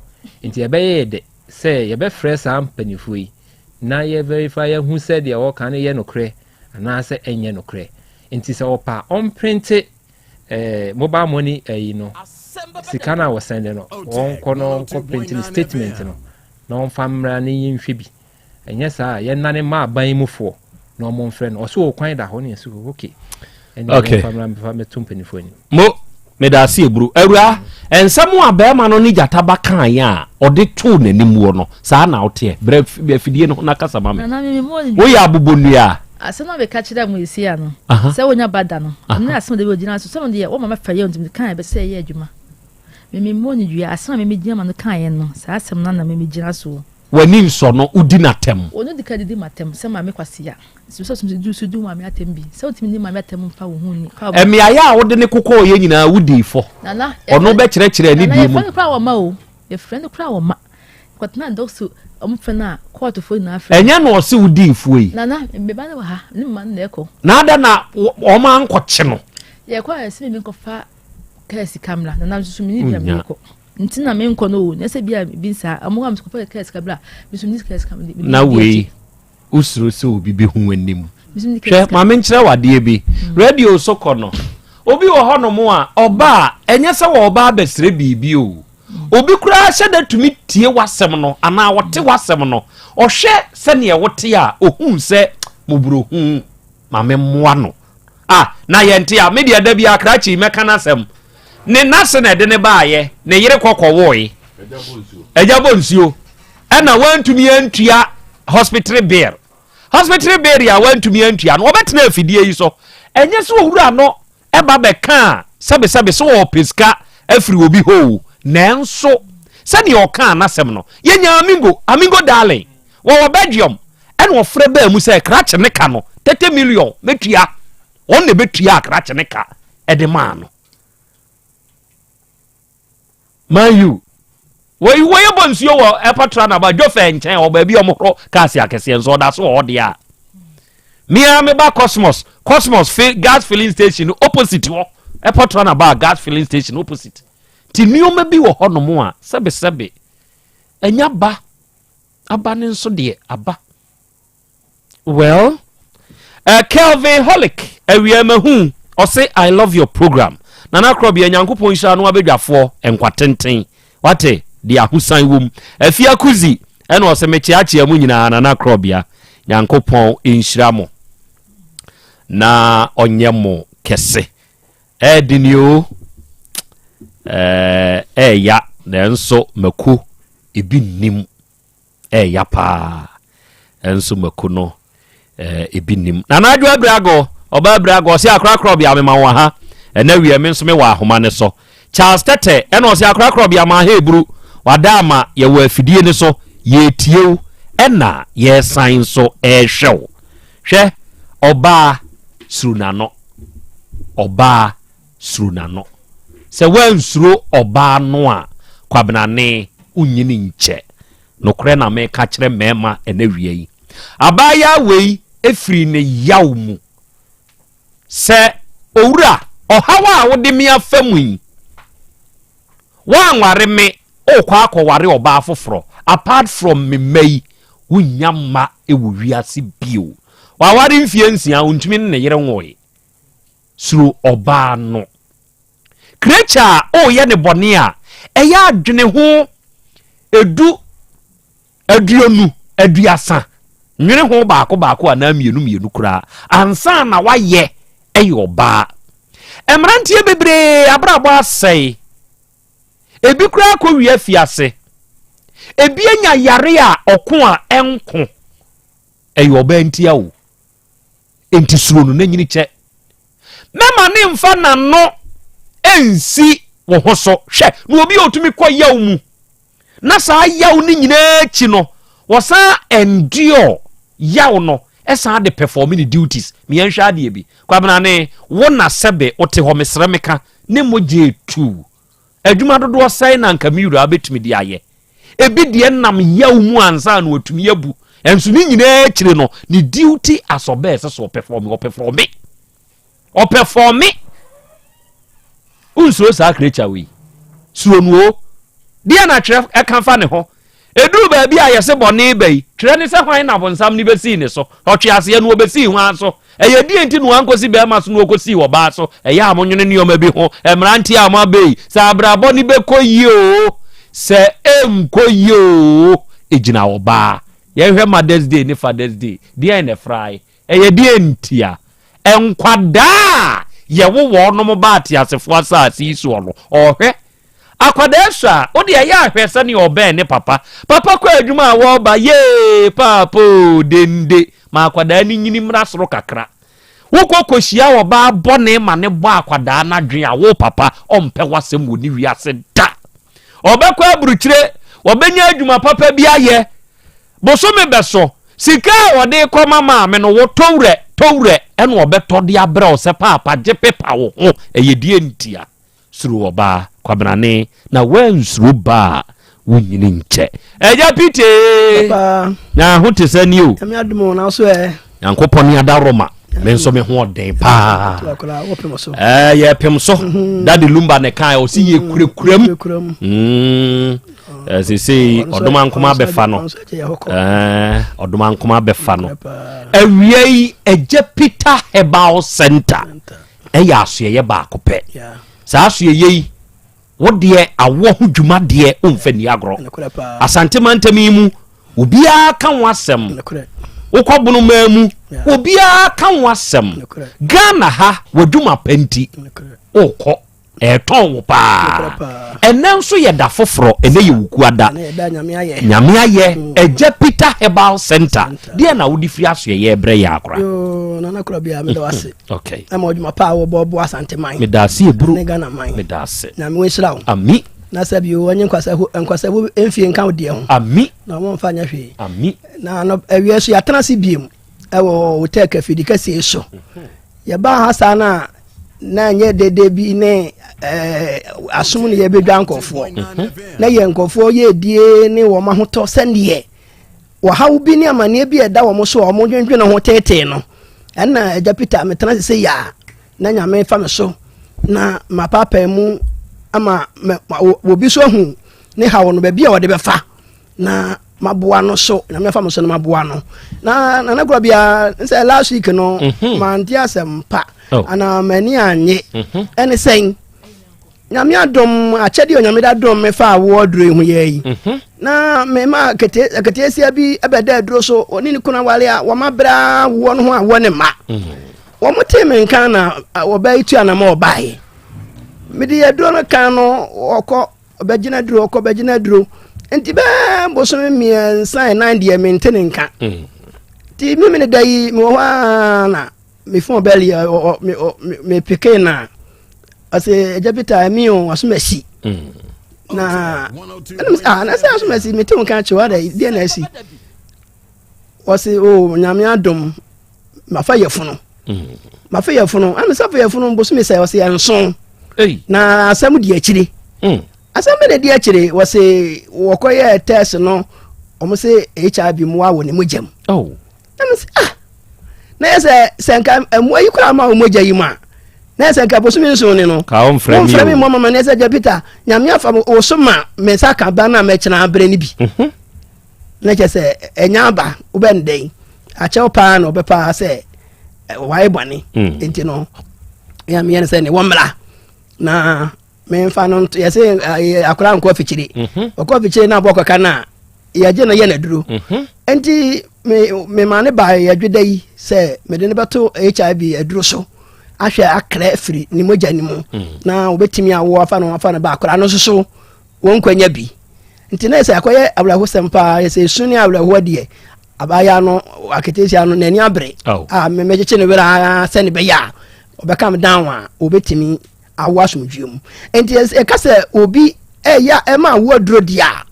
Nti ɛbɛyɛ yɛ dɛ sɛ yɛbɛfrɛ saa mpanimfoɔ yi na yɛ verify yɛahu sɛ deɛ wɔka no yɛ nokorɛ anaasɛ ɛnyɛ nokorɛ. Nti sɛ ɔpɛ a ɔmprinte eh, mobile money ayi no sika no a wɔsɛnde no wɔnkɔ no ɔnkɔ printe ne statement no na ɔmfa mmra ne yɛnhwɛ bi. Ɛnyɛ saa a, yɛnnane mma aban mu foɔ na ɔmo mfrɛ no. Ɔse o kwan da hɔ ne yɛse o ok. Ɛnneɛ Okay. momfa mmra mfa mmɛto mpanimfoɔ anim. Mo, meda ase eburu. Awura, nsɛm a bɛrima no ne gyata ba kaeɛ a ɔde too n'anim wɔ no, saa na woteɛ. Brɛ afidie no ho na kasa ma me. Nana me mewɔ ne Woyɛ abobonnua. Asɛm a meka kyerɛ mo esia no, Aha. sɛ wonya ba da no, Aha. ɛno ne asɛm a David gyina so. Sɛ no deɛ, wɔma mɛfa yɛ ntumi kan ɛbɛ sɛ ɛyɛ adwuma. Me memmɔ ne dua, asɛm a me megyina ma no kaeɛ no, saa asɛm no na me megyina so. W'ani nsɔ no, wodi no atɛm. Ɔno di ka didi m'atɛm sɛ maame Kwasea. Sɛ sɛ sɛ so di wo maame atɛm bi. Sɛ wotumi di maame atɛm mfa wo ho nni. Fa wo. Mmeaeɛ a wode no kokɔeɛ nyinaa wodii fɔ. Nana, Ɔno bɛkyerɛkyerɛ Nana anidie mu. yɛfrɛ no koraa wɔ ma o. Yɛfrɛ no koraa wɔ ma. Kɔtena dɔkso ɔmo frɛ no a kɔɔtofoɔ nyinaa frɛ no. Ɛnyɛ na ɔse wodii fɔ yi. Nana, me ba no wɔ ha, ne mma no na ɛkɔ. Na adɛn na wɔn ankɔkye no? Yɛkɔ a yɛse me menkɔfa kaa sika mmra. Nana nso so menni bia Wonnya. mekɔ. Nti na menkɔ no o, nyɛ sɛ bi a bi saa. Ɔmo a mekɔpɛ kaa sika bra, me nso menni kaa sika mede mede Na di wei akyi. wosuro sɛ obi bɛhu w'anim. Me nso menni kaa Hwɛ, sika. ma menkyerɛ wo adeɛ bi. Radio so kɔ no, obi wɔ hɔnom a ɔba a, ɛnyɛ sɛ wɔreba abɛsrɛ biribi o. Obi koraa hyɛ da tumi tie w'asɛm no anaa ɔte w'asɛm no, ɔhwɛ sɛdeɛ wote a, ɔhu sɛ mmɔborɔhu, ma memmoa no. Ah, na yɛnte a, me deɛ da biara krakye yi mɛka n'asɛm. Ne n'ase na ɛde ne baayɛ, ne yere kɔ kɔwoe. Agya bɔ nsuo. Ɛna wantumi antua hospital bill. Hospital bill a wantumi antua no, ɔbɛtena afidie yi so. Ɛnyɛ sɛ owura no ɛba bɛkaa sɛbesɛbe sɛ ɔɔpɛ sika afiri obi hɔ o, nanso sɛdeɛ ɔkaa n'asɛm no, yɛnya Amingo, Amingo darling, wɔwɔ Belgium, ɛna ɔfrɛ baa mu sɛ krakye ne ka no, 30 million mɛtua, ɔno na ɛbɛtua krakye ne ka ɛde maa no. Man U, wɔyi wɔyɛ bɔ nsuo wɔ airport roundabout Jofɛ nkyɛn wɔ baabi a wɔhoro cars akɛseɛ nso ɔda so wɔ hɔ deɛ a mea meba Cosmos Cosmos fi gas filling station opposite hɔ airport roundabout gas filling station opposite ti nneɛma bi wɔ hɔnom a sɛbesɛbe ɛnya ba aba ne nso deɛ aba Well, uh, Kelvin Holick, awia mahu, ɔse I love your program. Nana Krɔbea, Nyankopɔn nhyira no abadwafoɔ nkwa tenten. Wate, deɛ ahosan wom. Afia Kuzi, ɛna ɔse mekyeakyea mu nyinaa Nana Krɔbea. Nyankopɔn nhyira mo na ɔnyɛ mo kɛse. Ɛɛdene o, ɛɛya, nanso mako ebi nnim. Ɛɛya paa nso mako no ebi nim. Nana Adwo Abirago, ɔbaa Abirago, ɔse akorakora ɔbea mema wo aha. Ɛnɛ wiɛ me nso mewɔ ahoma ne so. Charles Tɛtɛ ɛna ɔse akorakora ɔbea ma aha eburu. Wada ama yɛwɔ afidie ne so, yɛretie wo ɛna yɛresan nso ɛrehwɛ wo. Hwɛ, ɔbaa suro n'ano. Ɔbaa suro n'ano. Sɛ woansuro ɔbaa no a, Kwabenane, wonnyini nkyɛ. Nokorɛ na meka kyerɛ mmarima ɛnɛ wia yi. Abaayaa wei firi ne yaw mu sɛ, Owura, ɔhaw a wode me afa mu yi, woanware me, worekɔ akɔware ɔbaa foforɔ, apart from me mma yi, wonnya mma wɔ wiase bio. Waware mfeɛ nsia, ɔntumi ne ne yere nwoe. Suro ɔbaa no. Creature a ɔreyɛ ne bɔne a, ɛyɛ adwene ho edu, aduonu, aduasa. Nwene ho baako baako anaa mmienu mmienu koraa ansa na wayɛ ɛyɛ ɔbaa. Mmeranteɛ bebree abrabɔ asɛe. Ebi koraa kɔwie afiase. Ebi anya yare a ɔko a ɛnko. Ɛyɛ ɔbaa ntia o. Enti suro no na nyini kyɛ. Mɛma ne mfa n'ano nsi. wo ho so. Hwɛ, na obi a ɔtumi kɔ yaw mu, na saa yaw no nyinaa akyi no, wɔsan endure yaw no, ɛsan de perform ne duties. Meɛnhwɛ adeɛ bi. Kwabena ne, wo na sɛbe wote hɔ, mesrɛ meka, ne mogya etu. Adwuma dodoɔ sɛn na anka me wura bɛtumi de ayɛ? Ebi deɛ nam yaw mu ansa na watumi abu. Ɛnso ne nyinaa akyire no, ne duty as ɔbɛɛ sɛ sɛ ɔpɛfɔme, ɔpɛfɔme. Ɔpɛfɔme. Wonsuro saa creature wei. Suro no o. Deɛ na twerɛ ɛka fa ne ho. Ɛduru baabi a yɛse bɔne ba yi, twerɛ ne sɛ hwan na bonsam no bɛsii ne so? Ɔtweaseɛ no ɔbɛsii hwan so? Ɛyɛ deɛn nti na wankɔsi barima so na ɔkɔsii ɔbaa so? Ɛyɛ a monwene nneɛma bi ho, mmeranteɛ a moaba yi, sɛ abrabɔ no bɛkɔ yie oo, sɛ ɛnkɔ yie oo, ɛgyina ɔbaa. Yɛnhwɛ Mother's Day ne Father's Day, deɛn na ɛfrae? Ɛyɛ deɛn ntia? Nkwadaa a yɛwo wɔnom ba ateasefoɔ asase yi soɔ no, ɔhwɛ Akwadaa su a, wo deɛ yɛ ahwɛ sɛdeɛ ɔbɛn ne papa. Papa kɔ adwuma a wɔreba, yee, paapa oo, dende. Ma akwadaa no nyini mmra soro kakra. Wokɔ kɔhyia ɔbaa bɔne ma ne bɔ akwadaa no adwene a, wo papa, ɔmpɛ w'asɛm wɔ ne wiase da. Ɔbɛkɔ aburukyire, ɔbɛnya adwuma papa bi ayɛ. Bosome bɛso, sika a ɔde rekɔma maame no, wo towrɛ, towrɛ, ɛna ɔbɛtɔ de abrɛ wo sɛ paapa gye pepa wo ho. Ɛyɛ deɛ ntia? Suro ɔbaa, Kwabenane, na woansuro ba a, wonyini nkyɛ. Agya Pitee! Papa. Na ho te sɛ ni o. Nyame adom o, na so ɛ. Nyankopɔn ne adaworoma. Me nso me ho ɔden paa. Ɛɛ yɛpem so. Mhm. Daddy Lumba ne kan ɔsi yɛ mhm. kurakura mu. Mm. Ɛɛ sese ɔdoma nkoma abɛfa no. Ɛɛ ɔdoma nkoma abɛfa no. Awia yi Agya Peter Herbal Center. Ɛyɛ asoɛyɛ baako pɛ. Saa asoɛyɛ yi, wo deɛ awoɔ ho dwuma deɛ womfa nni agorɔ. Asante mantam yi mu, obiara ka ho asɛm. Wokɔ Bonomaa mu, obiara ka ho asɛm. Ghana ha, w'adwuma pa nti, wokɔ. Ɛretɔn wo paa. Ɛnɛ nso yɛ da foforɔ, ɛnɛ yɛ Wukuada. Nyame ayɛ, mm. Agya Peter Herbal Center. Deɛ na wode firi asoɛyɛ brɛ yɛ akora. Yoo, nana kora bia meda wase. Okay. Ɛma ɔdwuma pa a wɔbɔ bo Asante man. Meda ase eburu. Ne Ghana man. Meda ase. Nyame wo nhyira wo. Ami. Na sɛ bio wɔnye nkwasɛho nkwasɛho mfie nka wo deɛ ho. Ami. Na wɔn mfa nyɛ hwee. Ami. Na no awia so yɛatena ase biem ɛwɔ hotel kafidi kɛseɛ so. Mhm. Yɛbaa ha saa no a, na ɛnyɛ dede bi ne eh, asom ne yɛbɛdwa nkɔfoɔ mhm. na yɛ nkɔfoɔ yɛdie ne wɔn ahotɔ sɛdeɛ wɔhaw bi ne amanneɛ bi a ɛda wɔn so a wɔn dwendwene ho teetee no ɛna agya Peter metena sese yɛ a na nyame fa me so na mapaapae mu ama obi so ahu ne haw no baabi a wɔde bɛfa na maboa no so nyame afa me so na maboa no na nana kura bia sɛ last week no mhm. mante asɛm pa oh. anaa m'ani anye mhm. ɛne sɛn nyame adom akyɛdeɛ onyame da dom me fa awoɔ aduro yi ho yɛ yi mhm. na mema aketeesia bi bɛda aduro so ɔne ne kunu awale a wɔma berɛ awoɔ no ho awoɔ ne mma wɔn tee me nka na wɔbɛyi tu anam a ɔbaeɛ mede aduro no kan no ɔkɔ ɔbɛgyina duro ɔkɔ bɛgyina duro nti bɛɛ bosome mmiɛnsa ɛnan deɛ mente ne nka mm. nti memene da yi mewɔ hɔ a na me fon bɛl yɛ mepeke na ɔsɛ agya peter ɛmi o wasom asi mm. na ɛnam sɛ ah na sɛ asom asi mete wo nka kyewa dɛ deɛ na asi ɔse o oh, nyame adom mafa yɛfono mm. mafa yɛfono ɛna sɛ fa yɛfono bosome sɛ ɔse ɛnso na asɛm di akyire mm. asɛm bɛ na di akyire wɔse wɔkɔyɛ test no wɔn se hiv mmoa wɔ ne mogya mu oh. na mo se ah na yɛ sɛ sɛ nka mmoa yi koraa ma wɔ mogya yi mu a na yɛ sɛ nka bosome nson ne no womfrɛ me mmɔ mama ne sɛ gya peter nyame afa wo so ma me nsa ka ba no a mɛkyena berɛ no bi mhm. na kyɛ sɛ ɛnya aba wobɛ no dɛn akyɛw paa na ɔbɛ paa sɛ wayɛ bɔne mm. nti no yɛ no sɛ ne wɔmmra na memfa no nto yɛsɛ akora nkɔ afikyire mhm. ɔkɔ afikyire na abɔ kɔka no a yɛgye no yɛ n'aduro mhm. nti mema ne ba yɛdweda yi sɛ mede no bɛto hiv aduro so ahwɛ akrɛ afiri ne mogya no mu mm. na wɔbɛtumi awo afa no afa no ba akora no nso so wɔn nkwa nya bi nti na sɛ akɔyɛ awerɛhosɛm paa sɛ esu ne awerɛhoɔ deɛ abaayewa no aketesia no n'ani abere a mɛgyekye ne werɛ ara sɛ ne bɛyɛ a ɔbɛka me down a ɔbɛtumi awo asomdwoeɛ mu. Nti yɛka sɛ obi ɛyɛ a ɛma awo aduro deɛ a,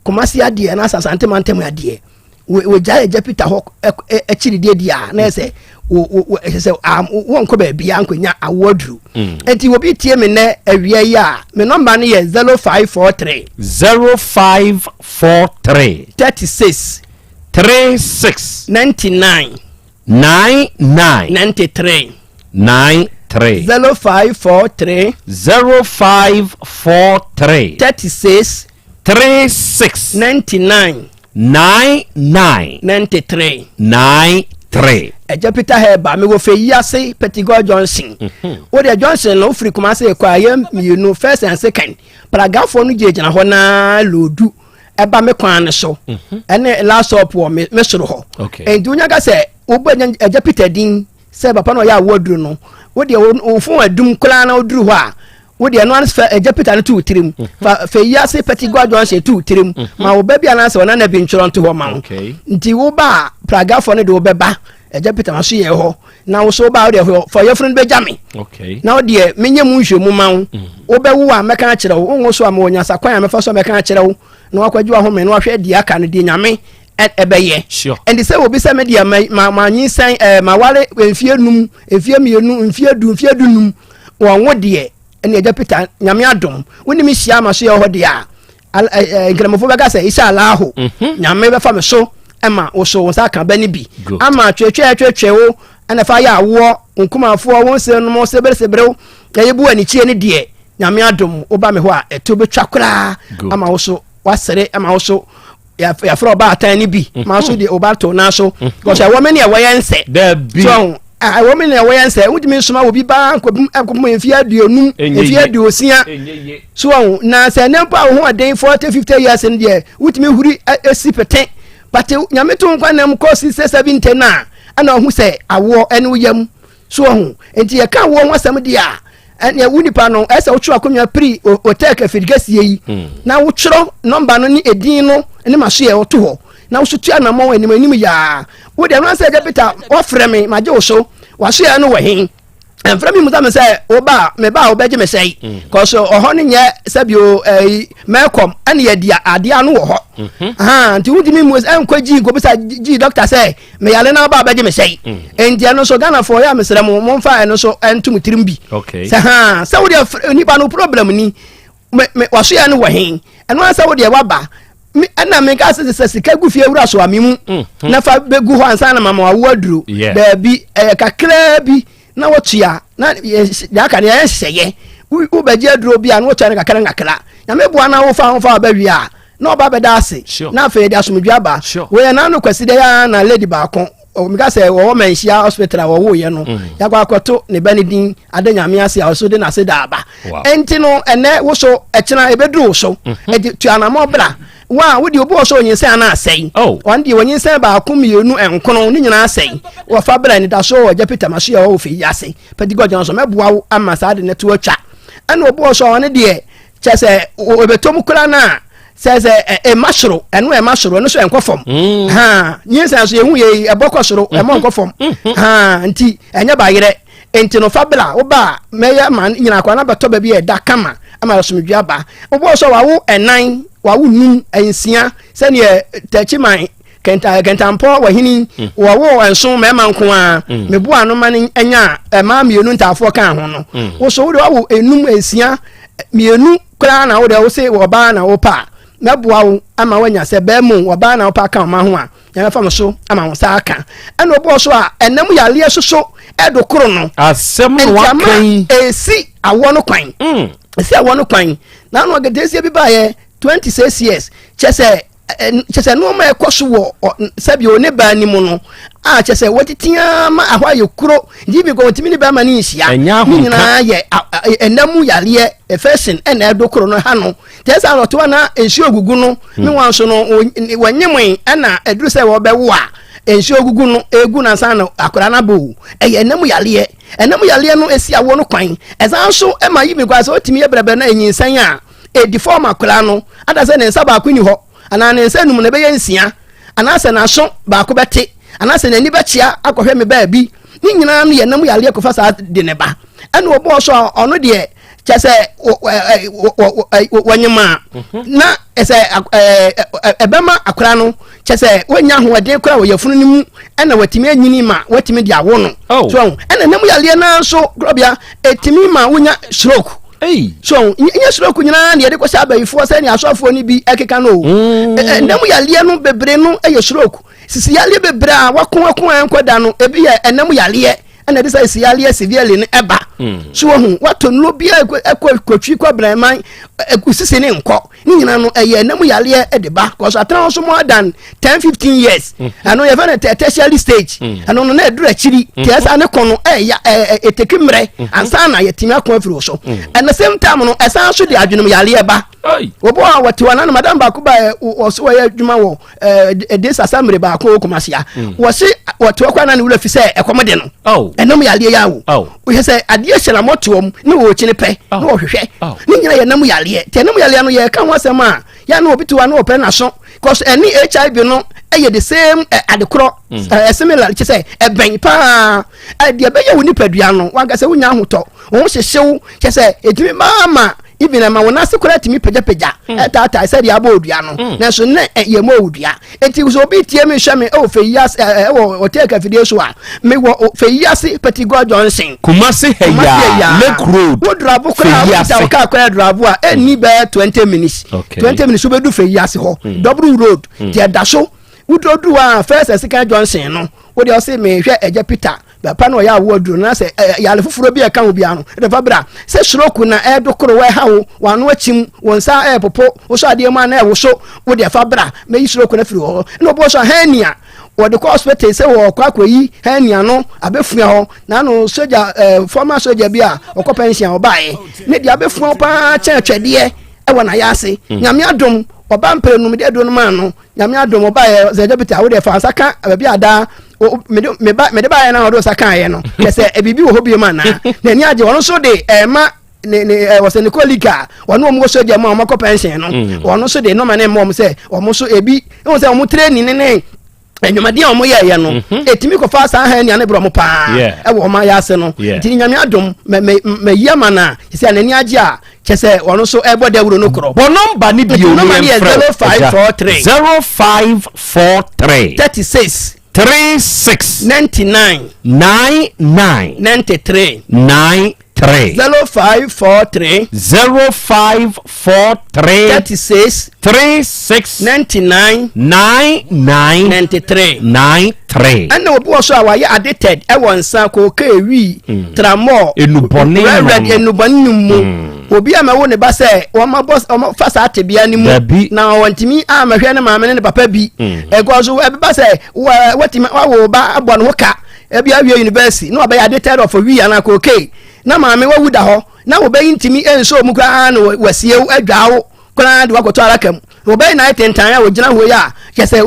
Kumasi adeɛ anaasɛ Asante mantam adeɛ, wɔgyae Agya Peter hɔ akyiridie deɛ a, na ɛsɛ ɛsɛ sɛ wɔnkɔ baabi a nkɔnya awo aduro. Nti obi tie me nnɛ awia yi a, me nɔmba no yɛ 0543. 0543. 36. 36. 99. 99. 93. 93. 0543. 0543. 36. 36. 99. 99. 93. 93. Ɛgya Peter Herbal, mewɔ fɛ yi ase Petigɔ Johnson. Wo deɛ Johnson no wofiri Kumase kɔ a yɛ mmienu first and second. Pragafoɔ no gyinagyina hɔ naa loodu ɛba me kwan no so. Ɛne last stop wɔ me soro hɔ. Enti wonya ka sɛ wobɔ Ɛgya Peter din sɛ papa na ɔyɛ awoɔ aduro no, wo deɛ wo fon adum koraa na woduru hɔ a, wo deɛ ɛno ano fa Agya Peter no to wo tirim. Fa fa yi ase Petigua Johnson to wo tirim. Ma wo ba bi anaasɛ ɔnana bi ntwerɛ nto hɔ ma wo. Nti wo ba a Pragafoɔ no de wo bɛba Agya Peter ma so yɛ hɔ. Na wo so wo ba a wo deɛ fa ɔyɛfunu no bɛgya me. Na wo deɛ menyɛ mu nhwɛmu ma wo. Wobɛwo a mɛka akyerɛ wo. Wonwo so a mewɔ nyansa kwan a mɛfa so a mɛka akyerɛ wo. Na wakɔgye wahome na wahwɛ deɛ aka no deɛ Nyame ɛbɛyɛ. Ɛnti sɛ obi sɛ me deɛ ma ma nyinsɛn ɛɛ ma ware mfie num, mfie mmienu, mfie du, mfie du num. Wɔn wo deɛ ɛne Agya Peter Nyame adom. Wo ne me hyia ma so yɛ hɔ deɛ a, nkramofo bɛka sɛ Isha Allahu. Nyame bɛfa me so ɛma wo so wo nsa aka bɛ ne bi. Ama twetwe twetwe wo ɛna fa yɛ awoɔ nkumafoɔ wo nse nom sebere seberew na yɛbu anikyie ne deɛ Nyame adom wo ba me hɔ a ɛto bɛtwa koraa ama wo so wasere ama wo so yɛfrɛ ɔbaatan no bi ma so deɛ ɔba to nan so because ɛwɔ me ne ɛwɔ yɛn nsɛ so ɛwɔ me ne ɛwɔ yɛn nsɛ wotumi nsoma obi baa nkɔpem nkɔpem mfeɛ aduonum mfeɛ aduosia so ɔho na sɛ ɛnɛ mpo a wo ho ɔden 40 50 years no deɛ wotumi huri esi pete but nyame to nkwa nam kɔ 60 70 no a ɛna ɔho sɛ awoɔ ɛne wo yam So wahu? Enti yɛka awoɔ ho asɛm deɛ a, ɛneɛ wo nipa no, ɛsɛ wotwerɛ akonnwa piri otɛk afirikɛseɛ yi, na wotwerɛ nɔmba no ne edin no ne masoyɛ woto hɔ, na woso tu anammɔn anim anim yaa. Wo deɛ, ɛno sɛ agya Peter, wafrɛ me, magye wo so, wasoyɛ no wɔ he? Ɛmfrɛ me musa me sɛ woba a, meba a wobɛgye me sɛe. Kɔso ɔhɔ no nyɛ sɛbio ɛyi mɛkɔm ɛne yɛdi adeɛ ano wɔ hɔ. Nti wontumi mu ɛnkɔ gyi nkɔbisa gyi dɔkta sɛ meyare na aba abɛgye me sɛe mm. nti ɛno nso ghanafoɔ yɛ a mesrɛ mo momfa ɛno nso ɛnto mo tirim bi sɛ ha sɛ wodeɛ nipa no problem ni wasoɛ no wɔ he ɛno ara sɛ wodeɛ waba ɛna menka sɛ sɛ sika gu fie wura so a me mu mm, mm. na fa bɛgu hɔ ansa na mama wawo aduro daabi ɛyɛ kakraa bi na wɔtua na deɛ aka no yɛyɛ nhyehyɛeɛ wobɛgye aduro bi a na wɔtua no kakra nkakra nyame boa na wofa ho fa wabɛwie a na ɔba bɛda ase na afei yɛde asomdwe aba wɔyɛ n'ano kwasi dɛ ya na lady baako meka sɛ wɔwɔ manhyia hospital a wɔwoeɛ no mm. yɛakɔ akɔto ne ba no din ada nyame ase a ɔso de n'ase da aba ɛnti no ɛnɛ wo so ɛkyena ɛbɛduru wo so mhm. ɛnti tu anammɔ bra wa wo deɛ obi wɔ so onyinsɛn ana asɛe oh. wɔn deɛ onyinsɛn baako mmienu nkono ne nyinaa asɛe wɔfa bra anidaso wɔ gya peter maso yɛ wɔ fɛ yi ase pɛtigɔ gyina so mɛboa wo ama saa de ne to atwa ɛna obi wɔ so ɔne deɛ kyɛ sɛ ɛbɛtɔ mu koraa no a sɛ sɛ ɛma soro ɛno ɛma soro ɛno so ɛnkɔ fam mm. ha nyinsɛn so yɛhu yɛ ɛbɔ kɔ soro ɛmɔ mm-hmm. nkɔ fam mm-hmm. ha nti ɛnyɛ bayerɛ nti no fa bla woba a mɛyɛ ma nyina akora na bɛtɔ baabi a ɛda kama ama asomdwe aba wobɔɔ sɛ wawo ɛnan wawo num nsia sɛdeɛ tɛkyi man kɛnta kɛntampɔ wahini mm. wɔwo nson mmarima nko ara mm. meboa no ma no anya mmaa mmienu ntaafoɔ kaa ho no mm. wo so wode wawo enum nsia mmienu koraa na wode wo se ɔbaa na wopɛ a mɛboa wo ama woanya sɛ bɛɛ mu ɔbaa na wopɛ aka ɔma ho a yɛbɛfa mo so ama wo nsa aka ɛna ɔbɔɔ so a ɛnam yareɛ soso ɛdo koro no asɛm no waka yi ɛsi awoɔ no kwan ɛsi awoɔ no kwan na ano agetesie bi baeɛ 26 years kyɛ sɛ kyɛ sɛ nneɛma a ɛkɔ so wɔ sɛbi o ne baa ne mu no a kyɛ sɛ wɔtete ara ma ahɔ ayɛ kuro nti bi kɔ wɔntumi ne bɛrima no nhyia ne nyinaa yɛ ɛnna mu yareɛ ɛfɛsin ɛna ɛdo koro no ha no kyɛ sɛ anɔtoa na nsuo gugu no ne hmm. wɔn nso no wɔnyemoe ɛna ɛduru sɛ wɔbɛwo a nsuo gugu no egu nansa na akwadaa no abɔ ɛyɛ ɛnna mu yareɛ ɛnna mu yareɛ no esi awoɔ no kwan ɛsan so ɛma yi mi kwan sɛ ɔtumi yɛ brɛbrɛ na enyinsɛn a Edi fɔm akwadaa no, ada sɛ ne nsa baako nni hɔ, anaa ne nsa num na ɛbɛyɛ nsia, anaasɛ n'aso baako bɛte, anaasɛ n'ani bɛkyea akɔhwɛ me baabi. Ne nyinaa no yɛ nam yareɛ kɔfa saa de ne ba. Ɛna ɔbɔɔ so a ɔno deɛ kyɛ sɛ wɔnyem a mhm. na sɛ ɛbɛma akora no kyɛ sɛ wɔnya ahoɔden koraa wɔ yafunu no mu ɛna wɔatumi anyini ma wɔatumi de awo no oh. so ɛna nam yareɛ no nso korɔbea ɛtumi ma wonya stroke so nyɛ stroke nyinaa na yɛde kɔhyɛ abayifoɔ sɛ ne asɔfoɔ no bi ɛkeka no o mm. nam yareɛ no bebree no yɛ stroke sisi yareɛ bebree a wako ako a ɛnkɔ da no ebi yɛ ɛnam yareɛ ɛna ɛde sɛ sisi yareɛ severely no ɛba mm. so ohun watɔ nnuro bi a ɛkɔ kotwi kɔ brɛman ɛkò sisi ne nkɔ ne nyinaa no ɛyɛ ɛnam yareɛ ɛde ba kɔsɔ atena so more than 10 15 years mm. ɛno yɛfɛ no tertiary stage mm. ɛno no na ɛduru akyiri mm. tiɛ saa ne kɔn no ɛya ɛɛ ɛtɛki mmerɛ ansa na yɛtumi ako afiri wɔ so and the same time no ɛsan so de adwenem yareɛ ba obi a wɔte hɔ na madam baako ba wɔso wɔyɛ adwuma wɔ ɛde sasa mmere baako wɔ Kumasi a wɔse wɔte hɔ koraa na ne wura fi sɛ ɛkɔm de no oh. ɛnam yareɛ yɛ awo oh. wohwɛ sɛ adeɛ hyɛ na mɔtoɔ mu ne wɔkyini pɛ oh. ne wɔhwehwɛ ne nyina yɛ nam yareɛ nti ɛnam yareɛ no yɛka ho asɛm a yɛ na obi te hɔ a na wɔpɛ n'aso cause ɛne HIV no ɛyɛ the same adekorɔ mm. similar kyɛ sɛ ɛbɛn paa ɛdeɛ ɛbɛyɛ wo nipadua no wankasa wonya ahotɔ wo ho hyehyew kyɛ sɛ ɛtumi maa ma even ɛma wɔn ase koraa tumi pagyapagya hmm. ɛtaataa sɛdeɛ abɔ odua no hmm. nanso ne yɛ mɔ odua eti sɛ obi tie mi hwɛ mi ɛwɔ fɛ ase ɛwɔ ɔtɛ kafidie so a mi wɔ fɛ yi ase Petit-God Johnson. Kumasi hɛya Lake Road wo drabo koraa wo ta wo kaa koraa drabo a ɛnni bɛyɛ 20 minutes 20 minutes wobɛdu fɛ yi ase hɔ hmm. double road tiɛ da so woduru a first and second junction no wode ɔse mehwɛ ɛgya Peter papa na ɔyɛ awo aduro na sɛ yare foforɔ bi a ɛka ho biara no ɛde fa bra sɛ stroke na ɛdo koro ɛha wo wano akyim wɔn nsa ɛpopo wosɔ adeɛ mu a na ɛwoso wode ɛfa bra mɛyi stroke no afiri hɔ na ɔbɔ so hernia wɔde kɔ hospital sɛ wɔkɔ akɔyi hernia no abɛfua hɔ na ano sogya ɛɛ former sogya bi a ɔkɔ pension ɔbaeɛ ne deɛ abɛfua hɔ paa kyɛn twɛdeɛ ɛwɔ n'ayɛ ase hmm. Nyame adom ɔba mpere no mede aduro no maa no Nyame adom ɔbaeɛ sɛ deputy a wode fa nsa ka baabi a daa mede meba mede baeɛ na ɔde nsa kaeɛ no kyɛ sɛ biribi wɔ hɔ bio ma anaa n'ani agye ɔno nso de ɛma ne ne ɛ wɔsɛ ne colleague a wɔne wɔn wɔ sogya mu a wɔn akɔ pension no mm. wɔn nso de nɔɔma ne mma wɔn sɛ wɔn nso ebi wɔn sɛ wɔn training ne ne nnwumaden a wɔn yɛɛyɛ no mhm. etumi kɔfa saa ha nua ne brɛ wɔn paa ɛwɔ wɔn ayɛ ase no nti Nyame adom mɛ mɛ mɛ yi ama na sɛ n'ani agye a kyɛ sɛ ɔno nso ɛbɔ dawuro no korɔ. Bɔ nɔmba no bio ne yɛn frɛ 0543 0543 36 36 99 99 93 93 0543 0543 36 36 99 99 93 93. Ɛna obi wɔ so a wayɛ addicted ɛwɔ nsa kookee wii mm. tramɔɔ enubɔne red enubɔne no mu mm. obi a mɛwo ne ba sɛ wɔn abɔ wɔn fa saa tebea no mu na wɔntumi amɛhwɛ ne maame ne ne papa bi mm. ɛkɔ so ɛbɛba sɛ wɔ wɔtumi wawo ba abɔ ne ho ka ebi awie university na wabɛyɛ addicted of wii anaa kookee na maame wawu da hɔ na wɔbɛyi ntumi nso mu koraa na wɔasie adwa wo koraa de wakɔtɔ araka mu wɔbɛyɛ na ayɛ tentan a wɔgyina hɔ yi a kyɛ sɛ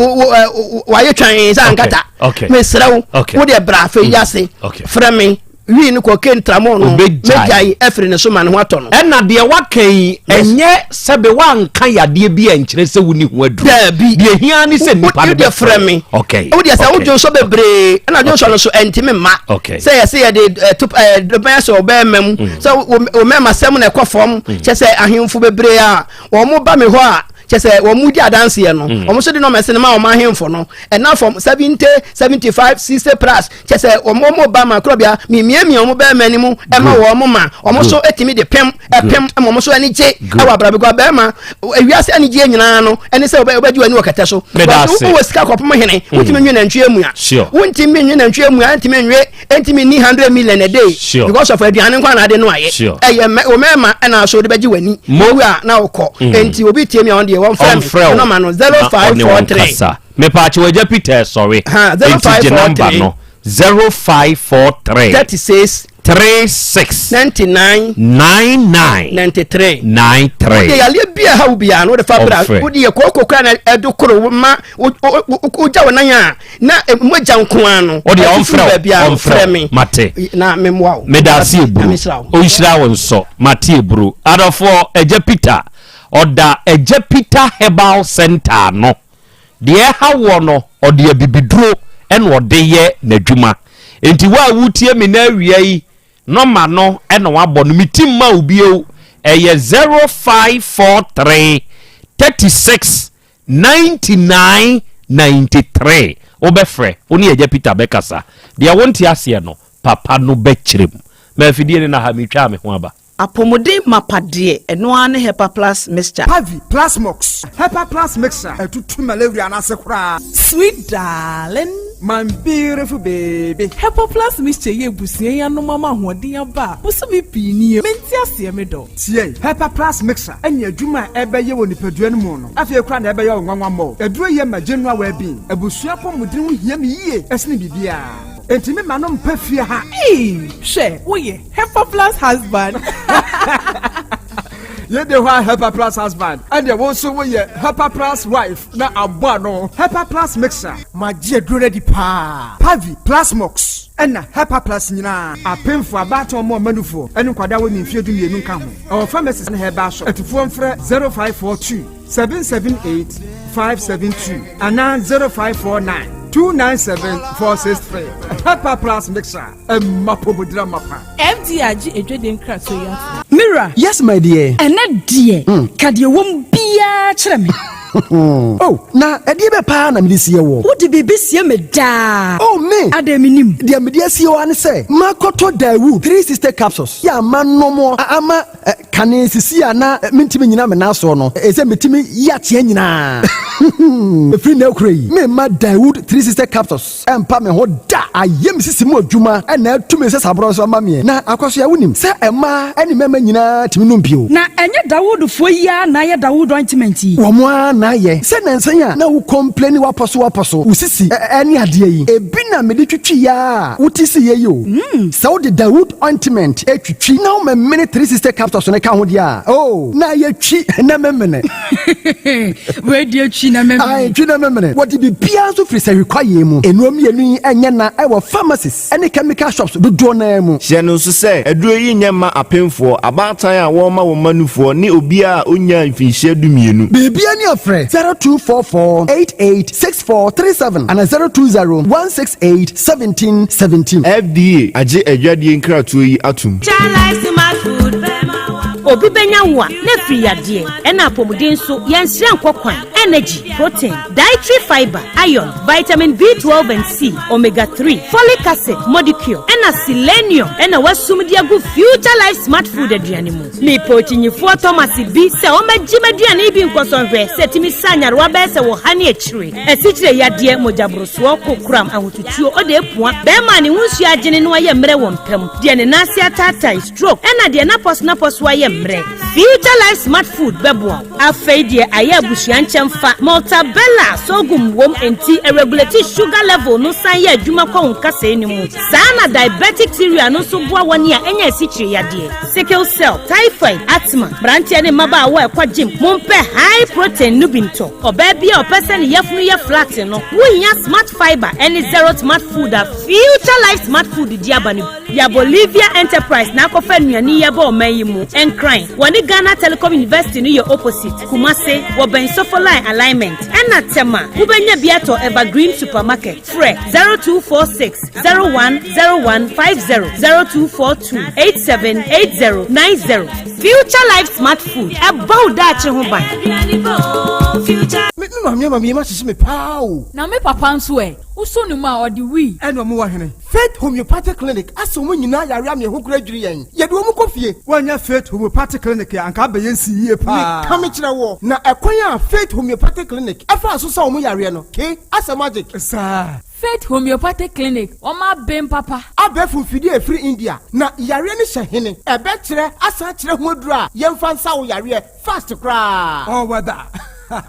wayɛ twan sɛ ankata mesrɛ wo wodeɛ bra afei yi ase frɛ me wii no kɔke ntramɔ no mɛgyae afiri ne so ma ne ho atɔ no. Ɛna deɛ waka yi ɛnyɛ sɛbe wanka yadeɛ bi a nkyerɛ sɛ wonni ho aduru. Daabi. Deɛ hia ne sɛ nipa no bɛfrɛ me. Okay. Wodeɛ sɛ wodwo nso bebree ɛna dwo nso no so ɛntimi mma. Okay. Sɛ yɛsɛ yɛde ɛto ɛɛ dɔbɛn sɛ ɔbɛɛma mu mm. sɛ wo mɛɛma sɛm na ɛkɔ fam mm. kyɛ sɛ ahemfo bebree a wɔn ba mi hɔ a kyɛ sɛ wɔn mu di adanseɛ no mm. wɔn nso de nɔɔma ɛsɛn ma wɔn ahemfo no ɛna fam 70 75 60 plus kyɛ sɛ wɔn wɔn ba ma korɔbea miamiamia wɔn bɛrima anim ɛma wɔn ma wɔn nso etumi de pɛm ɛpɛm ɛma wɔn nso ani gye ɛwɔ abrabɔ bɛrima ewiase ani gye nyinaa no ɛne sɛ wɔbɛgye wɔn ani wɔ kɛtɛ so wowɔ sika kɔpem hene mm. wotumi nwe nantwie mua wontumi nwe nantwie mua ntumi nwe ntumi ni 100 million a day because of aduane nkwa na ade no ayɛ ɛyɛ wɔ mɛɛma ɛna so de bɛgye w'ani owu a na wokɔ mm. enti obi tie mi a ɔno deɛ wɔmfrɛ me nɔma no 0543 mepaakyɛ wagya Peter sɔre enti gye number no 0543 36 36 99 99 93 93. Wode yareɛ bi a ɛha wo biara no wode fa bra wode yɛ kooko kora na ɛdo koro ma wogya wo nan a na mogya nko ara no wode ɔmfrɛ wo ɔmfrɛ me mate na memmoa wo. Meda ase eburu ɔnhyira wo nsɔ mate eburu adɔfoɔ Agya Peter ɔda Agya Peter Herbal Center no deɛ ɛha woɔ no ɔde abibiduro ɛna ɔde yɛ n'adwuma nti wo a wotie me na awia yi. Nɔma no na wabɔ no, me ti mma wo bio, ɛyɛ 0543 36 99 93. Wobɛfrɛ, wo ne Agya Peter bɛkasa. Deɛ wonte aseɛ no, papa no bɛkyerɛ mu. Ma afidie no na ha, metwaa me ho aba. Apɔmuden mapa deɛ, ɛno ara ne Hepa Plus Mixture. Pavi, Plasmox, Hepa Plus Mixture, ɛtutu malaria no ase koraa. Sweet darling. My beautiful baby. Hepa Plus Mixture yi abusua yi anom ama ahoɔden aba a bosome pii nie. Mente aseɛ me dɔ. Tie! Hepa Plus Mixture ne adwuma a ɛbɛyɛ wɔ nipadua no mu no, afei koraa na ɛbɛyɛ wo nwanwa mmɔ. Aduro yi ma general well-being. Abusua apɔmuden ho hia me yie sene biribiara. Enti me ma no mpa fie ha. Eii hwɛ woyɛ Hepa plus husband. Yɛ de hɔ a Hepa plus husband ɛdeɛ wo nso woyɛ Hepa plus wife na abɔ ano. Hepa plus mixer. Magye aduro no adi paa. Pavi, Plasmox ɛna Hepa plus nyinaa. Apemfoɔ, abaatan ɔmo ɔma nufoɔ ɛne nkwadaa a wɔnni mfeɛ 12 nka ho. Ɛwɔ pharmacies ne herbal shop. Atufoɔ mfrɛ 0542 778 572 anaa 0549 297 463. Hepa plus mixer. Ɛmma pomodira mapa. FDA agye adwadie nkratoɔ yi atom. Me wura. Yes my dear. Ɛnɛ deɛ, ka deɛ ɛwɔ mu biara kyerɛ me. Oh, na ɛdeɛ bɛ paa na mede sie woɔ? Wode biribi sie me daa. Oh, me! Adɛn mennim? Deɛ mede asie wo ara ne sɛ, makɔtɔ Daewoo 360 capsules yi a manom ama kane sisi a na mentumi nnyina me nan soɔ no, ɛsɛ metumi yi ateɛ nyinaa. Ɛfiri nnɛ rekora yi, meremma Daewoo 360 capsules Ɛmpa me ho da. Ayɛ me sisi mu adwuma na atu me nsasaborɔ nso ama meɛ. Na Akwasoa, wonim sɛ mmaa ne mmarima nyinaa tumi nom bio. Na ɛnyɛ Dawoodfoɔ yi ara na ayɛ Dawood ointment yi? Wɔn ara na ayɛ. Sɛ nnansa yi a na wo complaini w'apɔso w'apɔso, wo sisi ne adeɛ yi, ebi na mede twitwiiɛ ara a wote siiɛ yi o. Sɛ wode Dawood ointment twitwi na womemene 360 capsules no ka ho deɛ a, oh, na ayɛ twi na memene. Wei deɛ twi na memene. Ae, twi na memene. Wɔde biribiara nso firi sahwi kwaeɛ mu. Nnuro mmienu yi nyɛ na ɛwɔ pharmacies ne chemical shops dodoɔ no ara mu. Hyɛ no nso sɛ, aduro yi nyɛ mma apemfoɔ, abaatan a wɔrema wɔn mma nufoɔ ne obiara a ɔnnyaa mfinhyia dumienu. Biribiara ni a frɛ 0244 88 6437 anaa 020 168 1717. FDA agye adwadie nkratoɔ yi atom. Obi bɛnya wo a, na afiri yadeɛ, ɛna apɔmuden nso, yɛnsrɛ nkɔ kwan, energy, protein, dietary fibre, iron, vitamin B12 and C, omega 3, folic acid, modicure, ɛna selenium ɛna wasum de agu Future Life Smart Food aduane mu. Mepɛ okyinyifoɔ Thomas bi sɛ ɔmmɛgye m'aduane yi bi nkɔsɔ nhwɛ sɛ ɛtumi sa nyarewa bɛyɛ sɛ wɔ ha ne akyire, asikyire yadeɛ, mogyaborosoɔ, kokoram, ahotutuo, ɔde apua, bɛrima a ne ho nsuo agyene na wayɛ mmerɛ wɔ mpa mu, deɛ ne nan ase ataatae, stroke, ɛna deɛ n'apɔsonapɔso ayɛ mmerɛ. Future Life Smart Food bɛboa wo. Afei deɛ ayɛ abusua nkyɛmfa, Maltabella sorghum wom enti ɛregulate sugar level no san yɛ adwuma kɔ wo nkasɛɛ no mu. Saa na diabetic cereal no nso boa wɔn a anya asikyire yadeɛ, sickle cell, typhoid, asthma. Mmeranteɛ ne mmabaawa a ɛkɔ gym, mompɛ high protein no bi ntɔ. Ɔbaa bi a ɔpɛ sɛ ne yafunu yɛ flat no, wohia Smart Fibre ne Zero Smart Food a Future Life Smart Food de aba no bi. Ya Bolivia Enterprise na akɔfa nnuane yi aba ɔman yi mu. Nkran, wɔne Ghana Telecom University no yɛ opposite. Kumase, wɔbɛn Sofoline Alignment. Ɛna Tema, wobɛnya bi atɔ Evergreen Supermarket. Frɛ 0246 010150, 0242 878090. Future Life Smart Food, ɛbɔ wo daakye ho ban. Me maame ama me yam ahyehye me paa o. Na me papa nso ɛ? Wosɔ ne mu a, ɔde wii. Ɛna ɔmo wɔ hene? Faith Homeopathic Clinic asa wɔn nyinaa yare ama ɛho kora dwiri yɛn. Yɛde wɔn kɔ fie. Woannya Faith Homeopathic Clinic a, anka abɛyɛ nsi yie paa. Meka mekyerɛ woɔ, na ɛkwan a Faith Homeopathic Clinic faa so sa wɔn yareɛ no, ke, asɛ magic. Saa. Faith Homeopathic Clinic, wɔn aben papa. Abɛɛfo mfidie a ɛfiri India, na yareɛ no hyɛ hene? Ɛbɛkyerɛ asan akyerɛ ho aduro a yɛmfa nsa wo yareɛ fast koraa. All weather.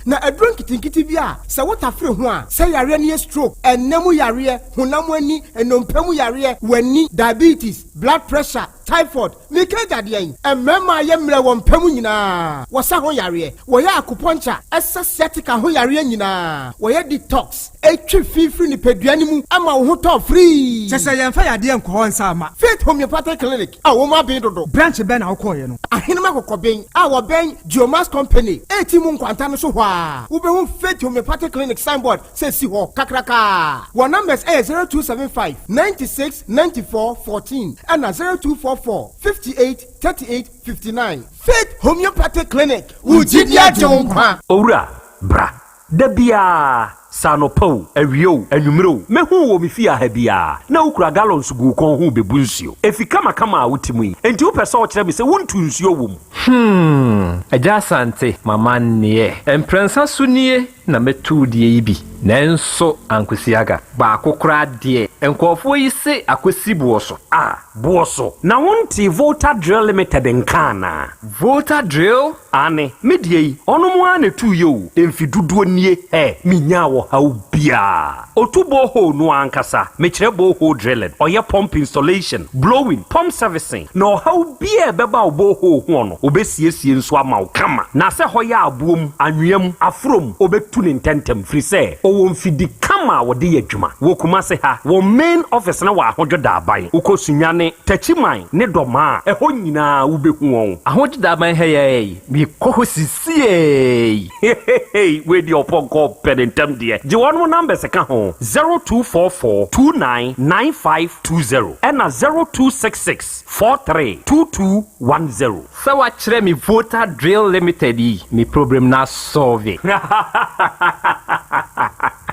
Na aduro nketenkete bi a sɛ wotafere ho a, sɛ yareɛ no yɛ stroke, ɛnna mu yareɛ, honam ani, nnompe mu yareɛ, w'ani, diabetes, blood pressure, Typhoid, Meka agya deɛn? Mmarima a yɛ mmerɛ wɔ mpa mu nyinaa, wɔsa ho yareɛ. Wɔyɛ akupɔnkya, ɛsa sciatica ho yareɛ nyinaa. Wɔyɛ detox, ɛtwe fi firi nipadua no mu ma wo ho tɔ firii. Kyɛ sɛ yɛmfa yadeɛ nkɔ hɔ nsa mma. Faith Homeopathic Clinic a wɔn aben dodo. Branch bɛn na wokɔeɛ no? Ahenem Akokɔben a wɔbɛn Geomax Company ɛreti mu nkwanta no so hɔ ara, wobɛhu Faith Homeopathic Clinic signboard sɛ ɛsi hɔ kakraka. Wɔn numbers yɛ 0275 96 94 14 ɛna 0244 58 38 59. Faith Homeopathic Clinic, wo gyidi agye wo nkwa. Owura, bra. Da biara, sɛ anɔpa o, awia o, anwummere o, mɛhu wo wɔ me fie ha biara, na wokura gallons gu wo kɔn ho rebebu nsuo. Efi kamakama a wote mu yi, enti wopɛ sɛ wokyerɛ me sɛ wontu nsuo wɔ mu? Hmm, Agya Asante, m'amanneɛ. Mprɛnsa so nie na mɛtu wo deɛ yi bi, nanso ankosi aga. Baako koraa deɛ, nkurɔfoɔ yi se akɔsi boɔ so. Ah, boɔ so? Na wontee Volta Drill Limited nka anaa? Volta Drill? Aane, me deɛ yi, ɔnom ara na ɛtuiɛ o, mfe dodoɔ nie, hɛ, menyaa ɔhaw biara. Ɔtu borehole no ara ankasa, mekyerɛ borehole drilling, ɔyɛ pump installation, blowing, pump servicing, na ɔhaw biara a ɛbɛba wo borehole ho no, ɔbɛsiesie nso ama wo kama. Na sɛ hɔ yɛ aboɔ mu, anwea mu, aforɔ mu, ɔbɛtu no ntɛntɛm, firi sɛ ɔwɔ mfidi kama a wɔde yɛ adwuma. Wɔ Kumase ha, wɔn main office no wɔ Ahodwo Daaban. Wokɔ Sunyani, Takyiman ne Dɔmaa a, ɛhɔ nyinaa wobɛhu wɔn. Ahodwo Daaban ha yi ara yi, mekɔ hɔ sisiei. Hehehe wei deɛ ɔpɔnkɔ pɛ ne ntɛm deɛ gye wɔnom numbers ka ho 0244 29 9520 ɛna 0266 43 2210. Sɛ wakyerɛ me Volta Drill Limited yi me problem no asɔlve.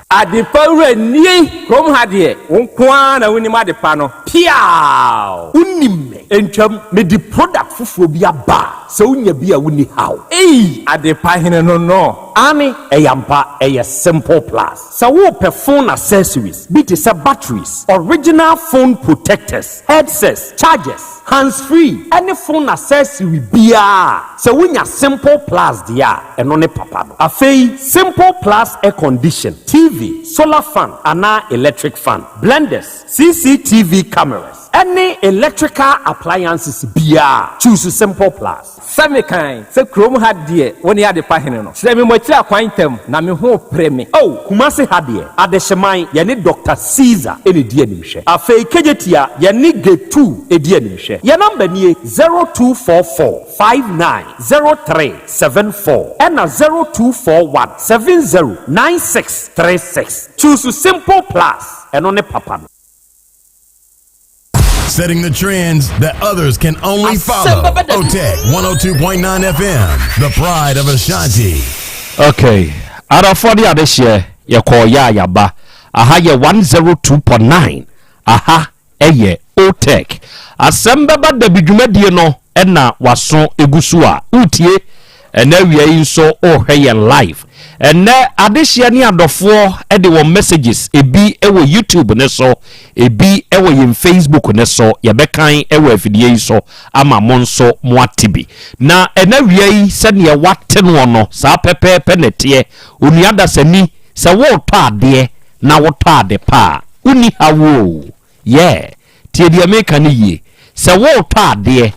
Adepa wura nie! Kurom ha deɛ wo nko ara na wonim adepa no. Piaaw! Wonim me. Ntwam, mede product foforɔ bi aba a, sɛ wonya bi a wonni haw. Ei! Adepa hene no no. Aane, ɛyɛ ampa, ɛyɛ Simple Plus. Sɛ worepɛ phone accessories bi te sɛ batteries, original phone protectors, headsets, chargers, hands free ɛne phone accessory biara a, sɛ wonya Simple Plus deɛ a, ɛno ne papa no. Afei, Simple Plus air condition, TV, solar fan anaa electric fan, blenders, CCTV cameras, ɛne electrical appliances biara, choose Simple Plus. Sɛ mekan sɛ kurom ha deɛ wo ne adepa hene no, kyerɛ me mo akyiri akwan ntɛm, na me ho repere me. Oh, Kumasi ha deɛ, Adehyeman, yɛne Doctor Caesar na ɛdi animhwɛ. Afei Kejetia, yɛne Getu di animhwɛ. Yɛn number nie, 0244 59 03 74 ɛna 0241 70 96 36. Choose Simple Plus, ɛno ne papa no. Setting the trends that others can only follow. OTEC 102.9 FM, the pride of Ashanti. Okay, adɔfoɔ ne adehyeɛ yɛkɔɔ yɛ a yɛaba. Aha yɛ 102.9, aha ɛyɛ OTEC. Asɛm bɛba dabi dwumadie no ɛna waso egu so a wotie ɛnɛ awia yi nso wohwɛ yɛn live. Ɛnɛ adehyeɛ ne adɔfoɔ ɛde wɔn messages ebi ɛwɔ YouTube ne so, ebi ɛwɔ yɛn Facebook ne so, yɛbɛkan ɛwɔ afidie yi so ama mo nso mo ate bi. Na ɛnɛ awia yi sɛdeɛ wate noɔ no saa pɛpɛɛpɛ na ɛteɛ. Onua dasani sɛ woretɔ adeɛ na wotɔ ade pa a wonni haw o. Yeah, tie deɛ meka no yie. Sɛ woretɔ adeɛ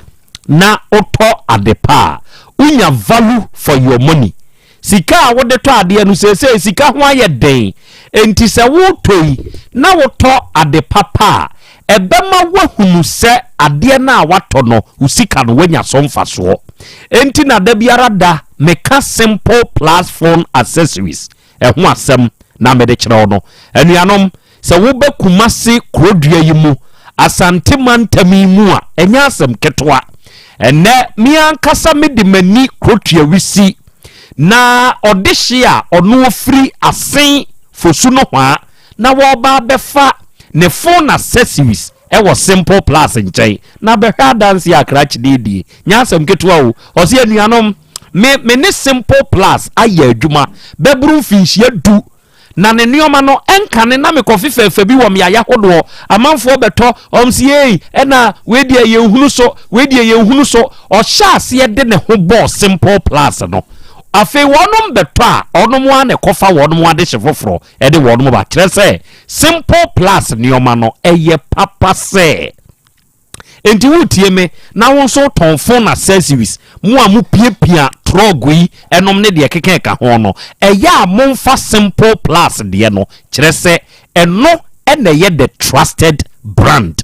na wotɔ ade pa a, wonya value for your money. Sika a wode tɔ adeɛ no seesei sika ho ayɛ den. Enti sɛ woretɔ yi na wotɔ ade papa a, ɛbɛma woahunu sɛ adeɛ no a woatɔ no, wo sika no woanya so mfasoɔ. Enti na da biara da meka Simple Plus Phone Accessories ɛho asɛm na mede kyerɛ wo no. Anuanom, sɛ woba Kumasi kurodua yi mu, Asante mantam yi mu a, ɛnyɛ asɛm ketewa. Ɛnnɛ, me ankasa mede m'ani kurotua wisi na ɔdehye a ɔno ofiri Asen Fosu nohwaa na wɔreba abɛfa ne phone accessories ɛwɔ Simple Plus nkyɛn na bɛhwɛ adanse a krakye de redie. Nyɛ asɛm ketewa o. Ɔse anuanom, me me ne Simple Plus ayɛ adwuma bɛboro mfinhyia du na ne nneɛma no ɛnkane na mekɔfe fɛɛfɛ bi wɔ mmeaeɛ ahodoɔ amanfoɔ bɛtɔ ɔm si ei ɛna wei deɛ yɛnhunu so wei deɛ yɛnhunu so ɔhyɛ aseɛ de ne ho bɔɔ Simple Plus no afei wɔnom bɛtɔ a ɔnom ara na ɛkɔfa wɔnom adehye foforɔ ɛde wɔnom ba kyerɛ sɛ Simple Plus nneɛma no ɛyɛ papa sɛ. Enti woretie me na wo nso wotɔn phone accessories, mo a mopiapia trɔg yi nom ne deɛ ɛkeka ɛka ho no, ɛyɛ a momfa Simple Plus deɛ no, kyerɛ sɛ ɛno na ɛyɛ the trusted brand.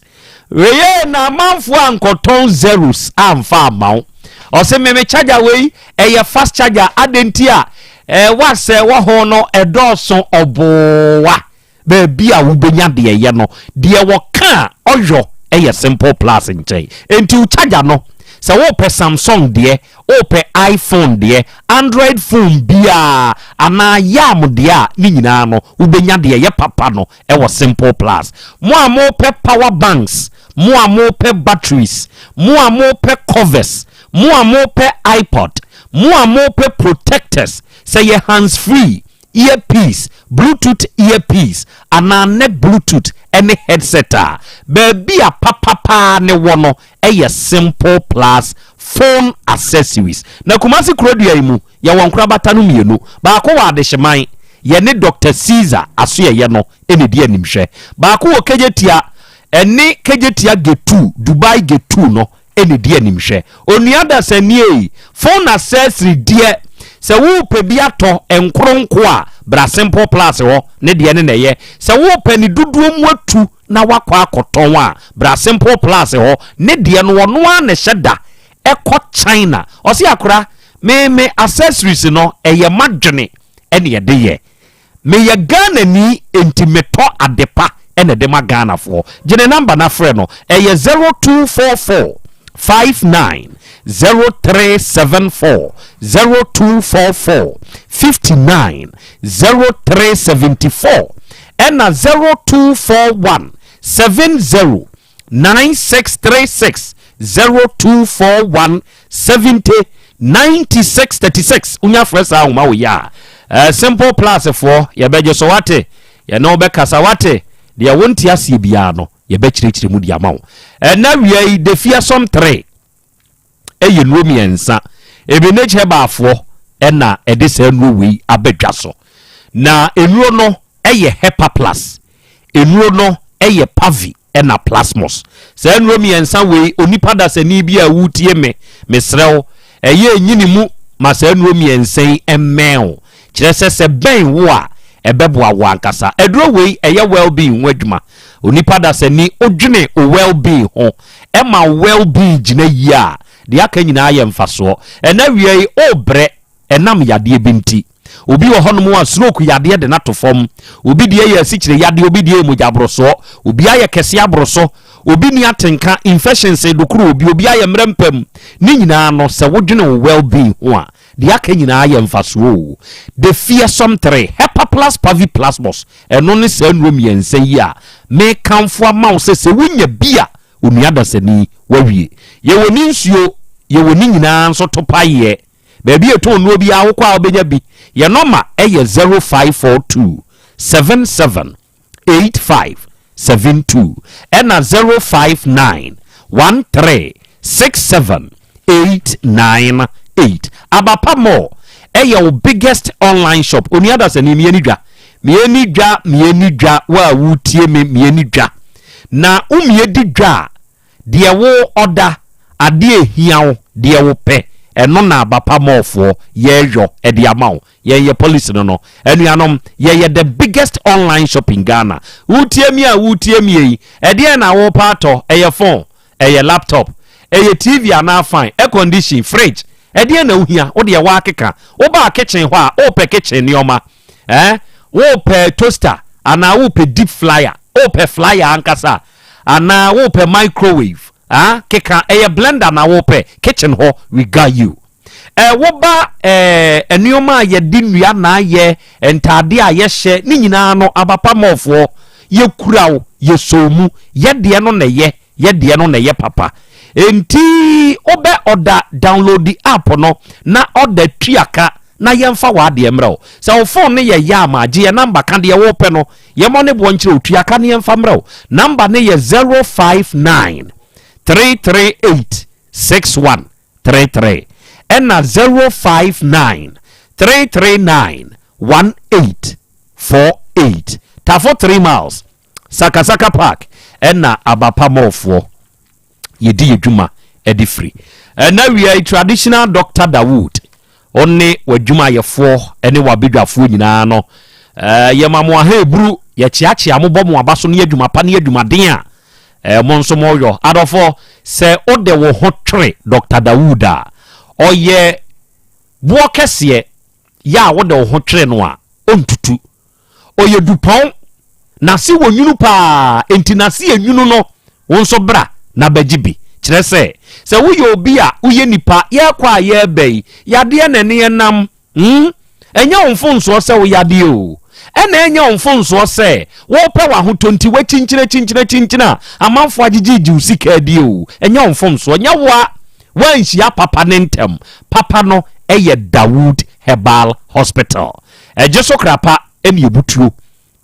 Wei na amanfoɔ ankɔtɔn zeros amfa amma wo. Ɔse me me charger wei ɛyɛ fast charger adɛn nti a eh, watts a ɛwɔ ho no ɛdɔɔso ɔboowa. Baabi a wobɛnya deɛ ɛyɛ no, deɛ wɔka a ɔyɔ yɛ Simple Plus nkyɛn. Enti wo charger no, sɛ wopɛ Samsung deɛ, wopɛ iPhone deɛ, Android phone biara, anaa Yam deɛ a, ne nyinaa no, wobɛnya deɛ ɛyɛ papa no wɔ Simple Plus. Mo a mopɛ power banks, mo a mopɛ batteries, mo a mopɛ covers, mo a mopɛ iPod, mo a mopɛ protectors, sɛ yɛ hands free, earpiece, Bluetooth earpiece, anaa neck Bluetooth ne headset a, baabi a papa paa ne wɔ no yɛ Simple Plus Phone Accessories. Na Kumasi kurodua yi mu, yɛwɔ nkorabata no mmienu. Baako wɔ Adehyeman, yɛne Doctor Caesar asoɛeɛ no na ɛdi animhwɛ. Baako wɔ Kejetia, ɛne Kejetia Gate 2, Dubai Gate 2 no na ɛdi animhwɛ. Onua dasani ei, phone accessory deɛ, sɛ worepɛ bi atɔ nkoronko a, bra Simple Plus hɔ, ne deɛ ne na ɛyɛ. Sɛ worepɛ ne dodoɔ mu atu na woakɔ akɔtɔn a, bra Simple Plus hɔ, ne deɛ no ɔno ara na ɛhyɛ da kɔ China. Ɔse akora, me me accessories no, ɛyɛ m'adwene na ɛde yɛ. Meyɛ Ghanani enti metɔ adepa na ɛde ma Ghanafoɔ. Gye ne number na frɛ no, ɛyɛ 0244 59 0374, 0244 59 0374 ɛna 0241 70 9636 0241 70 96 36 wonya frɛ saa ahoma wo yɛ a eh, simple plus foɔ yɛbɛgye so wate yɛne wo bɛkasa wate deɛ wonte aseɛ biara no yɛbɛkyerɛkyerɛ mu de ama wo ɛna wia yi the fearsome 3 ɛyɛ nnuro mmiɛnsa Ebenezer Herbal-foɔ ɛna ɛde saa nnuro wei abɛdwa so na nnuro no ɛyɛ Hepa Plus nnuro no ɛyɛ Pavi ɛna Plasmos saa nnuro mmiɛnsa wei onipa dasani bi a wotie me mesrɛ wo ɛyɛ nyini mu ma saa nnuro mmiɛnsa yi ɛmmɛn wo Kyerɛ sɛ, sɛ bɛn wo a, ɛbɛboa wo ankasa. Aduro wei, ɛyɛ well-being ho adwuma. Onipa dasani, wodwene wo well-being ho, ɛma wo well-being gyina yie a, deɛ aka nyinaa yɛ mfasoɔ. Ɛnnɛ awia yi, worebrɛ ɛnam yadeɛ bi nti. Obi wɔ hɔnom a stroke yadeɛ de no ato fam. Obi deɛ yɛ asikyire yadeɛ, obi deɛ yɛ mogyaborosoɔ, obi ayɛ kɛseɛ aboro so, obi nni atenka, infections redokoro obi, obi ayɛ mmerɛ mpam. Ne nyinaa no, sɛ wodwene wo well-being ho a, Deɛ aka nyinaa yɛ mfasoɔ o. The Fearsome 3, Hepaplus Paviplasmus, ɛno ne saa nnuro mmiɛnsa yi a mekamfo ama wo sɛ sɛ wonya bi a, onua dasani, woawie. Yɛwɔ ne nsuo, yɛwɔ ne nyinaa nso topaeɛ. Baabi a yɛtɔn nnuro biara wokɔ a wobɛnya bi. Yɛn nɔma yɛ 0542 77 8572 ɛna 059 13 67 898. Abapa Mall ɛyɛ wo biggest online shop. Onua dasani mmieni dwa mmieni dwa mmieni dwa wo a wotie me mmieni dwa na wo mmie di dwa a Deɛ wo ɔda, adeɛ ɛhia wo, deɛ wo pɛ, ɛno na Abapa Mall foɔ yɛɛyɔ de ama wo. Yɛn yɛ policy no no. Anuanom, yɛyɛ the biggest online shop in Ghana. Wotie me a wotie me yi, ɛdeɛn na wopɛ atɔ? Ɛyɛ phone? Ɛyɛ laptop? Ɛyɛ TV anaa fan? Air condition? Fridge? Ɛdeɛn na wohia? Wo deɛ woakeka. Wobaa kitchen hɔ a, wopɛ kitchen nneɛma. Eh? Wopɛ toaster anaa wopɛ deep flyer? Wopɛ flyer ankasa anaa wopɛ microwave? Ah, keka ɛyɛ blender na wopɛ? Kitchen hɔ, we got you. Eh, woba eh, nneɛma a yɛde nnua na ayɛ, ntaade a yɛhyɛ, ne nyinaa no, Abapa Mallfoɔ, yɛkura wo, yɛsɔ mu, yɛdeɛ no na ɛyɛ. Yɛ deɛ no na ɛyɛ papa. Enti wobɛ ɔda downloadi app no na ɔda tua ka na yɛmfa w'adeɛ mmerɛ wo. Sɛ wo phone no yɛ yam a, gye yɛn number ka deɛ wopɛ no, yɛmmɔ ne boɔ nkyerɛ wo, tua ka na yɛmfa mmerɛ wo. Number no yɛ 059 338 6133 ɛna 059 339 1848. Tafo 3 miles. Sakasaka Park ɛna Abapa Mall foɔ yɛdi yɛ dwuma de firi. Ɛna wia yi traditional Doctor Dawood ɔne w'adwumayɛfoɔ ne w'abadwafoɔ nyinaa no yɛma mo aha eburu yɛkyeakyea mo bɔ mo aba so ne adwuma pa ne adwumaden a eh, mo nso moyɔ. Adɔfoɔ sɛ wode wo ho twere Doctor Dawood a ɔyɛ boɔ kɛseɛ yɛ a wode wo ho twere no a ɔntutu. Ɔyɛ dupɔn, n'ase wɔ nwunu paa, enti n'ase yɛ nwunu no, wo nso bra na bɛgye bi. Kyerɛ sɛ, sɛ woyɛ obi a woyɛ nipa, yɛrekɔ a yɛreba yi, yadeɛ na ɛne yɛn nam, hmm? Ɛnyɛ wo mfomsoɔ sɛ wo yadeɛ o. Ɛna ɛnyɛ wo mfomsoɔ sɛ worepɛ w'ahotɔ nti woakyinkyini akyinkyini akyinkyini a amanfoɔ agyegyeegye wo sika adie o. Ɛnyɛ wo mfomsoɔ. Nyɛ wo a woanhyia papa no ntɛm. Papa no yɛ Dawood Herbal Hospital. Ɛgye so kra pa ne abutuo.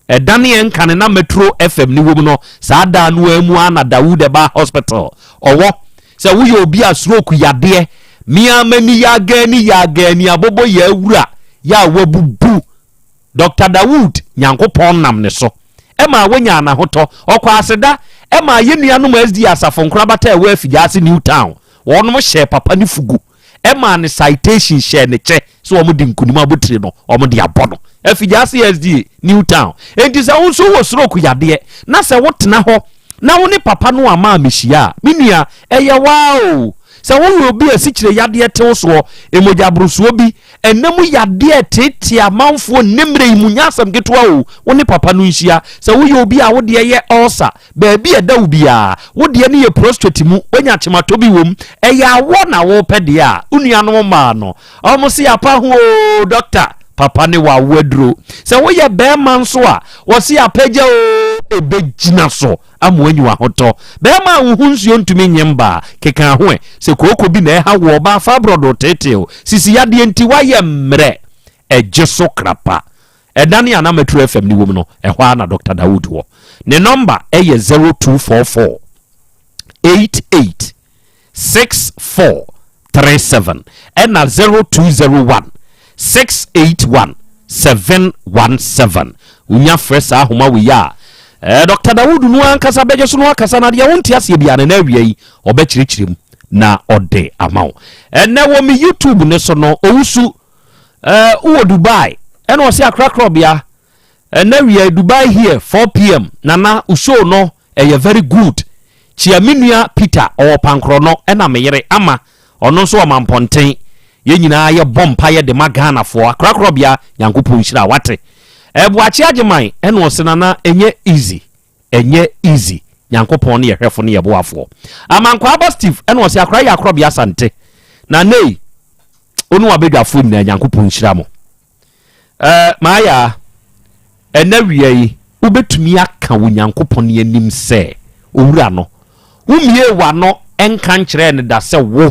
Ɛdane yɛn nkane na Metro FM ne wom no, saa da no ara mu ara na Dawood Herbal Hospital ɔwɔ. Sɛ woyɛ obi a stroke yadeɛ, me ara m'ani yagaani yagaani abobo yɛ awura yɛ a wabubu, Doctor Dawood Nyankopɔn nam ne so maa wɔnyaa n'ahotɔ. Ɔkɔ aseda maa yɛn nuanom SDA asafo nkorabata a ɛwɔ Afigyaase New Town. Wɔnom hyɛɛ papa no fugu maa no citation hyɛɛ ne kyɛ sɛ wɔn de nkunim abotire no wɔn de abɔ no. Afigyaase SDA New Town. Enti sɛ wo nso wɔ stroke yadeɛ na sɛ wotena hɔ na wo ne papa no amma ammehyia a, me nua, ɛyɛ waa o. Sɛ woyɛ obi a asikyire yadeɛ te wo soɔ, mmogya-borosoɔ bi, ɛnna mu yadeɛ reteetee amanfoɔ nnɛ mmerɛ yi mu, nyɛ asɛm ketewa o, wo ne papa no nhyia. Sɛ woyɛ obi a wo deɛ yɛ ulcer, baabi a ɛda wo biara, wo deɛ no yɛ prostrate mu, woanya kyematɔ bi wɔ mu, ɛyɛ awɔ na worepɛ deɛ a, wo nuanom mmaa no, wɔn se apa ho o, dɔkta, papa ne w'awo aduro. Sɛ woyɛ barima nso a, wɔse apagya o, ɛbɛgyina so ama woanya w'ahotɔ. Barima a wo ho nsuo ntumi nye mma a, keka ho ɛ. Sɛ kooko bi na ɛha wo, ɔbaa fibroid reteetee wo, sisi yadeɛ nti woayɛ mmerɛ, ɛgye so krapa. Ɛdan a na Metro FM no wom no, ɛhɔ ara na Dɔkta Dawood wɔ. Ne nɔmba yɛ 0244 88 6437 ɛna 0201 681 717. Wonya frɛ saa ahoma wei a, eh, Dr. Dawood no ankasa bɛgye so no akasa na deɛ wonte aseɛ biara no na awia yi ɔbɛkyerɛkyerɛ mu na ɔde ama wo. Ɛnɛ wɔ me YouTube ne so no, owusu eh, wowɔ Dubai ɛna ɔse akorakorɔbea ɛnɛ wia Dubai here 4pm nana wo show no Ɛyɛ very good. Kyia me nua Peter ɔwɔ Pankorɔno ɛna me yere Ama ɔno nso wɔ Mampɔnten. Yɛn nyinaa yɛ bɔ mpaeɛ de ma Ghanafoɔ. Akorakorɔbea Nyankopɔn nhyira wo wate. Boakye Agyeman ɛna ɔse Nana ɛnyɛ easy ɛnyɛ easy Nyankopɔn ne yɛ hwɛfo ne yɛ boafoɔ. Amankwaa Steve ɛna ɔse Akora yɛ Akorɔbea Asante. Nana ei wo ne w'abadwafoɔ nyinaa Nyankopɔn nhyira mo. Ɛɛ, Maya, ɛnnɛ awia yi, wobɛtumi aka wɔ Nyankopɔn anim sɛ, Owura no, wommiee w'ano nka nkyerɛɛ no da sɛ wo,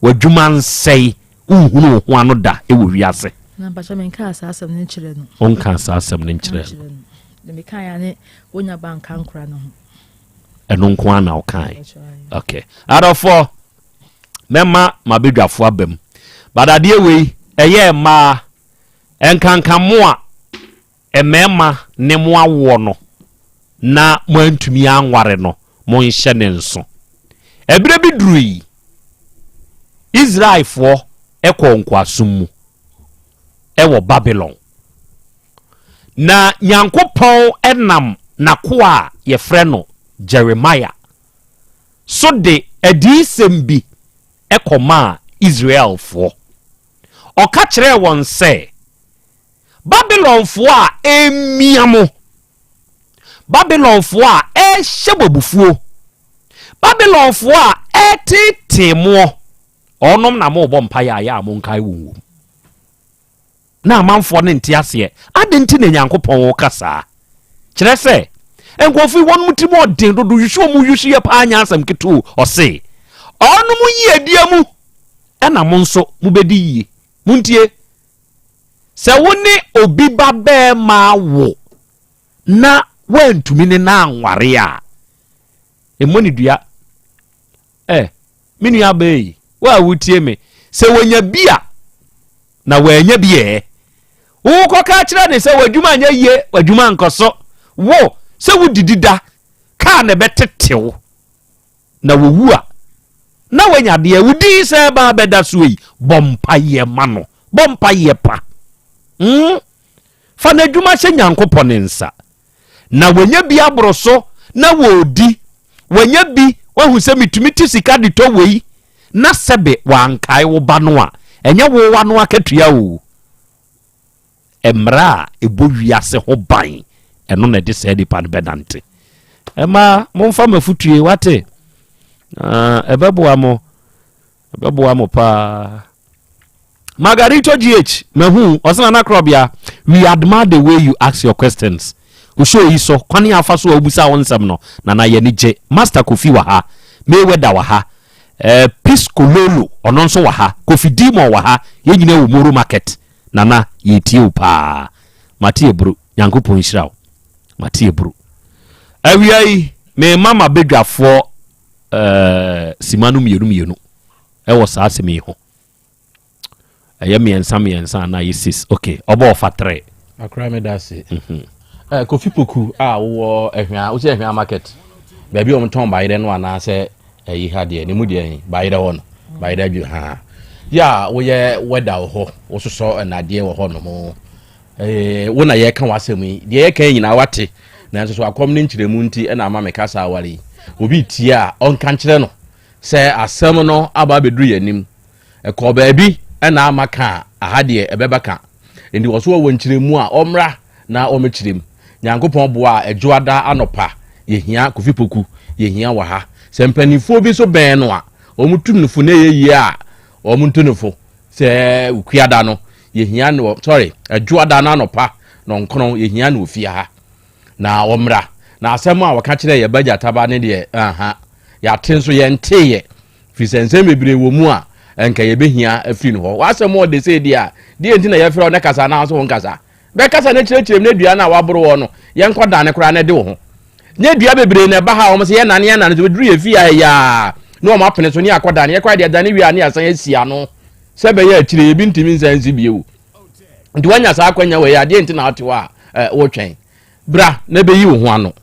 w'adwuma nsɛe, wonhunu wo ho ano da wɔ wiase. Na mpakyɛ menkaa saa asɛm no nkyerɛ no. Wonkaa saa asɛm no nkyerɛ no. Deɛ mekaeɛ ara ne wonya ba nka nkora no ho. Ɛno nko ara na wokae. Okay. Adɔfoɔ, mɛma m'abadwafoɔ aba mu. But adeɛ wei, ɛyɛ mmaa, ɛnkanka mo a mmarima ne mo awoɔ no na moantumi anware no, monhyɛ ne nso. Ɛberɛ bi durui, Israelfoɔ kɔɔ nkoasom mu wɔ Babylon. Na Nyankopɔn nam n'akoa a yɛfrɛ no Jeremiah so de adiyisɛm bi kɔmaa Israelfoɔ. Ɔka kyerɛɛ wɔn sɛ, Babilonfoɔ a ɛremia mo, Babilonfoɔ a ɛrehyɛ mo abufuo, Babilonfoɔ a ɛreteetee moɔ, wɔnom na morebɔ mpaeɛ a ɛyɛ a monkae wɔn wom. Na amanfoɔ no nte aseɛ. Adɛn nti na Nyankopɔn reka saa? Kyerɛ sɛ, nkurɔfoɔ yi wɔnom tirim ɔden dodo, yusu wɔn yusu yɛ paa nyɛ asɛm ketewa o. Ɔse, ɔnom yiedie mu ɛna mo nso mobɛdi yie. Montie, sɛ wo ne obi ba bɛɛma awo na woantumi ne no anware a, mmɔ ne dua. Eh, me nua baa yi, wo a wotie me, sɛ wɔnya bi a, na wɔanya bi ɛ. Wokɔka kyerɛ ne sɛ w'adwuma nyɛ yie, w'adwuma nkɔ so. Wo, sɛ wodidi da, kaa na ɛbɛtetew. Na wɔwu a, na wanya deɛ wo din sɛ ɛba abɛda soɔ yi, bɔ mpaeɛ ma no. Bɔ mpaeɛ pa. Hmm? Fa n'adwuma hyɛ Nyankopɔn ne nsa. Na wanya bi aboro so na wɔredi. Wanya bi, wahu sɛ metumi te sika de tɔ wei, na sɛbe wankae wo ba no a, ɛnyɛ wo w'ano akatua o. Mmara a ɛbɔ wiase ho ban, ɛno na ɛde saa nipa no bɛnante. Ɛma momfa m'afutue, wate? Na ɛbɛboa mo, ɛbɛboa mo paa. Margarito GH, mahu, ɔsena na korɔbea, we admire the way you ask your questions. Wo show yi so, kwane a afa so a wobisa wo nsɛm no, Nana yɛni gye. Master Kofi wɔ ha, Mayweather wɔ ha, eh, Pisco Lolo, ɔno nso wɔ ha, Kofi Demon wɔ ha, yɛn nyinaa wɔ Moro Market. Nana yɛtie wo paa. Mate aburu. Nyankopɔn nhyira wo. Mate aburu. Awia yi, mema m'abadwafoɔ eh, sima no mmienu mmienu ɛwɔ saa asɛm yi ho. Ɛyɛ mmiɛnsa mmiɛnsa anaa ɛyɛ six. Okay, ɔbɔ ɔfa tere. Akora me da ase. Mhm. Eh, Kofi Poku a wowɔ Ahwea, wosɛ Ahwea market. Baabi a wɔtɔn bayerɛ no anaasɛ Ɛyi ha deɛ ne mu deɛ he bayerɛ hɔ no bayerɛ adwo ha yɛ a woyɛ wɛda wɔ hɔ wososɔ nnadeɛ wɔ hɔ nom ee wo na yɛka w'asɛm yi deɛ yɛka yi nyinaa wate nanso so akɔm ne nkyerɛmu nti ɛna ama meka saa aware yi obi tie a ɔnka nkyerɛ no sɛ asɛm no aba abɛduru yɛn anim Ɛkɔɔ baabi na ama ka a, aha deɛ ɛbɛba ka. Enti wɔ so wɔwɔ nkyerɛmu a, ɔmmra na ɔmmɛkyerɛ mu. Nyankopɔn boa a, Ɛdwoada anɔpa, yɛhia Kofi Poku, yɛhia wɔ ha. Sɛ mpanimfoɔ bi nso bɛn no a, wɔtu no fo na ɛyɛ yie a, wɔntu no fo. Sɛ Okuada no, yɛhia no wɔ, sorry, Ɛdwoada no anɔpa nɔnkron, yɛhia no wɔ fie ha. Na ɔmmra. Na asɛm a wɔka kyerɛɛ yɛn ba Gyataba no deɛ, aha, yɛate nso yɛnteeɛ. Firi sɛ nsɛm bebree wɔ mu a ɛnka yɛbɛhia afiri no hɔ. W'asɛm ɔde sei deɛ a, deɛ nti na yɛfrɛ wo na kasa anaa nso wonkasa? Bɛkasa na kyerɛkyerɛ mu na dua no a waboro wɔ no, yɛnkɔ dane koraa na ɛde wo ho. Nyɛ dua bebree na ɛba ha a wɔn sɛ yɛnane yɛnane so bɛduru yɛ fie a ɛyɛ a na wɔn apene so ne akɔ dane. Yɛkɔ adeɛ dane wie a ne yɛasan asi ano sɛ ɛbɛyɛ akyire ebi ntumi nsan nsi bio. Nti woanya saa akwanya wei a, deɛ nti na wote hɔ a wotwɛn? Bra na bɛyi wo ho ano.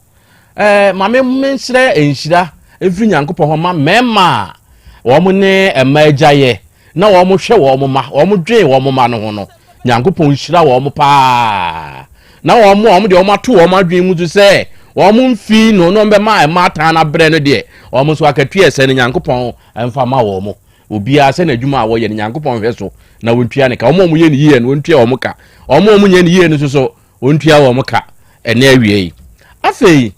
Ɛɛ, ma me mensrɛ nhyira mfiri Nyankopɔn hɔ ma mmarima a wɔn ne mma agya yɛ na wɔn hwɛ wɔn mma, wɔn dwen wɔn mma no ho no. Nyankopɔn nhyira wɔn paa. Na wɔn a wɔn deɛ wɔn ato wɔn adwene mu so sɛ wɔn mfi no na wɔn bɛma mma atan no abrɛ no deɛ, wɔn nso akatua ɛsɛ no Nyankopɔn mfa ma wɔn. Obiara sɛ n'adwuma a wɔyɛ no Nyankopɔn hwɛ so na wɔntua ne ka. Wɔn a wɔyɛ no yie no wɔntua wɔn ka. Wɔn a wɔnyɛ no yie no nso so Ɔntua wɔn ka ɛnɛ awia yi. Afei,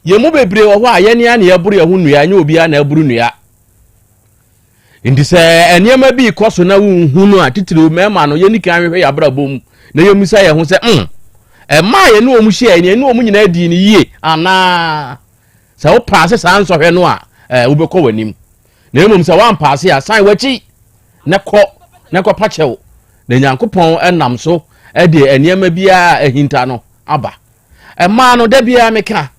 yɛn mu bebree wɔ hɔ a yɛn ara na yɛboro yɛn ho nnua, ɛnyɛ obiara na ɛboro nnua. Nti sɛ nneɛma bi rekɔ so na wonhu no a, titiriw mmarima no, yɛnni kan hwehwɛ yɛn abrabɔ mu na yɛmmisa yɛn ho sɛ, mm, ɛmaa yɛne wɔn hyiae no, yɛne wɔn nyinaa dii no yie anaa? Sɛ wopaase saa nsɔhwɛ no a, eh, wobɛkɔ w'anim. Na mmom sɛ woampaase a, san w'akyi na kɔ na kɔpa kyɛw. Na Nyankopɔn nam so de nneɛma biara a ahinta no aba. Mmaa no, da biara meka,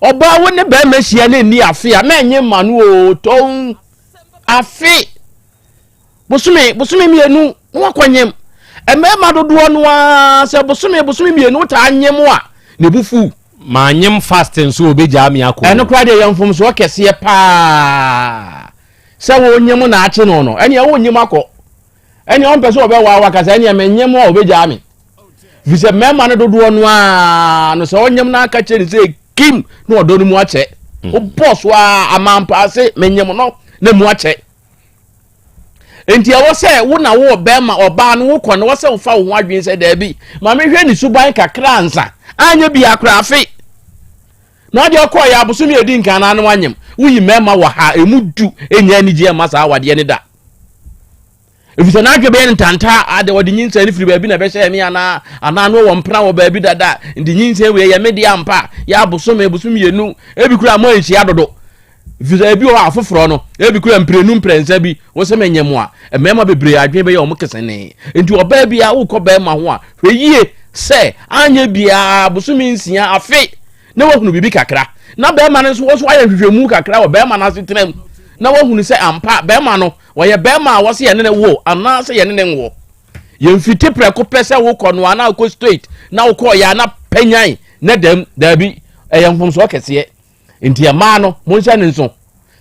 ɔbaa wo ne bɛrima hyia na ɛnni afe a, mɛnye mma no o, tɔn afe. Bosome, bosome mmienu na wakɔnyem. Mmarima dodoɔ no ara sɛ bosome, bosome mmienu wotaa nyem a, ne bo fuw. Manyem fast nso obegyaa me akɔ. Ɛno koraa deɛ yɛ mfomsoɔ kɛseɛ paa. Sɛ wonyem na akye no no, ɛneɛ wonyem akɔ. Ɛneɛ ɔmpɛ sɛ ɔbɛwaa waka sɛ ɛneɛ menyem a ɔbɛgyaa me. Firi sɛ mmarima no dodoɔ no ara no sɛ ɔnyem no aka kyerɛ ne sɛ kim na ɔdɔ no mu akyɛ. Wobɔ so ara amampaase menyem no na mu akyɛ. Nti ɛwɔ sɛ wo na wo bɛrima ɔbaa no wokɔ no wɔ sɛ wofa wo ho adwene sɛ daabi ma mehwɛ ne suban kakra ansa anyɛ bia koraa afe na ɔde ɔkɔɔ yɛ abosom yɛ di nkan na ano anyem woyi mmarima wɔ ha emu du enya anigye ɛma saa awadeɛ ne da efisɛ n'adwe bɛyɛ ntanta ade ɔde nyinsɛn no firi baabi na ɛbɛhyɛ ɛme anaa anaa no wɔ mpena wɔ baabi dada nti nyinsɛn wei yɛ me deɛ ampa yɛ abosom abosom mmienu ebi kura mo anhyia dodo Efisɛ ebi wɔ hɔ a afoforɔ no, ebi kura mprenu mprɛnsa bi, wo sɛ menyɛ mo a, mmarima bebree adwene bɛyɛ wɔn kesenee. Nti ɔbaa bi a wokɔ barima ho a, hwɛ yie sɛ anyɛ biara bosome nsia, afe, na wahunu biribi kakra. Na barima no nso, wo nso woayɛ nhwehwɛmu kakra wɔ barima no asetena mu, na wahunu sɛ ampa barima no, ɔyɛ barima a wɔse yɛne no wo anaasɛ yɛne no nwo. Yɛmfiti prɛko pɛ sɛ wokɔ no a na wokɔ straight, na wokɔɔ yɛ a na panyan na dam, daabi, ɛyɛ mfomsoɔ kɛseɛ. Nti mmaa no, monhyɛ no nso.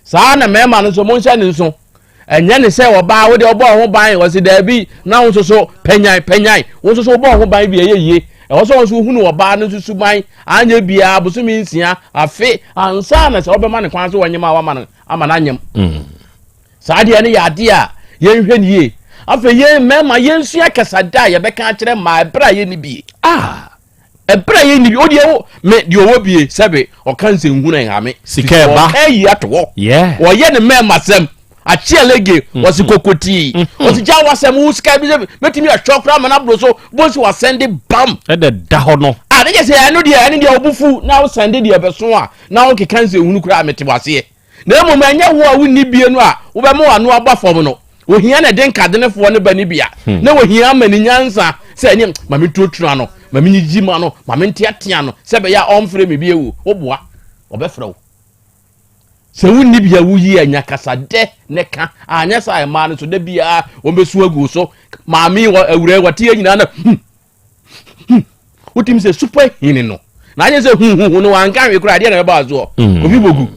Saa na mmarima no nso monhyɛ ne nso. Ɛnyɛ ne sɛ ɔbaa wo deɛ ɔbɔ ho ban wɔsi daabi na wo nso so panyan panyan wo nso so wobɔ ho ban bi ɛyɛ yie. Ɛwɔ sɛ wɔn nso hunu ɔbaa no nso suban anyɛ biara bosome nsia afe ansa na sɛ wɔbɛma ne kwan so wɔnyem a wama no ama no anyem. Mm. Saa adeɛ no yɛ adeɛ a yɛnhwɛ no yie. Afei yɛn mmarima yɛnsua kasada a yɛbɛka akyerɛ mmaa ɛberɛ a yɛnni bie. Ah! Ɛberɛ a yɛnni bie, wodeɛ wo me deɛ ɔwɔ bie sɛbe ɔka nsɛnhunu ɛnha me. Sika ɛba. Ɔka ayi ato hɔ. Yeah. Ɔyɛ ne mmarima sɛm. Akyeɛ lege mm-hmm. wɔsi kokotii. Mm-hmm. Wɔsi gya wasɛm wo sika bi sɛ mɛtumi ahwɛ koraa ma no aboro so bonsi wasɛnde bam. Ɛdɛ da hɔ no. Ah ne kyɛ sɛ ɛno deɛ ɛno deɛ ɔbufu na wosɛnde deɛ ɛbɛso a na wokeka nsɛnhunu koraa mete waseɛ. Na mmom ɛnyɛ wo a wonni bie no a wobɛma w'ano aba fam no. Ohia na ɛde nkadenefoɔ no ba ne bia. Hmm. Na ohia ama ne nyansa sɛ ɛne ma mentuatua no, ma menyigyi ma no, ma menteatea no sɛ ɛbɛyɛ a ɔmfrɛ me bio. Woboa, ɔbɛfrɛ wo. Sɛ wonni bia woyi anya kasa dɛ ne ka anyɛ saa mmaa no so da biara wɔbɛsu agu so. Maame wɔ awura wɔte yɛ nyinaa na hmm, hmm. Wotumi sɛ super hene no na anyɛ sɛ huhuhu no wanka hwee koraa adeɛ na ɛbɛba asoɔ mm. Kofi Bogu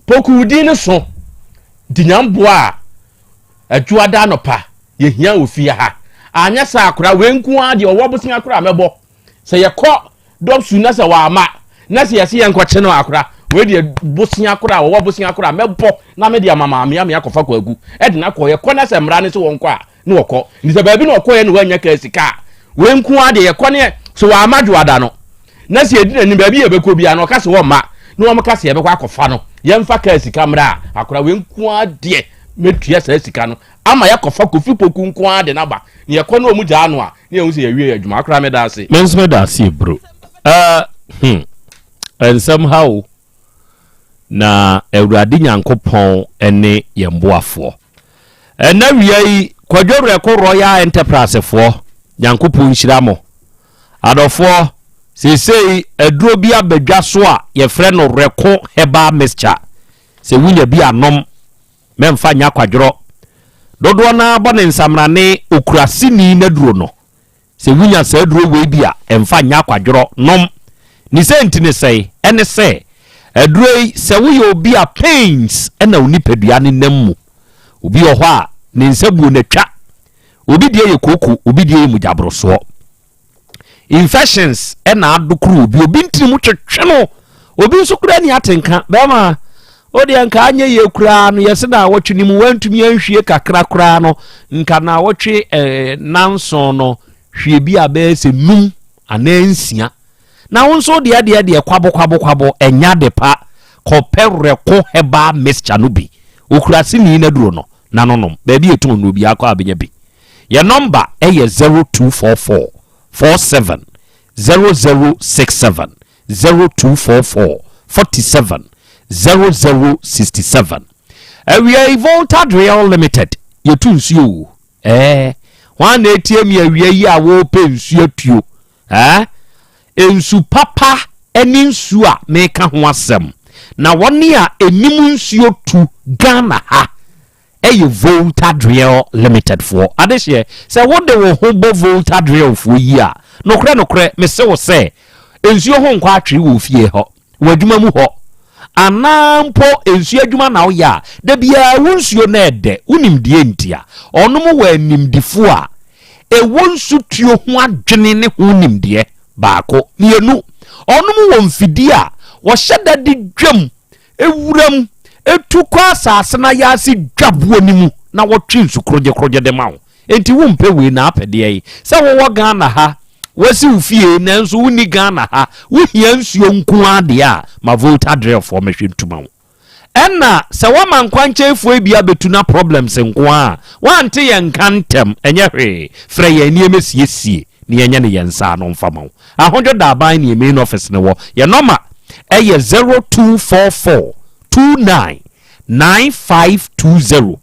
poku din no so nti nyamboa a adwoada anɔpa yɛhia wɔ fie ha anyɛ saa koraa wei nko ara deɛ ɔwɔ bosea koraa mɛbɔ sɛ yɛkɔ dɔpsu na sɛ wama na sɛ yɛse yɛnkɔkye no akora wei deɛ bosea koraa ɔwɔ bosea koraa mɛbɔ na mede ama maame ame akɔfa kwaku ɛde no akɔ yɛkɔ na sɛ mmara no sɛ wɔnkɔ a ne wɔkɔ nti sɛ baabi na ɔkɔɛ na wanya kaa sika a wei nko ara deɛ yɛkɔ ne so wɔama dwoada no na sɛ yɛdi n'anim baabi yɛbɛkɔ biara na ɔka sɛ wɔmma na wɔn ka sɛ yɛbɛkɔ akɔfa no yɛmfa kaa sika mmra a akora wei nko ara deɛ mɛtua saa sika no ama yɛakɔfa Kofi Poku nko ara de n'aba na yɛkɔ na wɔn gyaa no a ne yɛhu sɛ yɛwie yɛ adwuma akora meda ase. Me nso meda ase eburo. Uh, hmm. Nsɛm ha o. Na Awurade Nyankopɔn ne yɛn boafoɔ. Ɛnɛ wia yi, Kwadwo Werɛko Royal Enterprise foɔ, Nyankopɔn nhyira mo. Adɔfoɔ, seesei aduro bi aba dwa so a yɛfrɛ no Rɛko Herbal Mixture. Sɛ wonya bi anom, mɛmfa nyɛ akwadworɔ. Dodoɔ no ara bɔ ne nsamrane okuraseni n'aduro no. Sɛ wunya saa aduro wei bi a, mfa nyɛ akwadworɔ, nom. Ne sɛ nti ne sɛe? Ɛne sɛ, aduro yi, sɛ woyɛ obi a pains na wo nipadua no nam mu. Obi wɔ hɔ a, ne nsa buo no atwa. Obi deɛ yɛ kooko, obi deɛ yɛ mogyaborosoɔ. Infections na adokoro obi, obi ntini mu twetwe no, obi nso koraa ni atenka. Bɛrima, O deɛ nka anyɛ yie koraa no yɛse naawɔtwe no mu wantumi anhwie kakra koraa no nka naawɔtwe eh, nanson no hwie bi a bɛyɛ sɛ num anaa nsia na wo nso deɛ deɛ deɛ kwabo kwabo kwabo ɛnya de pa kɔpɛ rɛko herbal mixture no bi okura sini na duro no na no nom baabi ɛtɔn no obiara kɔ a bɛnya bi yɛ nɔmba ɛyɛ 0244 47 0067 0244 47 00 67. Awia yi Volta Drill Limited yɛtu nsuo o ɛɛ hwan na etie mi awia yi a wɔrepɛ nsuo atuo ɛɛ nsu papa ne nsuo a meka ho asɛm na wɔne a enim nsuo tu Ghana ha yɛ Volta Drill Limited foɔ adehyeɛ. Sɛ wode wo ho bɔ Volta Drill foɔ yi a, nokorɛ nokorɛ mese wo sɛ, nsuo ho nkɔ atwere wɔ ofie hɔ, w'adwuma mu hɔ, anaa mpo nsuo adwuma na woyɛ a, da biara wo nsuo no ɛɛdɛ. Wonim deɛ nti a? Ɔnom wɔ animdefoɔ a ɛwɔ nsutuo ho adwene ne ho nimdeɛ, baako. Mmienu, ɔnom wɔ mfidie a wɔhyɛ da de dwam Wuram, tu kɔ asase no ayaase dwa boɔ no mu na wɔtwe nsu korogyekorogye de ma wo. Enti wompɛ wei na apɛ deɛ yi? Sɛ wowɔ Ghana ha, woasi wo fie nanso wonni Ghana ha, wohia nsuo nko ara deɛ a, ma Volta Drillfoɔ mmɛhwɛ ntu ma wo. Ɛna sɛ woama nkwankyɛnfoɔ yi bi abɛtu na problems nko ara a, woante yɛn nka ntɛm, ɛnyɛ hwee, frɛ yɛn nneɛma siesie na yɛnyɛ no yɛn nsa ano mfa ma wo. Ahodwo Daban ne yɛn main office no wɔ. Yɛn nɔma yɛ 0244 29 9520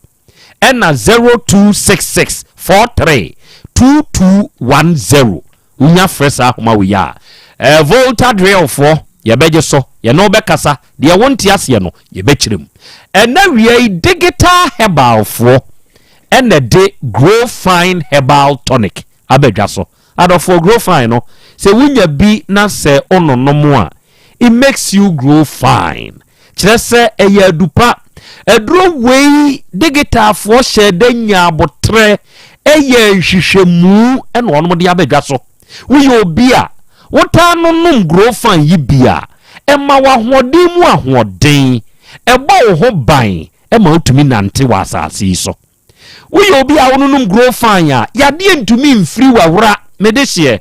ɛna 0266 43 2210. Wonya frɛ saa ahoma wei a, eh, Volta Drillfoɔ yɛbɛgye so, yɛne wo bɛkasa, deɛ wonte aseɛ no yɛbɛkyerɛ mu. Ɛnɛ wia yi Digital Herbalfoɔ ɛna de Grow Fine Herbal Tonic aba dwa so. Adɔfoɔ, grow fine no, sɛ wonya bi na sɛ wononom a, it makes you grow fine. Kyerɛ sɛ ɛyɛ adupa. Aduro wei digitalfoɔ hyɛɛ da nyaa aboterɛ yɛɛ nhwehwɛmu na wɔnom de aba dwa so. Woyɛ obi a wotaa nonom Grofan yi bi a, ɛma wo ahoɔden mu ahoɔden, ɛbɔ wo ho ban ma wotumi nante wɔ asase yi so. Woyɛ obi a wononom Grofan a, yadeɛ ntumi mfiri w'awura, mede hyeɛ.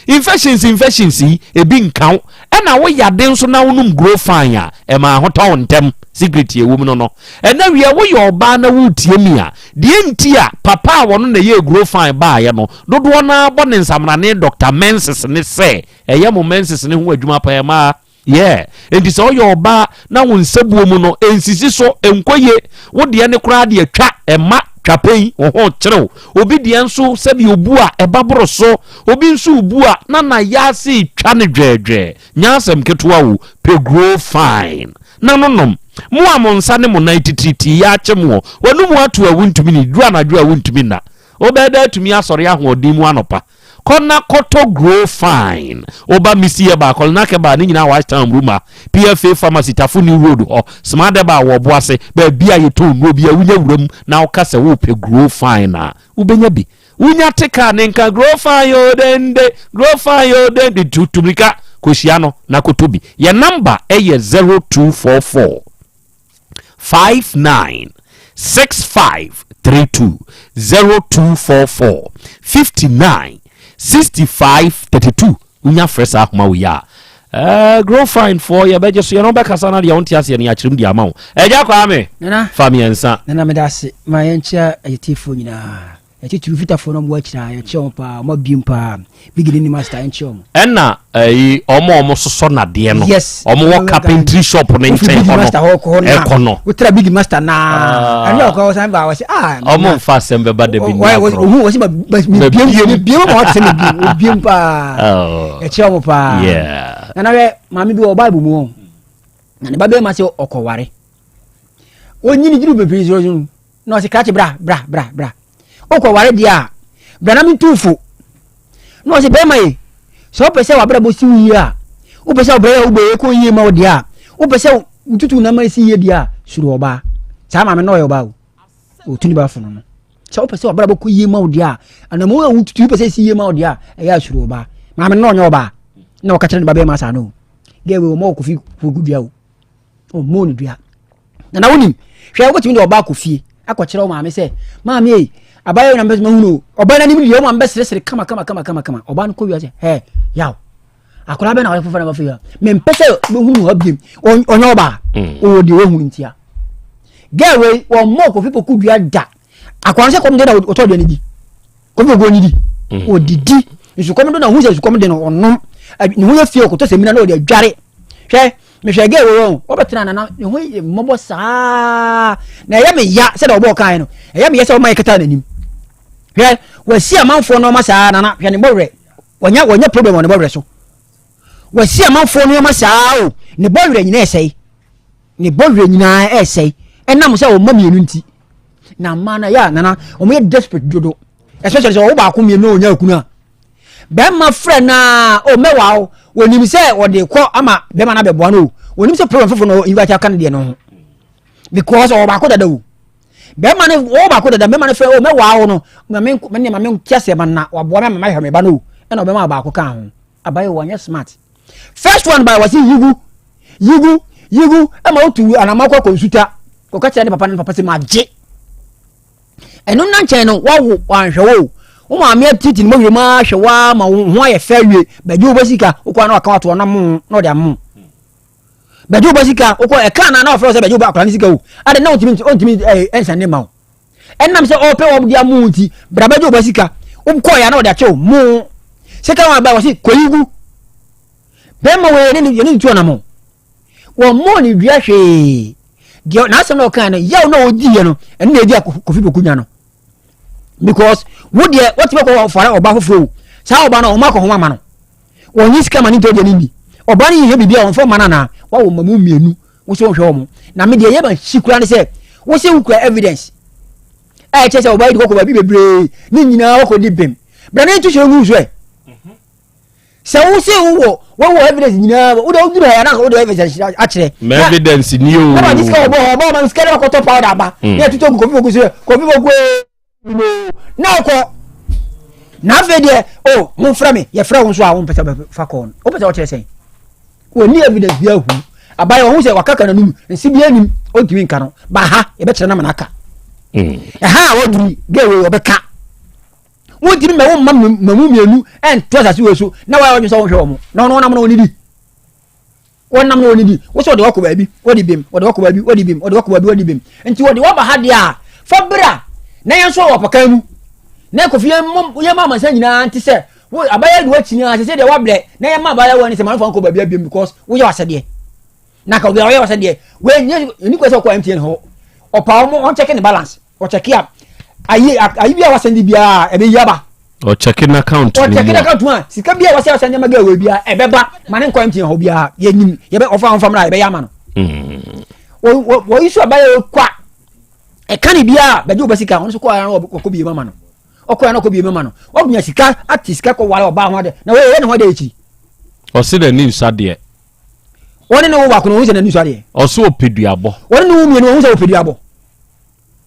Infections infections yi, ebi nka wo. Ɛna wo yade nso na wonom Grofan a, ɛma ahotɔ wo ntɛm. Secret a ɛwɔ mu no no. Ɛna wie woyɛ ɔbaa na woretie mi a, deɛ nti a papa a wɔno na ɛyɛɛ Grofan baeɛ no, dodoɔ no ara bɔ ne nsamrane Doctor Menses ne sɛ, ɛyɛ mo menses no ho adwuma paa mmaa. Yeah. Enti sɛ woyɛ ɔbaa na wo nsabuo mu no ɛnsisi so, ɛnkɔ yie, wo deɛ no koraa deɛ twa, ɛma twapɛn, wo ho kyere wo. Obi deɛ nso sɛbi obu a ɛba boro so, obi nso rebu a na n'ayaase retwa no dwɛɛdwɛɛ. Nyɛ asɛm ketewa o, pɛ grow fine na no nom. Mo a mo nsa ne mo nan titiritii yɛ akye moɔ, w'anomu ato a wontumi nnidi, duru anadwo a wontumi nna. Wobɛyɛ dɛ atumi asɔre ahoɔden mu anɔpa. Kɔ na kɔtɔ Grow Fine. Woba Missy Herbal, Kolinak Herbal, ne nyinaa wɔ Ashtown Mruma, PFA Pharmacy, Tafo New Road hɔ, Smart Herbal wɔ Ɔboase, baabi a yɛtɔn nnuro biara, wonya wura mu na woka sɛ worepɛ Grow Fine a, wobɛnya bi. Wonya te kaa ne nka Grow Fine o dende, Grow Fine o dende, tu tu mmirika kɔhyia no na kɔtɔ bi. Yɛn namba yɛ 0244. 59 65 32 0244 59 65 32 wonya frɛ saa ahoma wei a eh, grow fine foɔ yɛbɛgye so yɛne wobɛkasa no deɛ wonte aseɛ no yɛakyerɛm de ama wo ɛgya kwaa me fa mmiɛnsa nana meda ase ma yɛnkyia ayɛtiefoɔ nyinaa Yɛtitiriw Fitafoɔ no ɔmo akyiri a yɛkyerɛ wɔn paa ɔmo abiem paa big ne ne master yɛnkyerɛ wɔn. Ɛna ɛyi ɔmo a ɔmo sosɔ nadeɛ no. Yes. Ɔmo wɔ carpentry shop ne nkyɛn hɔ no. Ɛkɔ no. Wotra big master naa. Ɛnu ɔkɔ ɔsan ba ɔsɛ ah. Ɔmo nfa asɛm bɛba dabi ni agorɔ. Ohun ɔsɛ ma ma biem biem ma ɔte sɛ biem obiem paa. Yɛkyerɛ wɔn paa. Yeah. Nana hwɛ maame bi wɔ Bible mu wɔn. Na ne ba bɛrima sɛ ɔkɔware. Onyini duru bebree so na ɔse krakye bra bra bra bra wokɔ ware deɛ a bra na mentu fo na ɔse bɛrima yi sɛ wopɛ sɛ wabrabɔ si wo yie a wopɛ sɛ ɔbrɛ yɛ wobɔ yɛ kɔ yie ma wo deɛ a wopɛ sɛ wotutu nama si yie deɛ a suro ɔbaa saa maame na ɔyɛ ɔbaa o ɔtu ne ba fo no no sɛ wopɛ sɛ wabrabɔ kɔ yie ma wo deɛ a anam wo a wotutu wopɛ sɛ si yie ma wo deɛ a ɛyɛ a suro ɔbaa maame na ɔnyɛ ɔbaa na ɔka kyerɛ ne ba bɛrima saa no gɛ wei ɔma ɔkɔfi kɔgu o ɔmmɔɔ no dua na na wonim hwɛ wobɛtumi de ɔba akɔ fie akɔkyerɛ wo maame sɛ maame ei abayɛ na mbɛsɛ mahunu o ɔba no anim deɛ wo maame bɛseresere kama kama kama kama kama ɔba no kɔ wiase hɛ yaw akwadaa bɛ na ɔyɛ foforɔ na bɛfɛ yɛ mempɛ sɛ bɛhunu ha biem ɔnyɛ ɔbaa mm. ɔwɔ deɛ wahunu ntia gɛɛ wei wɔmmɔ kofi poku dua da akwadaa no sɛ kɔm de na ɔtɔ aduane di Kofi Ogo nidi mm. odidi nsukɔm do na ohun sɛ nsukɔm de no ɔnom ne ho yɛ fie ɔkɔtɔ sɛmina na ɔde adware hwɛ mehwɛ gɛ wɔ wɔn wɔbɛtena nana ne ho yɛ mmɔbɔ saa na ɛyɛ me ya sɛdeɛ ɔbɔ ɔkan no ɛyɛ me ya sɛ ɔma yɛ kata n'anim hwɛ wɔasi amanfoɔ nneɛma saa nana hwɛ ne bɔwerɛ wɔnya wɔnya problem wɔ ne bɔwerɛ so wɔasi amanfoɔ nneɛma saa o ne bɔwerɛ nyinaa ɛsɛe ne bɔwerɛ nyinaa ɛsɛe ɛnam sɛ ɔma mmienu nti na mmaa no yɛ a nana wɔn yɛ desperate dodo especially sɛ ɔwɔ baako mmienu na ɔnya akunu a bɛrima frɛ naa o mɛwa o wɔnim sɛ wɔde kɔ ama bɛrima no abɛboa no o wɔnim sɛ problem foforɔ na invite aka no deɛ no ho because ɔwɔ baako dada o bɛrima no ɔwɔ baako dada bɛrima no frɛ o mɛwa o no maame ne maame nkyɛ sɛ ma na waboa me ama mahwɛ me ba no o ɛna ɔbɛma baako ka ho abayɛ wɔnyɛ smart first one by wɔsi yigu yigu yigu ɛma wotu anamɔ kɔ kɔ nsuta kɔka kyerɛ ne papa ne papa sɛ magye ɛno nna nkyɛn no wawo wanhwɛ wo wo maame atiti ne mɔhwɛ mu ahwɛ wo ama wo ho ayɛ fɛ awie bɛgye wo bɛ sika wokɔ na waka wato ɔnam mo na ɔde amo bɛgye wo bɛ sika wokɔ ɛka na na ɔfrɛ sɛ bɛgye wo bɛ akora ne sika o ade na ɔntumi ɔntumi ɛɛ ɛnsa ne ma wo ɛnam sɛ ɔpɛ wɔn de amu nti bra bɛgye wo ba sika wokɔ ya na ɔde akyɛw mu sika wɔn aba wɔsi kɔyi gu bɛrima wɔ yɛne yɛne ne tu ɔnam wɔn mɔ ne dua hwee deɛ n'asɛm na ɔkan no yaw na ɔdi yɛ no ɛno na edi kofi poku nya no because wo deɛ wɔte bɛ kɔ fara ɔba foforɔ o saa ɔba no ɔmo akɔ ho ama no wɔn yi sika ma ne ntɔ deɛ ne ni ɔba no yɛ biribi a wɔn fɔ ma no anaa wɔwɔ mmamu mmienu wo sɛ wohwɛ wɔn na me deɛ yɛ ma si kura ne sɛ wo sɛ wokura evidence a ɛkyɛ sɛ ɔbaa yi de kɔkɔ baabi bebree ne nyinaa wɔkɔ di bem bra ne nto hyɛ ngu so ɛ mhm. Sɛ wo se wowɔ wɔwɔ evidence nyinaa wo de woduru ha na wo de evidence akyerɛ. Ma evidence ni o. Na ma di sika wɔ bɔ hɔ ɔbɔ ma sika na kɔtɔ powder aba. Na ɛtutɔ gu kofi boku so kofi boku ee na ɔkɔ. Na afei deɛ o oh, mo nfrɛ me yɛfrɛ wo nso a wompɛ sɛ bɛfa kɔɔ no wopɛ sɛ wɔkyerɛ sɛn wɔni evidence bi ahu abayɛ wɔn ho sɛ wakaka n'anum nsi bi anim ɔntumi nka no ba ha yɛbɛkyerɛ no ama no aka ɛha a wɔduru gɛwei wɔbɛka wontumi mɛ wo mma mmamu mmienu ɛnto asase wei so na wɔayɛ wɔdwe sɛ wɔnhwɛ wɔn na wɔn wɔnam na wɔn didi wɔnam na wɔn didi wosɛ wɔde wɔkɔ baabi wɔde bem wɔde wɔkɔ baabi wɔde bem wɔde wɔkɔ baabi wɔde bem nti wɔde wɔba ha deɛ a fa bra na yɛn nso wɔ pɔkan mu na kofi yɛn mɔ yɛn mɔ amansa nyinaa nti sɛ wo abayɛ de wɔakyi nyinaa sɛ sɛ deɛ wabrɛ na yɛn mɔ abayɛ wɔn ne sɛ maame fa nkɔ baabi abiem because woyɛ wasɛdeɛ na ka obi a ɔyɛ wasɛdeɛ wɔnyɛ ɛni kɔ sɛ ɔkɔ mtn hɔ ɔpa wɔn ɔnkyɛke ne balance ɔkyɛke a ayi ayi bi a wasɛn biara ɛbɛyi aba. Ɔkyɛke n'account no mu a. Ɔkyɛke n'account mu a sika bi a wasɛn asɛn nneɛma gɛ wɔ biara ɛbɛba ma ne nkɔ MTN hɔ biara yɛnim yɛbɛ ɔfa ɔfa mra yɛbɛyɛ ama no. Wɔyi so abayɛ kwa ɛka ne biara bɛgye wo bɛ sika ɔno nso kɔ ara ɔkɔ bie ma no ɔkɔ ara ɔkɔ bie ma no ɔnya sika ate sika kɔ ware ɔbaa ho ade na wɔyɛ ne ho ade akyiri. Ɔsi n'ani nsa deɛ. Wɔne ne wo baako no wɔn sɛ n'ani nsa deɛ. Ɔsi ɔpɛ duabɔ. Wɔne ne wo mmienu wɔn sɛ ɔpɛ duabɔ.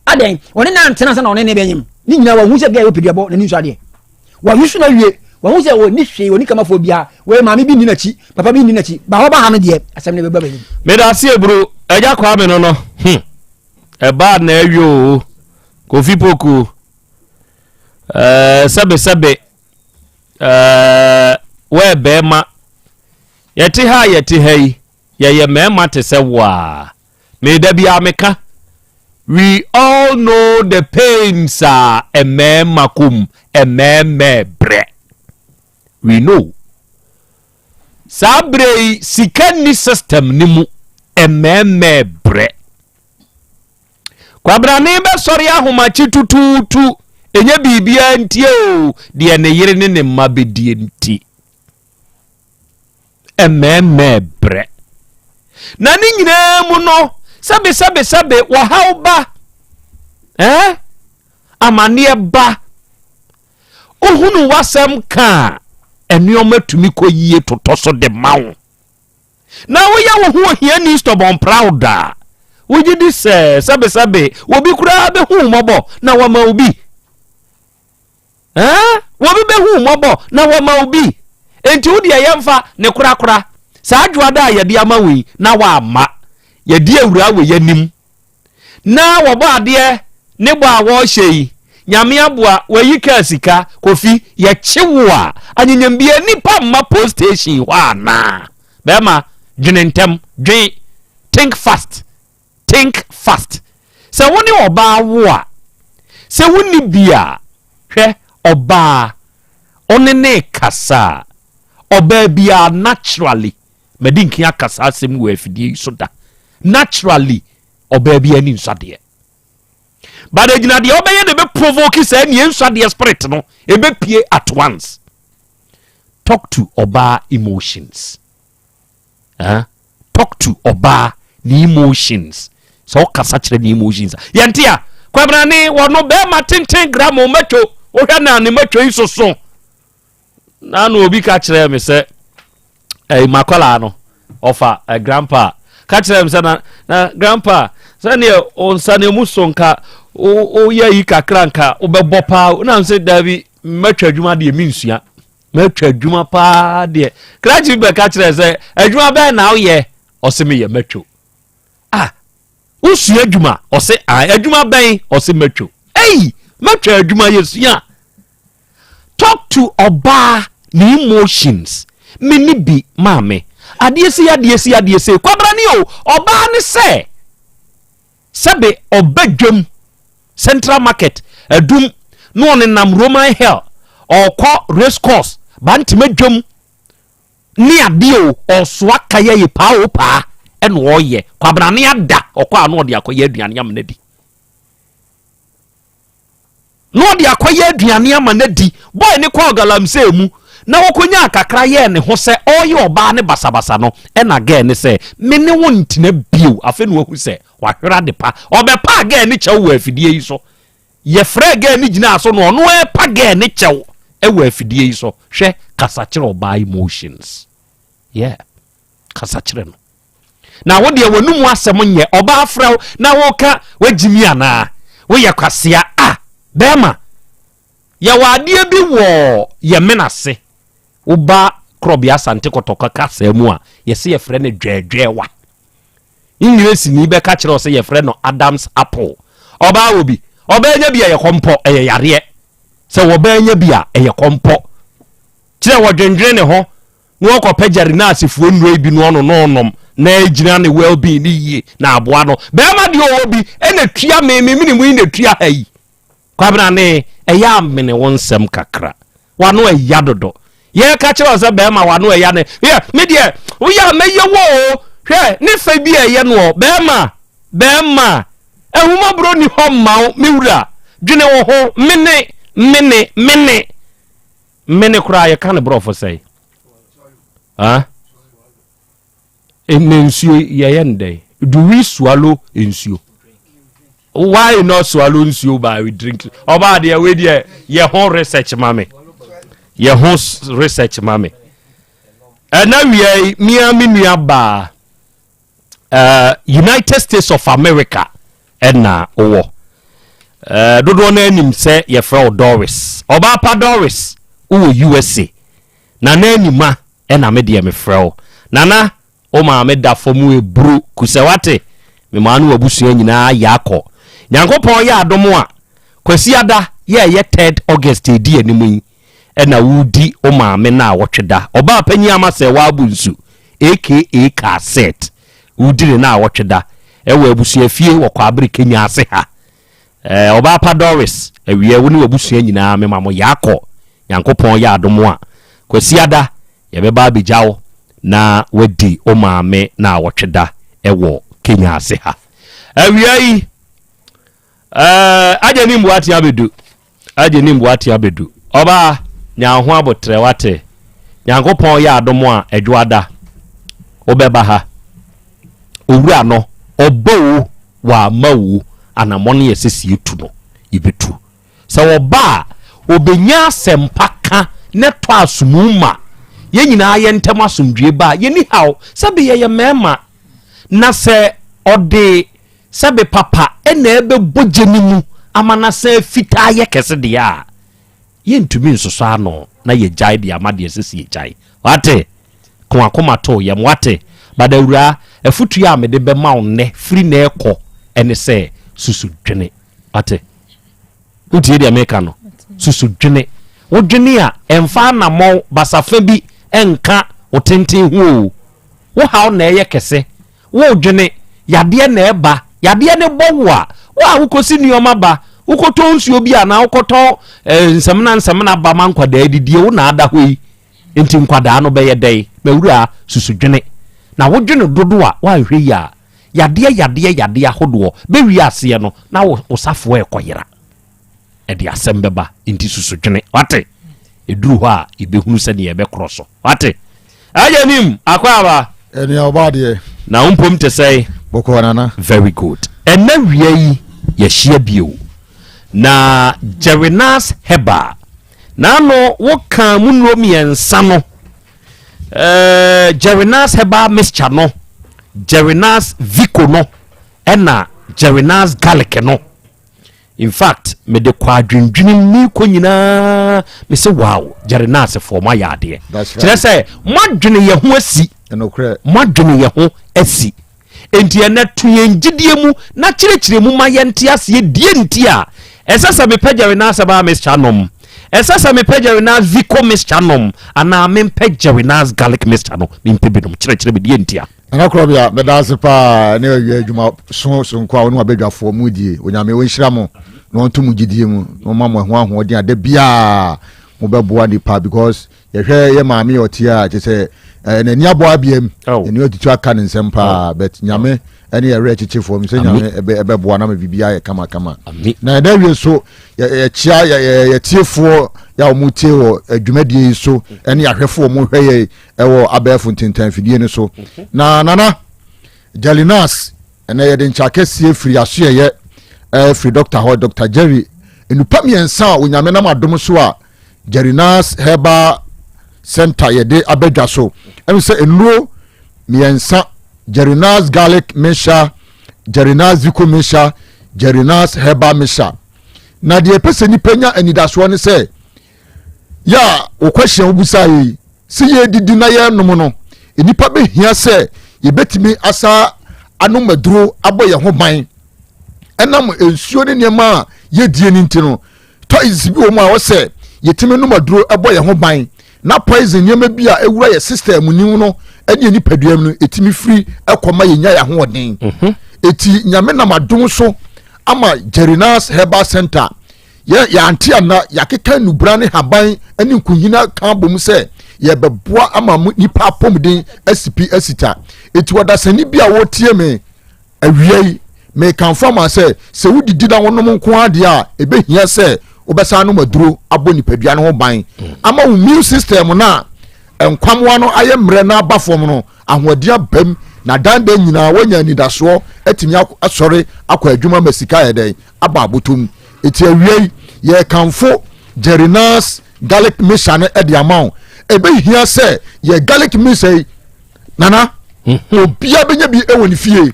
Adɛn? Ɔne no antena ansa na ɔne ne bɛnyem. Ne nyinaa wahu sɛ gɛɛ ɔpɛ duabɔ, n'ani nsɔ adeɛ. Wayi so no awie. Wahu sɛ ɔnni hwee, ɔnni kamafoɔ biara. Wei maame bi nni n'akyi, papa bi nni n'akyi. Ba hɔ ba ha no deɛ, asɛm no bɛba m'anim. Medase eburu agya kwame no no hmm ɛbaa na awie oo kofi poku ɛɛ sɛbe sɛbe ɛɛ wɛɛ bɛɛma yɛte ha yɛte ha yi yɛyɛ mɛɛma te sɛ woa Me da biara meka, we all know the pains a mmarima kɔ mu, mmarima brɛ. We know. Saa berɛ yi, sika nni system no mu, mmarima brɛ. Kwabrane bɛsɔre ahomakye tutuutu, ɛnyɛ biribiara nti o, deɛ ne yere ne ne mma bɛdie nti. Mmɛɛmmɛɛ brɛ. Na ne nyinaa mu no, sɛbesɛbesɛbe, wɔhaw ba, eh? Amanneɛ ba. Wohunu w'asɛm ka a, nneɛma tumi kɔ yie totɔ so de ma wo. Na woyɛ wo ho ohiani stubborn proud a, wogye di sɛ sɛbesɛbe obi koraa bɛhu wo mmɔbɔ na wama wo bi. Ɛɛ, obi bɛhu wo mmɔbɔ na wama wo bi. Enti wo deɛ yɛmfa ne korakora. Saa adwoada a yɛde ama wo yi, na woamma. Yɛdi awuraa wɔ yɛanim. Na wɔbɔ adeɛ ne bɔ a wɔrehyɛ yi, Nyame aboa, wɔayi kaa sika, Kofi, yɛkye wo a, anyenyem biara nnipa mma post station hɔ anaa? Bɛrima, dwene ntɛm, dwen, think fast. Think fast. Sɛ wo ne ɔbaa wo a, sɛ wonni bi a, hwɛ, ɔbaa, ɔne ne kasa a, ɔbaa biara naturally, madi nkan aka saa asɛm wɔ afidie yi so da, naturally, ɔbaa biara ani nsɔ adeɛ. But egyina deɛ ɔbɛyɛ na ebe provoke saa nie nsɔ adeɛ spirit no, ebe pie at once. Talk to ɔbaa emotions. Eh? Talk to ɔbaa ne emotions. Sɛ ɔkasa kyerɛ ne emotions a. Yɛnte a, Kwabena ne wɔno bɛrima tenten gramo matwo. Wohwɛ na ne matwo yi soso. Na na obi ka kyerɛ me sɛ ɛyi makɔlaa no ɔfa eh, grandpa ka kyerɛ me sɛ na na grandpa sɛdeɛ wo nsa no emu so nka woyɛ yi kakra nka wobɛbɔ paa na sɛ daabi mɛtwa adwuma deɛ mensua Matwa adwuma paa deɛ. Krakye bi bɛka kyerɛ sɛ adwuma bɛn na woyɛ? Ɔse meyɛ matwo. Ah, wosua adwuma? Ɔse ah, adwuma bɛn? Ɔse matwo. Ei, matwa adwuma yɛsua. Talk to ɔbaa ne emotions. Me ne bi maame. Adeɛ sei adeɛ sei adeɛ sei. Kwabrane o, ɔbaa ne sɛ. Sɛbe ɔba dwam, Central Market, Adum, na ɔnenam Roman Hill, ɔrekɔ Race Course, Bantama dwam ne adeɛ o, ɔresoa kaya yi paa o paa ɛna ɔreyɛ. Kwabrane ada, ɔkɔ a na ɔde akɔyɛ aduane ama no adi. Na ɔde akɔyɛ aduane ama no adi. Boy no kɔɔ galamsey mu na ɔkɔnyaa kakra yɛɛ ne ho sɛ ɔreyɛ ɔbaa no basabasa no, ɛna girl no sɛ, Me ne wo ntena bio. Afei na wahu sɛ wahwere ade pa. Ɔbɛpaa girl no kyɛw wɔ afidie yi so. Yɛfrɛɛ girl no gyinaa so na ɔno repa girl no kyɛw. ɛwɔ afidie yi so. Hwɛ, kasa kyerɛ ɔbaa emotions. Yeah, kasa kyerɛ no. Na wo deɛ w'anum asɛm nyɛ ɔbaa frɛ wo na woka wagyimi anaa woyɛ kwasea a bɛrima yɛwɔ adeɛ bi wɔ yɛ mena ase woba korɔbea asante kɔtɔkɔ kasaa mu a yɛsɛ yɛfrɛ no dwɛɛdwɛɛwa Engiresini bɛka kyerɛ wo sɛ yɛfrɛ no Adam's apple ɔbaa wɔ bi ɔbaa nya bi a ɛyɛ kɔmpɔ ɛyɛ yareɛ sɛ wɔbaa nya bi a ɛyɛ kɔmpɔ kyerɛ wɔdwendwene ne ho na ɔkɔpɛ Jerry-nursefoɔ nnuro yi bi na ɔno na ɔnom na ɛgyina ne well being ne yie na aboa no. Bɛrima deɛ ɔwɔ bi ɛna tua me me mene mu yi na tua ha yi. Kwabena ne ɛyɛ amene wo nsɛm kakra. Wano ɛya dodo. Yɛka kyerɛ sɛ bɛrima wano ɛya ne yɛ me deɛ woyɛ a mɛyɛ wo o. Hwɛ ne fɛ bi a ɛyɛ noɔ bɛrima bɛrima ahumɔborɔ ni hɔ mma wo me wura dwene wo ho mene mene mene. Mene koraa yɛka ne borɔfo sɛe ah? Ne nsuo yɛyɛ no dɛn? Do we swallow nsuo? Why not swallow nsuo but we drink? Ɔbaa deɛ wei deɛ yɛ ho research ma me. Yɛ ho research ma me. Ɛna wia yi mia me nua baa uh, United States of America ɛna wowɔ. Uh, dodoɔ no anim sɛ yɛfrɛ wo Doris. Ɔbaa pa Doris, wowɔ USA. Nana Anima ɛna me deɛ mefrɛ wo. Nana, wo maame da fam eburu kusɛ wate. Me maa no wabusua nyinaa yɛ akɔ. Nyankopɔn yɛ adom a, Kwasiada yɛ ɛyɛ 3rd August edi anim yi, ɛna woredi wo maame naawɔtwe da. Ɔbaa panyin ama sɛ w'abo nsu aka Cassette. Woredi ne naawɔtwe da ɛwɔ abusuafie wɔ Kwaabere Kenya ase ha. Ɛɛ ɔbaa pa Doris, awiɛ wo ne w'abusua nyinaa mema mo yaakɔ. Nyankopɔn yɛ adom a, Kwasiada yɛbɛba abɛgya wo na woadi wo maame naawɔtwe da ɛwɔ Kenya ase ha. Awia yi, ɛɛ agya ne mbuate abɛdu. Agye ne mboate abedu. Ɔbaa, nya wo ho abotrɛ, wate? Nyankopɔn yɛ adom a, Adwoada, wobɛba ha. Owura no, ɔba o, wamma o, anamɔn a ɛsɛ sɛ yɛtu no, yɛbɛtu. Sɛ ɔba a, ɔbɛnya asɛmpa ka na ɛtɔ asomu ma yɛn nyinaa yɛn ntam asomdwoeɛ ba a, yɛnni haw. Sɛbe yɛyɛ mmarima, na sɛ ɔde Sɛ be papa na ɛbɛbɔ gye no mu ama no asan afitaa ayɛ kɛse deɛ a, yɛntumi nsosɔ ano na yɛgyae de ama deɛ ɛsɛ sɛ yɛgyae. Wate? Ko akoma to yam. Wate? But awuraa, afutuo a mede bɛma wo nnɛ, firi nnɛ rekɔ, ɛne sɛ, susu dwene. Wate? Wotie deɛ meka no? Susu dwene. Wodwene a, ɛmfa anammɔn basafa bi nka wo tenten ho o. Wo haw na ɛyɛ kɛse. Woredwene, yadeɛ na ɛba, yadeɛ no bɔ wo a, wo a wokɔsi nneɛma ba, wokɔtɔ nsuo bi anaa wokɔtɔ eh, nsɛmina nsɛmina ba ma nkwadaa didie, wo na ada hɔ yi. Nti nkwadaa no bɛyɛ dɛn? Mawura, susu dwene. Na wodwene dodo a, woanhwɛ yi a, yadeɛ yadeɛ yadeɛ ahodoɔ bɛwie aseɛ no, na wo safoa ɛkɔyera. ɛde asɛm bɛba nti susu dwene wate ɛduru hɔ a yɛbɛhunu sɛdeɛ yɛbɛkorɔ so wate agya nim akɔ aba ɛnea ɔba adeɛ na wo mpom te sɛe bɔkɔɔ nana very good ɛnɛ wia yi yɛhyia bio na Jerenas Herbal na ano woka mu nnuro mmiɛnsa no eh, Jerenas Herbal mixture no Jerenas Vico no ɛna Jerenas garlic no In fact mede kɔ adwendwene mu mekɔ nyinaa mese wow Jerry nursefoɔ moayɛ adeɛ kyerɛ sɛ moadwene yɛ ho asi moadwene yɛ ho asi enti ɛnɛ to yɛn gyidie mu na kyerɛkyerɛ mu ma yɛnte aseɛ die nti a ɛsɛ sɛ mepɛ Jerry nurse baa mixture nom ɛsɛ sɛ mepɛ Jerry nurse Vico mixture nom anaa mempɛ Jerry nurse garlic mixture no mempɛ binom kyerɛkyerɛ me die nti a Nana Korɔbea, meda ase paa ne awia adwuma so soronko a wo ne w'abadwafoɔ mu die. Onyame ɔnhyira mo na ɔnto mo gyidie mu na ɔma mo ɛho ahoɔden a da biara mobɛboa nipa because yɛhwɛ yɛ maame yɛ ɔte a kyɛ sɛ eh, n'ani abɔ abiam n'ani atutu aka ne nsɛm paa but nyame ɛne yɛwerɛ kyekyefoɔ mi sɛ nyame ɛbɛboa na ma biribiara yɛ kamakama na ɛda wie so yɛkyia yɛtiefoɔ yɛ a wɔn tie wɔ adwumadie yi so ɛne ahwɛfoɔ wɔn hwɛ yɛ ɛwɔ abɛɛfo ntentanfidie no so na nana jalinas ɛnɛ yɛde nkyɛ akɛseɛ firi asoɛyɛ ɛfiri dɔkta hɔ dɔkta jerry nnupa mmiɛnsa a onyame nam adom so a Jerinas Herbal Center yɛde abɛdwa so. Ɛno sɛ nnuro mmiɛnsa Jerinas Garlic Mixture, Jerinas Zico Mixture, Jerinas Herbal Mixture. Na deɛ ɛpɛ sɛ nipa nya anidasoɔ ne sɛ yɛ a wɔkɔhyia wobusa yi sɛ yɛdidi na yɛnom no nnipa bɛhia sɛ yɛbɛtumi asa anom aduro abɔ yɛn ho ban ɛnam nsuo ne nneɛma a yɛdie no nti no toys bi wɔ mu a wɔsɛ yɛtumi nom aduro bɔ yɛn ho ban na poison nneɛma bi a ɛwura yɛ system mu no ɛne yɛ nipadua mu no ɛtumi firi ɛkɔ ma yɛnya yɛn ahoɔden ɛti nyame nam adom so ama Jerinas Herbal Center yɛ yɛante ana yɛakeka nnubra ne haban ne nkunyina ka bom sɛ yɛbɛboa ama nipa apɔmuden asipi asita ɛti wɔdasani bi a wɔtie me Awia yi, mekamfo ama sɛ, sɛ wodidi na wonom nko ara deɛ a, ɛbɛhia sɛ wobɛsan anom aduro abɔ nipadua no ho ban ama wo immune system no a nkwamoa no ayɛ mmerɛ na aba fam no ahoɔden abam na dandan nyinaa woanya anidasoɔ atumi asɔre akɔ adwuma ma sika yɛ dɛn aba abotom. Ɛti awia yi, yɛkamfo Jerinas garlic mixture no de ama wo. Ɛbɛhia sɛ yɛ garlic mixture yi nana mhm. obiara bɛnya bi wɔ ne fie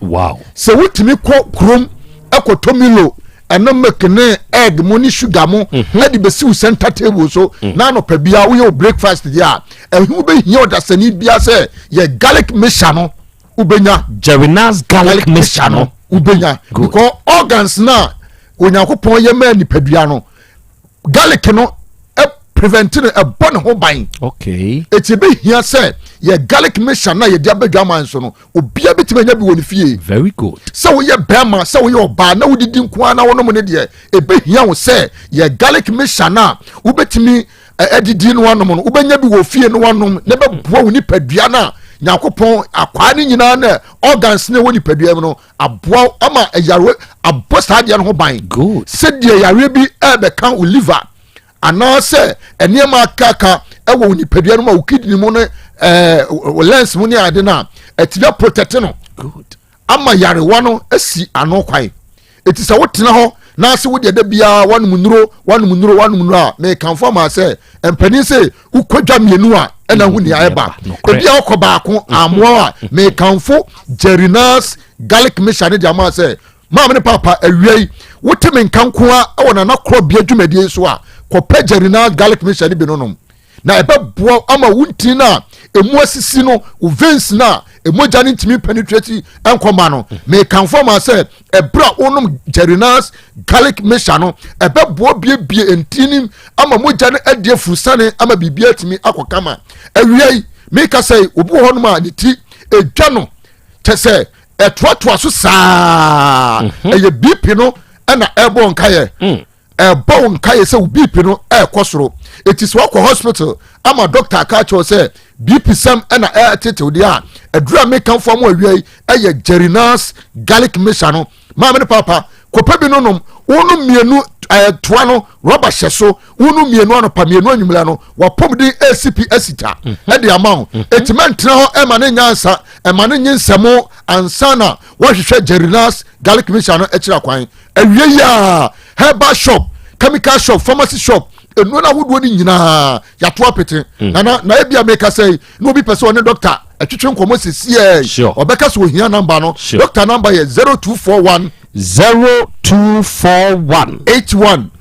sɛ wotumi kɔ kurom ɛkɔtɔ milo ɛno milk ne egg mu ne sugar mu mhm. ɛde bɛsi wo center table so mm. na anɔpa biara woyɛ wo breakfast deɛ a ɛho bɛhia ɔdasani biara sɛ yɛ garlic mixture no wobɛnya Jerinas garlic mixture no wobɛnya because organs na onyankopɔn yɛ maa nipadua no garlic no prevent no ɛbɔ ne ho ban okay eti ebe hia sɛ yɛ garlic mixture na yɛde abɛdwa aman so no obiara betumi anya bi wɔ ne fie very good sɛ woyɛ bɛrima sɛ woyɛ ɔbaa na wodidi nko ara na wɔnom ne deɛ ebe hia wo sɛ yɛ garlic mixture na wobɛtumi adidi no anom no wobɛnya bi wɔ fie no anom na ɛbɛboa wo nipadua no a nyankopɔn akwaa no nyinaa na organs no ɛwɔ nipadua mu no aboa ama yareɛ abɔ saa adeɛ no ho ban sɛdeɛ yareɛ bi ɛbɛka wo liver anaasɛ nneɛma akaka ɛwɔ wo nipadua no mu a wo kidney mu ne ɛɛ wo lens mu ne ade no a ɛtumi aprotect no ama yarewa no asi ano kwan eti sɛ wotena hɔ na ase wo deɛ da biara wanom nnuro wanom nnuro wanom nnuro a mekamfo ama sɛ mpanin sɛ wokɔ dwa mmienu a ɛna ho nea ɛba ebi a wokɔ baako mhm. amoa a mekamfo jerinas garlic mixture ne de ama sɛ maame ne papa awia yi wote me nka nko a ɛwɔ nana korɔ bea dwumadie so a kɔpɛ jerinas garlic mixture ne bi no nom na ɛbɛboa ama wo ntini no a ɛmu asisi no wo veins no a ɛmogya no ntumi penetrate nkɔma no mekamfo ama sɛ ɛberɛ a wonom jerinas garlic mixture no ɛbɛboa biebie ntini ama mogya no adi afurusane ama biribi atumi akɔ kama awia yi meka sɛ obi wɔ hɔnom a ne ti ɛdwa no kyɛ sɛ ɛtoatoa so saa mhm. ɛyɛ bp no ɛna ɛbɔ nkayɛ mm. ɛbɔ wo nkaeɛ sɛ wo bp no ɛrekɔ soro ɛti sɛ wakɔ hospital ama doctor aka akyerɛ sɛ bp sɛm ɛna ɛretetew deɛ a aduru a mekamfo ama awia yi ɛyɛ jerinas garlic mixture no maame ne papa kɔpɛ bi no nom wonom mmienu ɛɛ toa no rɔba hyɛ so wonom mmienu anɔpa mmienu anwummerɛ no wapɔmuden ɛresi asita mhm. ɛde ama wo ɛti mhm. mɛntena hɔ ɛma ne nya ansa ɛma ne nye nsɛmo ansa na wɔhwehwɛ jerinas garlic mixture no akyira kwan awie yi a herbal shop chemical shop pharmacy shop nnuro no ahodoɔ no nyinaa yɛato apete mm. nana na ebi a meka sɛ yi na obi pɛ sɛ ɔne dɔkta ɛtwetwe nkɔmɔ sisiɛ ɔbɛka sɛ ohia namba no dɔkta namba yɛ 0241 0241 81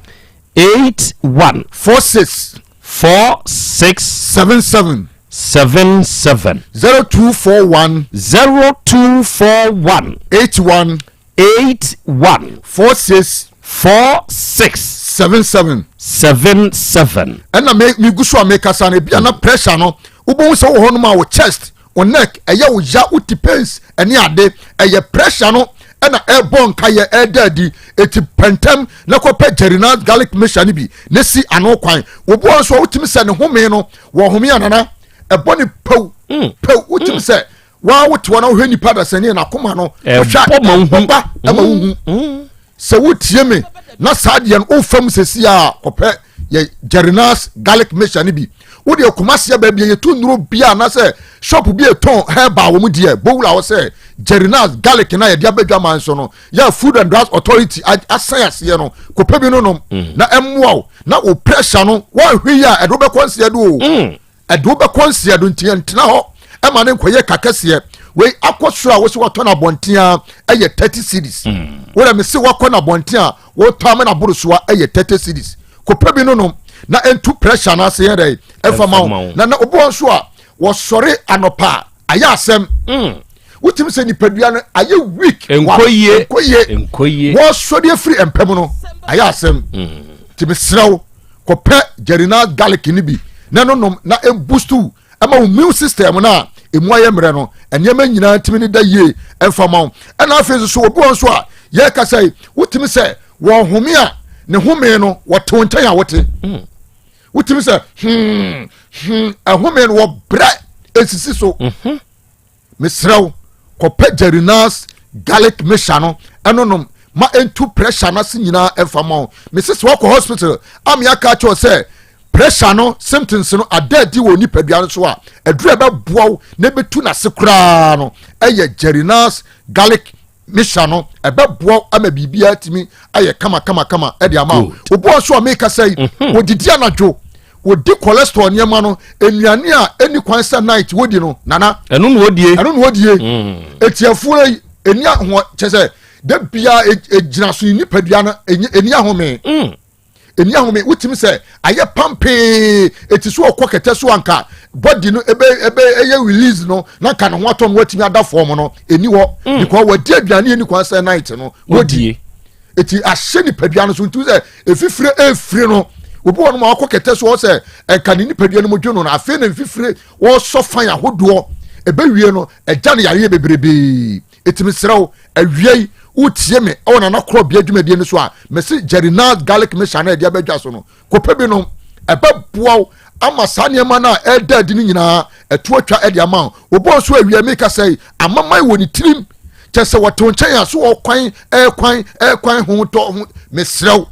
81 46 46 77 77 0241 0241 81 81. 46. 46. 77. 77. ɛna me me gu so a mekasa no ebia na pressure no wobɛhu sɛ wɔ hɔnom a wo chest wo neck ɛyɛ wo ya wo ti pains ɛne ade ɛyɛ pressure no ɛna ɛbɔ nkayɛ ɛda adi eti pɛntɛm na kɔpɛ jerina garlic mixture no bi na si ano kwan obi wɔ nso a wotumi sɛ ne home no wɔ home anana ɛbɔ ne pɛw mm. pɛw wotumi mm. sɛ waa wote hɔ na wohwɛ nipa dasani n'akoma no ɛbɔ ma wohu ba ɛma wohu mm. mm. sɛ wotie me na saa deɛ no wofam sɛsi a kɔpɛ yɛ jerinas garlic mixture no bi Wodeɛ Kumasi aba bia yɛtu nnuro bia anaasɛ shop bi ɛtɔn herbal wɔ mu deɛ bowura hɔ sɛ Jerinas garlic na yɛde abɛdwa man so no yɛ Food and Drugs Authority asan aseɛ no kɔpɛ bi no nom mm. na ɛmmoa wo na wo pressure no woanhwɛ yi a ɛde wobɛkɔ nseɛ do o mm. ɛde wobɛkɔ nseɛ do nti ɛntena hɔ ɛma ne nkɔyɛ kakɛseɛ wei akɔ soro a wosi wɔtɔ no abɔnten a ɛyɛ 30 cedis mm. wọ́n mi si wakɔ no abɔnten a wɔtɔ ama no aboro so a ɛyɛ 30 cedis kɔpɛ bi no nom na ɛntu pressure no ase yɛ dɛ ɛfa ma wo na na obi wɔn nso a wɔsɔre anɔpa ayɛ asɛm mm. wotumi sɛ nipadua no ayɛ weak nkɔ yie nkɔ yie wɔsɔre afiri mpɛ mu no ayɛ asɛm mm. tìmí srɛw kɔpɛ jerina garlic ni bi na no nom na ɛmbustu ɛma wo immune system no a ɛmu ayɛ mmerɛ no nneɛma nyinaa ntumi ne da yie ɛmfa ma wo ɛna afei nso so obi wɔn nso a yɛrekasa yi wotumi sɛ wɔn home a ne home no wɔte wo nkyɛn a wote hmm. wotumi sɛ hmm hmm ɛhome no wɔbrɛ esisi so mhm. mesrɛ wo kɔpɛ jerinas garlic mixture no ɛno nom ma ɛntu pressure no ase nyinaa ɛmfa ma wo mese sɛ wakɔ hospital ame aka akyerɛ sɛ pressure no symptoms no ada adi wɔ nipadua no so a aduru a ɛbɛboa wo na ɛbɛtu n'ase koraa no ɛyɛ jerinas garlic mixture no ɛbɛboa ama biribiara tumi ayɛ kama kama kama ɛde ama wo obi wɔ nso a meka sɛ yi mhm. wɔdidi anadwo wɔdi cholesterol nneɛma no nnuane a ɛni kwan sɛ night wɔdi no nana ɛno na wɔdie ɛno na wɔdie mm. etiafoɔ yi ɛni ahoɔ kyɛ sɛ da bia egyina so nipadua no ɛni ahome mm. ɛni ahome wotumi sɛ ayɛ pampee eti so ɔkɔ kɛtɛ so anka body no ebe ebe ɛyɛ release no na nka ne ho atɔ no watumi ada fam no ɛni hɔ mm. because wɔdi aduane ɛni kwan sɛ night no wɔdi eti ahyɛ nipadua no so nti sɛ efifire efiri no obi wɔ no ma ɔkɔ kɛtɛ so ɔsɛ nka ne nipadua no mu dwo no na afei na mfifire wɔsɔ fan ahodoɔ ɛbɛwie no ɛgya no yareɛ bebrebee Eti mesrɛ wo, awia yi, wotie me wɔ Nana Korɔbea dwumadie no so a, mese Jerinal garlic mixture no a yɛde abɛdwa so no, kɔpɛ bi nom. Ɛbɛboa wo ama saa nneɛma no a ɛreda adi no nyinaa ɛto atwa de ama wo. Obi wɔ nso awia meka sɛ yi, amaman wɔ ne tirim. Kyɛ sɛ wɔte wo nkyɛn a, so ɔkwan, ɛkwan, ɛkwan ho tɔ ho. Mesrɛ wo,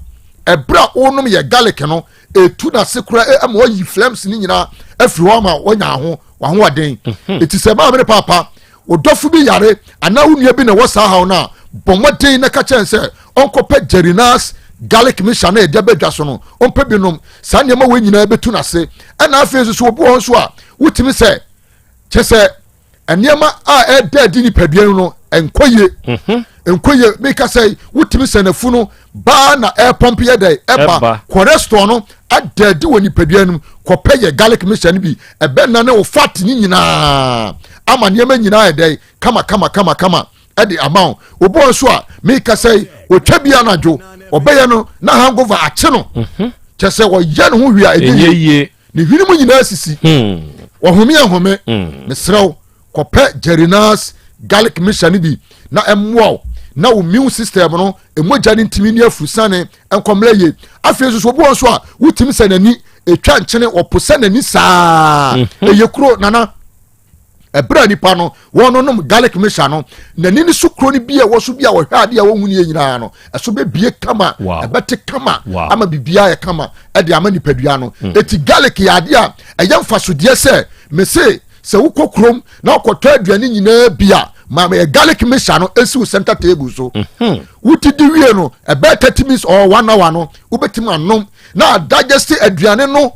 ɛberɛ a wonom yɛ garlic no, ɛtu n'ase koraa ama wayi flames no nyinaa afiri hɔ ama wanya ho wahoɔden. Eti sɛ maame ne paapa, Wo dɔfo bi yare anaa wo nua bi na ɛwɔ saa haw no a, bɔ mmɔden na ka kyerɛ no sɛ ɔnkɔpɛ Jerinas garlic mixture no a yɛde aba dwa so no, ɔmpɛ bi nom. Saa nneɛma wei nyinaa bɛtu n'ase. Ɛna afei nso so obi wɔ hɔ nso a wotumi sɛ kyɛ sɛ nneɛma a ɛda adi nipadua no no nkɔ yie. Mhm. Nkɔ yie. Meka sɛ wotumi sɛ n'afu no baa na ɛrepɔmpe yɛ dɛ ɛba cholesterol no ada adi wɔ nipadua no mu kɔpɛ yɛ garlic mixture no bi ɛbɛnane wo fat ne nyinaa ama nneɛma nyinaa yɛ dɛ kama kama kama kama ɛde ama wo obi wɔ nso a meka sɛ otwa bi anadwo ɔbɛyɛ no na hangover akye no mhm. kyɛ sɛ wɔyɛ ne ho hwee a ɛnyɛ yie ne hwene mu nyinaa sisi hmm. wɔhome ahome hmm. mesrɛ wo kɔpɛ Jerinas garlic mixture no bi na ɛmmoa wo na wo immune system no mogya no ntumi ne afurusane nkɔmmerɛ yie afei nso so obi wɔ nso a wotumi sɛ n'ani ɛtwa nkyene wɔpo sɛ n'ani saa mhm. ɛyɛ kuro nana ɛberɛ a nipa no wɔn nom garlic mixture no n'ani no so kuro no bi a ɛwɔ so bi a wɔhwɛ adeɛ a wɔhu no yɛ nyinaa no ɛso bɛbie kama ɛbɛte kama ama biribiara yɛ kama ɛde ama nipadua no mm. eti garlic yɛ adeɛ a ɛyɛ mfasodeɛ sɛ mese Sɛ wokɔ kurom na wokɔtɔ aduane nyinaa bi a, ma yɛ garlic mixture no esi wo center table so. Mhm. Wodidi wie no, ɛbɛyɛ 30 minutes or one hour no, wobɛtumi anom na adigest aduane no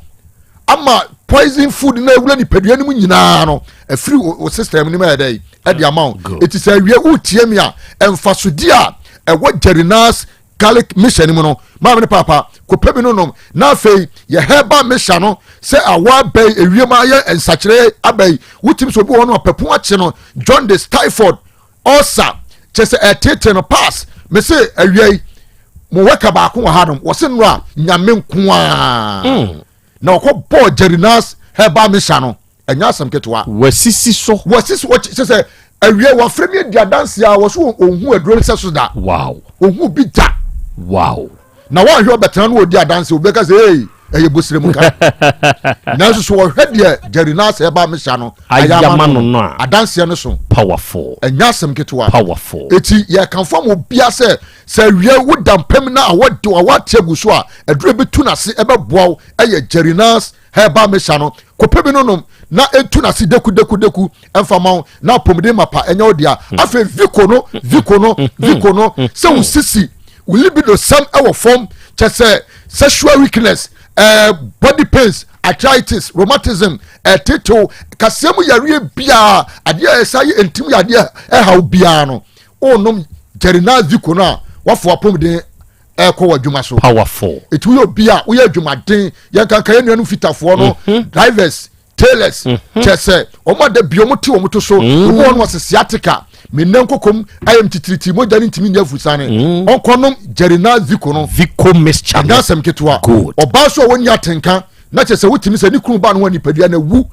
ama poison food na ewura nipadua no mu nyinaa no afiri wo system no mu ayɛ dɛ ɛde ama wo. Eti sɛ awie wotie mi a, mfasodi a ɛwɔ Jerinas garlic mixture no mu no maame ne paapa kɔpɛ bi no nom na afei yɛ herbal mixture no sɛ awɔ aba yi ewiem ayɛ nsakyerɛ aba yi wotumi sɛ obi wɔ hɔ no apɛpo akye no jaundice typhoid ulcer kyɛ sɛ ɛtete no pass mese awia yi mo wɛka baako wɔ ha nom wɔse nnora nyame nko a mm. na ɔkɔ bɔɔ jerinas herbal mixture no ɛnyɛ asɛm ketewa. Wɔasisi so. Wɔasisi wɔ kyɛ sɛ awie wɔafrɛ mi adi adanse a wɔso ohun aduro no sɛ so da. Wow. Ohun bi da. Wow. Na wɔanhwɛ ɔbɛtena no wɔdi adanse obi bɛka sɛ ee. Ɛyɛ bosire mu ka. Nanso so wɔhwɛ deɛ Jerry Nas ɛba mehyia no ayama no no a, adanseɛ no so. Powerful. Ɛnyɛ asɛm ketewa. Powerful. Eti yɛkamfo ama obia sɛ sɛ awia woda mpam na awɔ de awɔ ate agu so a, aduro bɛtu n'ase ɛbɛboa wo ɛyɛ Jerry Nas herbal mixture no. Kɔpɛ bi no nom na ɛntu n'ase deku deku deku ɛmfa ma wo na apɔmuden mapa ɛnyɛ wo dea. Afei Vico no, Vico no, Vico no, sɛ wo sisi, wo libido sɛm ɛwɔ fam, kyɛ sɛ sexual weakness, body pains, arthritis, rheumatism, ɛtetew, kaseɛ mu yareɛ biara, adeɛ a ɛsa yɛ ntim yadeɛ ɛhaw biara no, wonom Jerina Vico no a, wafo apɔmuden ɛkɔ wɔ adwuma so. Powerful. Eti woyɛ obi a woyɛ adwumaden, yɛn kankan yɛn nuanom fitafoɔ no, drivers, tailors, kyɛ sɛ wɔn ada bi wɔn te wɔn to so, obi wɔn wɔsɛ sciatica, me nan kokom ayɛ m titiriti, mogya ne ntumi nyɛ afusane, ɔnkɔnom Jerina Vico no. Vico mixture. Ɛnyɛ asɛm ketewa. Good. Ɔbaa so a wɔnni atenka na kyɛ sɛ wotumi sɛ ne kunu ba no ho nipadua na wu.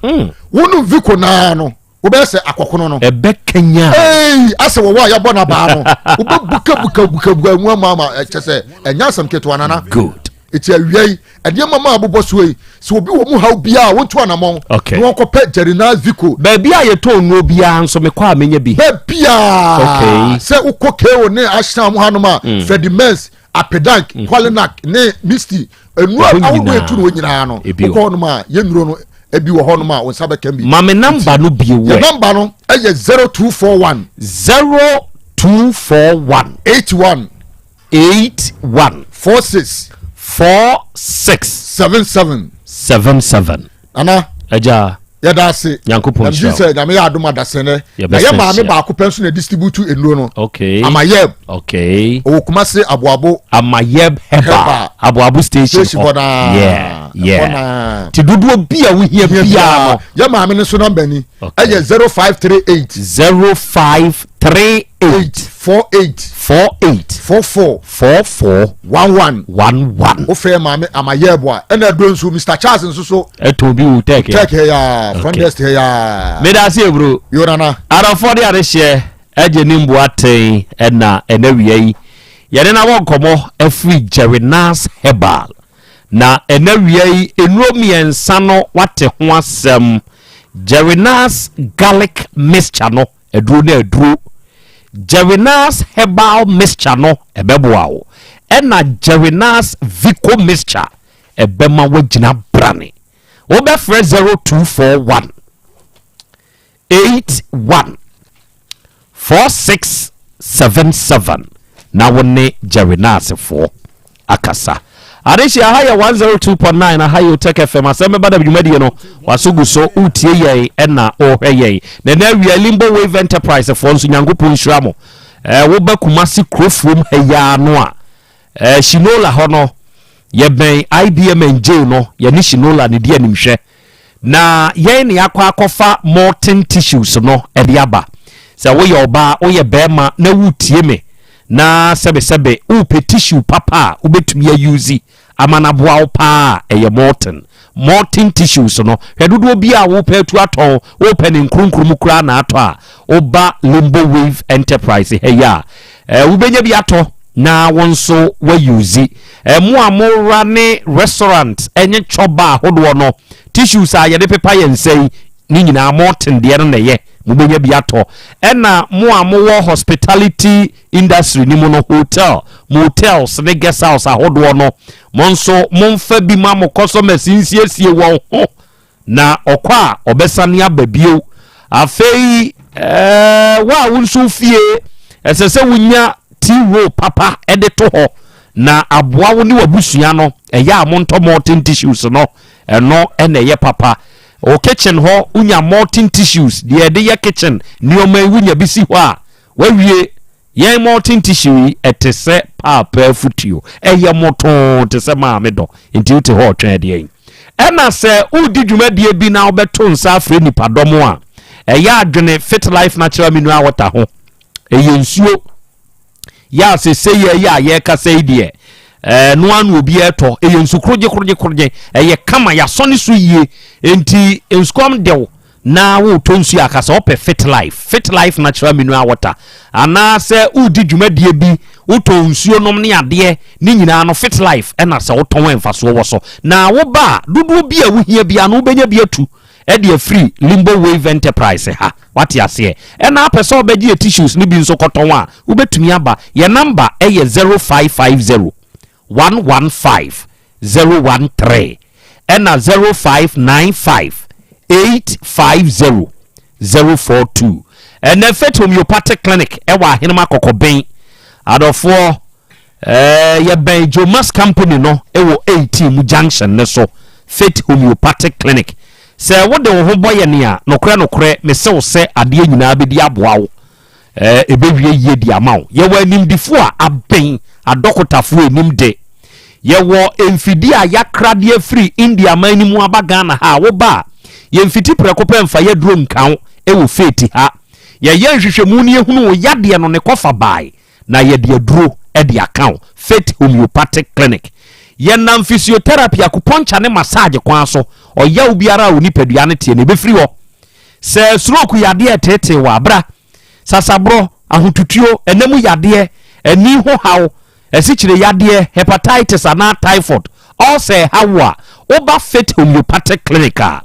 Wonom Vico naa no, wobɛyɛ sɛ akɔkono no. Ɛbɛkanya. Ee, asɛ wɔwɔ a yɛabɔ n'abaa no, wobɛbukabukabukabuka mu ama ama kyɛ sɛ ɛnyɛ asɛm ketewa nana. Good. Eti awia yi, nneɛma ma abobɔ so yi, sɛ obi wɔ mu haw biara, wɔntu anamɔn. Okay. Na wɔnkɔpɛ Jerina Vico. Baabi a yɛtɔn nnuro biara nso mekɔ a menya bi. Baabiara. Okay. Sɛ wokɔ KO ne Ashtown mu hanom a, Freddie Men's, Apedank, Qualinak ne Misty, nnuro Ɛhɔ ahodoɔ nyinaa. etu no hɔ nyinaa no, Ebi wɔ. wokɔ hɔnom a, yɛn nnuro no ebi wɔ hɔnom a wɔn nsa bɛka bi. Ma me namba no bio Yɛn wɛ. namba no ɛyɛ 0241. 0241. 81. 81. 46. 46. 77. 77. Nana. Agya. Yɛda ase. Nyankopɔn Na nhyira sɛ Nyame yɛ adom adasɛn nɛ. Yɛbɛsan Na yɛ maame hyia. baako pɛ nso na distribute nnuro no. Okay. Amayɛb. Okay. Ɔwɔ Kumase Aboabo. Amayɛb Herbal. Aboabo station Station hɔ naa. Yeah. Ɛhɔ Yeah. naa. Ti dodoɔ bi a wohia Hia biara no. Yɛ maame no nso namba ni. Ɛyɛ 0538. 0538. 48. 48. 44. 44. 11. 11. Wofɛ maame Amayɛb a ɛna ɛdɔ nso Mr Charles nso so. Ɛtɔn bi wɔ tech. Tech hɛ yaa front desk hɛ yaa. Meda ase ebro. Yo nana. Adɔfoɔ de adehyeɛ agye ne mboa ten ɛna ɛna wia yi yɛne na wɔ nkɔmmɔ afiri Jerry Nas Herbal na ɛna wia yi nnuro mmiɛnsa no wate ho asɛm. Jerry Nas garlic mixture no aduro no aduro, Jerry Nas herbal mixture no ɛbɛboa wo, ɛna Jerry Nas Vico mixture ɛbɛma woagyina brane. Wobɛfrɛ 0241 81 4677 na wo ne Jerry Nasfoɔ akasa. Adehyia ha yɛ 102.9 aha yɛ Otec FM asɛm bɛba da dwumadie no waso gu so wotie yɛn ɛna wohwɛ yɛn na ɛnɛ awia Limbo Wave Enterprise foɔ nso Nyankopɔn nhyira mo. Woba Kumasi kurofuom ha yi ara no a, Shinola hɔ no yɛbɛn IBM and J no, yɛne Shinola ne di animhwɛ na yɛn ne akɔ akɔfa molten tissues no de aba. Sɛ woyɛ ɔbaa, woyɛ bɛrima na wotie me na sɛbesɛbe wopɛ tissue papa a wobɛtumi ayuzi ama no aboa wo paa a, ɛyɛ molten. Molten tissues no, hwɛ dodoɔ bi a wopɛ atu atɔn, wopɛ ne nkronkron mu koraa na atɔ a, woba Limbo Wave Enterprise ha yi a, wobɛnya bi atɔ na wo nso woayuzi. Mo a mowura ne restaurant ne chop bar ahodoɔ no, tissues a yɛde pepa yɛn nsa yi, ne nyinaa molten deɛ no na ɛyɛ, mobɛnya bi atɔ. Ɛna mo a mowɔ hospitality industry no mu no, hotel, motels ne guest house ahodoɔ no, mo nso momfa bi ma mo customers nsiesie wɔn ho na ɔkɔ a ɔbɛsane aba bio. Afei wo a wo nso fie ɛsɛ sɛ wonya tea roll papa de to hɔ na aboa wo ne w'abusua no, ɛyɛ a montɔ molten tissues no, ɛno ɛna ɛyɛ papa. Wo kitchen hɔ wonya molten tissues deɛ ɛde yɛ kitchen nneɛma yi wonya bi si hɔ a wawie. Yɛn molten tissue yi ɛte sɛ paapaa afutuo, ɛyɛ motoo te sɛ maame dɔ, nti wote hɔ ɔtwɛn deɛn? Ɛna sɛ woredi dwumadie bi na wobɛto nsa afrɛ nipadɔm a, ɛyɛ adwene Fit Life Natural Mineral Water ho. Ɛyɛ nsuo yɛ a sese yɛ yɛ a yɛrekasa yi deɛ ɛno ano obi ɛtɔ, ɛyɛ nsu korogye korogye korogye, ɛyɛ kama, yɛasɔ ne so yie, nti nsukɔm dew. na wotɔ nsuo a, ka sɛ wopɛ Fit Life, Fit Life Natural Mineral Water, anaasɛ woredi dwumadie bi, wotɔ nsuo nom ne adeɛ ne nyinaa no, Fit Life ɛna sɛ wotɔn a mfasoɔ wɔ so. Na woba a, dodoɔ bi a wohia biara no, wobɛnya bi atu de afiri Limbo Wave Enterprise ha. Wate aseɛ? Ɛna apɛ sɛ wobɛgye yɛ tissues no bi nso kɔtɔn a, wobɛtumi aba. Yɛ number yɛ 0550 115 013 ɛna 0595 850 042. Ɛnɛ Faith Homeopathic Clinic ɛwɔ Ahenema Kɔkɔben. Adɔfoɔ, ɛɛ yɛbɛn Jomas Company no ɛwɔ 18 mu junction ne so. Faith Homeopathic Clinic. Sɛ wode wo ho bɔ yɛn a, nokorɛ nokorɛ mese wo sɛ adeɛ nyinaa bɛdi aboa wo. Ɛbɛwie yie de ama wo. Yɛwɔ animdefoɔ a aben, adɔkotafoɔ a ɛnim de. Yɛwɔ mfidie a yɛakra de afiri India man no mu aba Ghana ha a, woba a, yɛmfiti prɛko pɛ mfa yɛaduro nka wo wɔ Faith ha. Yɛyɛ nhwehwɛmu na yɛhunu wo yadeɛ no ne kɔfa bae na yɛde aduro de aka wo. Faith Homeopathic Clinic. Yɛnam physiotherapy, acupuncture ne massage kwan so, ɔyaw biara a wo nipadua no teɛ no, ɛbɛfiri hɔ. Sɛ stroke yadeɛ reteetee wo a, bra. Sasaborɔ, ahotutuo, ɛna mu yadeɛ, ani ho haw, asikyire yadeɛ, hepatitis anaa typhoid, ulcer ɛha wo a, woba Faith Homeopathic Clinic a,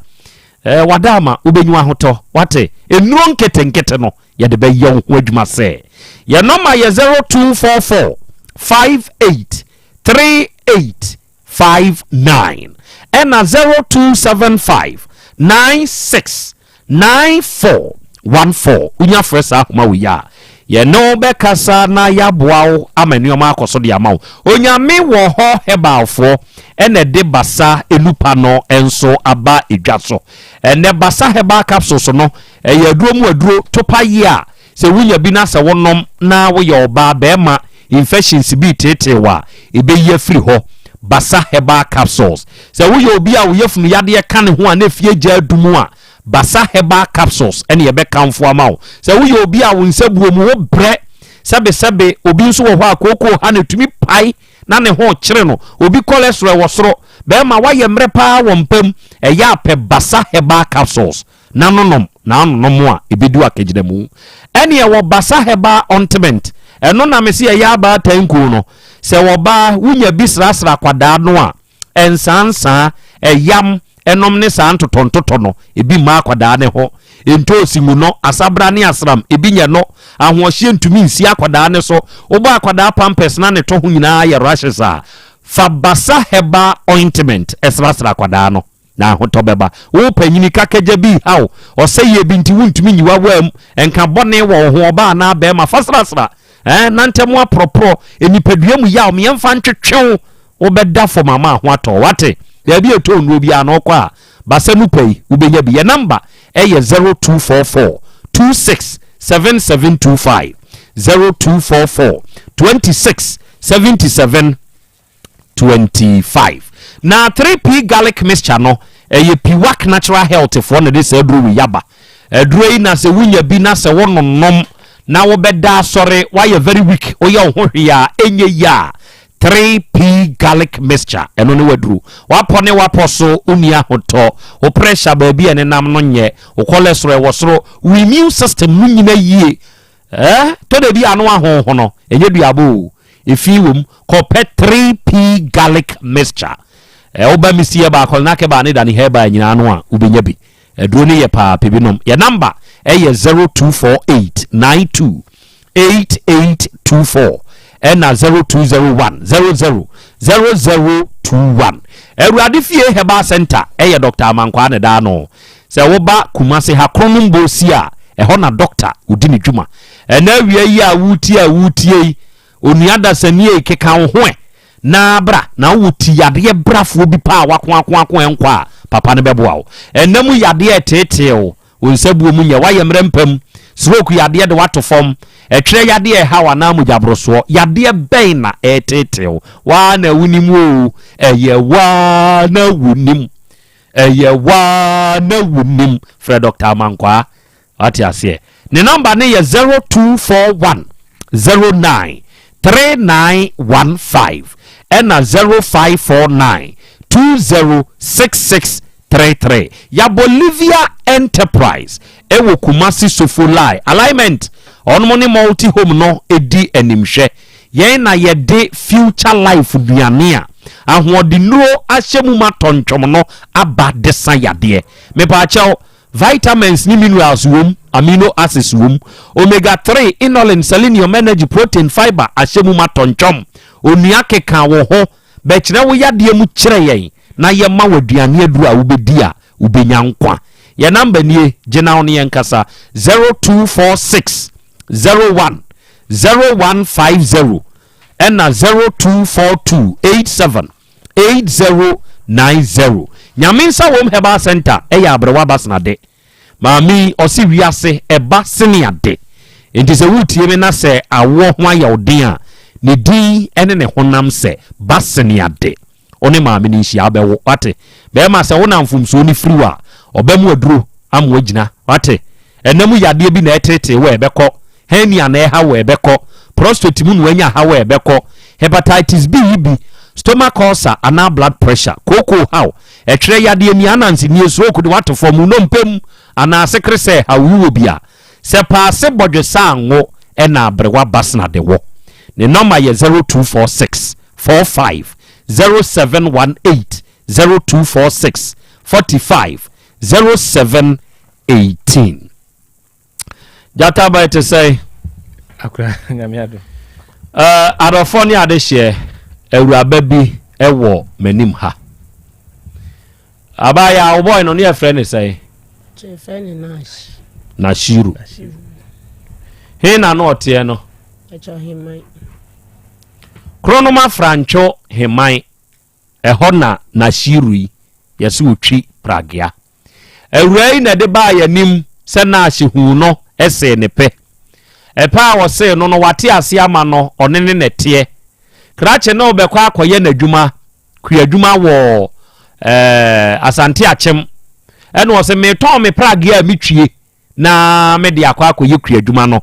eh, wada ama wobɛnyu ahotɔ. Wate? Nnuro nketenkete no, yɛde bɛyɛ wo ho adwuma sɛ. Yɛn nɔma yɛ 0244 58 38 59 ɛna 0275 96 94 14. Wonya frɛ saa ahoma wei a, yɛne wo bɛkasa na yɛaboa wo ama nneɛma akɔ so de ama wo. Onyame wɔ hɔ Herbalfoɔ ɛna ɛde Basa Enupa no nso aba edwa so. Ɛnɛ Basa Herbal Capsules no ɛyɛ aduro mu aduro topa yie a Sɛ wunya bi na sɛ wonom na woyɛ ɔbaa, barima, infections bi reteetee wo a, ebeyi afiri hɔ. Basa Herbal Capsules. Sɛ woyɛ obi a wo yafunu yadeɛ ka ne ho a na efie gya adu mu a, Basa Herbal Capsules na yɛbɛkamfo ama wo. Sɛ woyɛ obi a wo nsabuo mu wobrɛ, sɛbesɛbe, obi nso wɔ hɔ a kookoo ha no etumi pae na ne ho rekyere no, obi cholesterol wɔ soro, barima woayɛ mmerɛ paa wɔ mpa mu, ɛyɛ a pɛ Basa Herbal Capsules. na nonom na anonom a ɛbɛdu akagyinamu. Ɛne ɛwɔ Basa Herbal Ointment, ɛno na mese ɛyɛ abaatan kuo no. Sɛ ɔbaa wonya bi srasra akwadaa no a, ɛnsaansaa, ɛyam, ɛnom ne saa ntotɔntotɔ no, ebi mma akwadaa no ho. Ntoosi ngu no, asabra ne asram, ebi nyɛ no. Ahoɔhyeɛ ntumi nsi akwadaa no so. Wobɔ akwadaa pampers na ne to ho nyinaa yɛ rashes a, fa Basa Herbal Ointment srasra akwadaa no. Na ahotɔ bɛba. Wo panyini, kakagya bi reha wo, ɔsɛeɛ bi nti wontumi nyi w'awaa mu, nka bɔne wɔ wo ho, ɔbaa anaa barima, fa srasra, eh, na ntɛm aporɔporɔ, nipadua mu yaw, meɛmfa ntwetwe wo, wobɛda fam ama ho atɔ wo, wate? Baabi a ɛtɔ nnuro biara no wokɔ a, basa mu pɛ yi, wobɛnya bi. Yɛn namba yɛ 0244 26 7725, 0244 26 77 25. Na 3P garlic mixture no, ɛyɛ Piwak Natural Health foɔ na ɛde saa aduro wei aba. Aduro yi na sɛ wonya bi na sɛ wononom na wobɛda asɔre, woayɛ very weak, woyɛ wo ho hwee a ɛnyɛ yie a, 3P garlic mixture ɛno ne w'aduro. W'apɔ ne w'apɔ so, wonni ahotɔ, wo pressure baabi a ɛnenam no nyɛ, wo cholesterol ɛwɔ soro, wo immune system no nyina yie. Eh, tɔ da bi a ano ahonhono, ɛnyɛ duaba o, efi wom. Kɔpɛ 3P garlic mixture. Eh, woba Misty Herbal, Colinac Herbal ne Dani Herbal nyinaa no a, wobɛnya bi. Aduro no yɛ paa, pɛ bi nom. Yɛ namba ɛyɛ 0248 92 8824 ɛna 0201 00 0021. Awurade Fie Herbal Center ɛyɛ Dr. Amankwaa ne daa no. Sɛ woba Kumasi ha Kronom Bosi a, ɛhɔ na dɔkta odi ne dwuma. Ɛnɛ awia yi a woretie a woretie yi, onua dasani ei, keka wo ho ɛ na bra na wowɔ ti yadeɛ brafoɔ bi paa a wakoakoako ɛnkɔ a, papa no bɛboa wo. Ɛnna mu yadeɛ ɛteetee wo, wo nsa buo mu nyɛ, woayɛ mmerɛ mpa mu, stroke yadeɛ de woato fam, ɛtwerɛ yadeɛ ɛha wo anaa mogyaborosoɔ yadeɛ bɛn na ɛreteetee wo? Waa na wonim oo, ɛyɛ waa na wonim. Ɛyɛ waa na wunim. Frɛ Dɔkta Amankwaa. Wate aseɛ? Ne nɔmba no yɛ 0241 09 3915 ɛna 0549 206633. Yɛabɔ Livia. Enterprise ɛwɔ Kumasi Sofolai Alignment. Ɔnom ne Multi Home no di animhwɛ. Yɛn na yɛde Future Life duane a ahoɔdennuro ahyɛ mu ma tɔntwom no aba de sa yadeɛ. Mepaakyɛw, vitamins ne minerals wom, amino acids wom, omega 3, inulin, selenium, energy, protein, fiber ahyɛ mu ma tɔntwom. Onua keka wo ho bɛkyerɛ wo yadeɛ mu kyerɛ yɛn na yɛma wo aduane aduru a wobɛdi a wobɛnya nkwa. Yɛn namba nie, gye na wo ne yɛn kasa 0246 01 0150 ɛna 0242 87 8090. Nyame nsa wom Herbal Center ɛyɛ aberewa basenade. Maame yi ɔse wiase ɛba sene ade. Enti sɛ woretie me na sɛ awoɔ ho ayɛ wo den a, ne din ne ne honam sɛ ba sene ade. Wo ne maame no nhyia wobɛwo. Wate? Bɛrima sɛ wo na mfomsoɔ no firi wo a, ɔbɛ mu aduro ama woagyina. Wate? Ɛna mu yadeɛ bi na ɛreteetee wo a, ɛbɛkɔ. Hernia na ɛha wo a, ɛbɛkɔ. Prostate mu na woanya haw a, ɛbɛkɔ. Hepatitis B yi bi, stomach ulcer anaa blood pressure, kookoo haw, ɛtwerɛ yadeɛ ni, ananse nie, stroke de woato fam, wo nnompe mu anaa asekresɛ haw yi wɔ bi a, sɛ paase bɔdwesa anwo ɛna aberewa basena de wɔ. Ne nɔma yɛ 0246 45 0718, 0246 45 0718. Gyata ba ɛte sɛn? Akora nyame adom. Uh, adɔfoɔ ne adehyeɛ, awuraba bi wɔ m'anim ha. Abaayewa wo bɔe no ne yɛfrɛ ne sɛn? Kyerɛfrɛ ne Nash. Nashiru. He na na ɔteɛ no? Ɛkyɛ Heman. Kronoma Frantwo Heman. Ɛhɔ na Nashiru yi yɛse otwi pragea. Awuraa yi na ɛde baa yɛn anim sɛ Nash huu no see ne pɛ. Ɛpɛ a ɔsee no no, wate ase ama no, ɔne ne na ɛteɛ. Krakye no rebɛkɔ akɔyɛ n'adwuma, kuadwuma wɔ eh, Asante Akyem. Ɛna ɔse, metɔn me pragea a metwie na mede akɔ akɔyɛ kuadwuma no.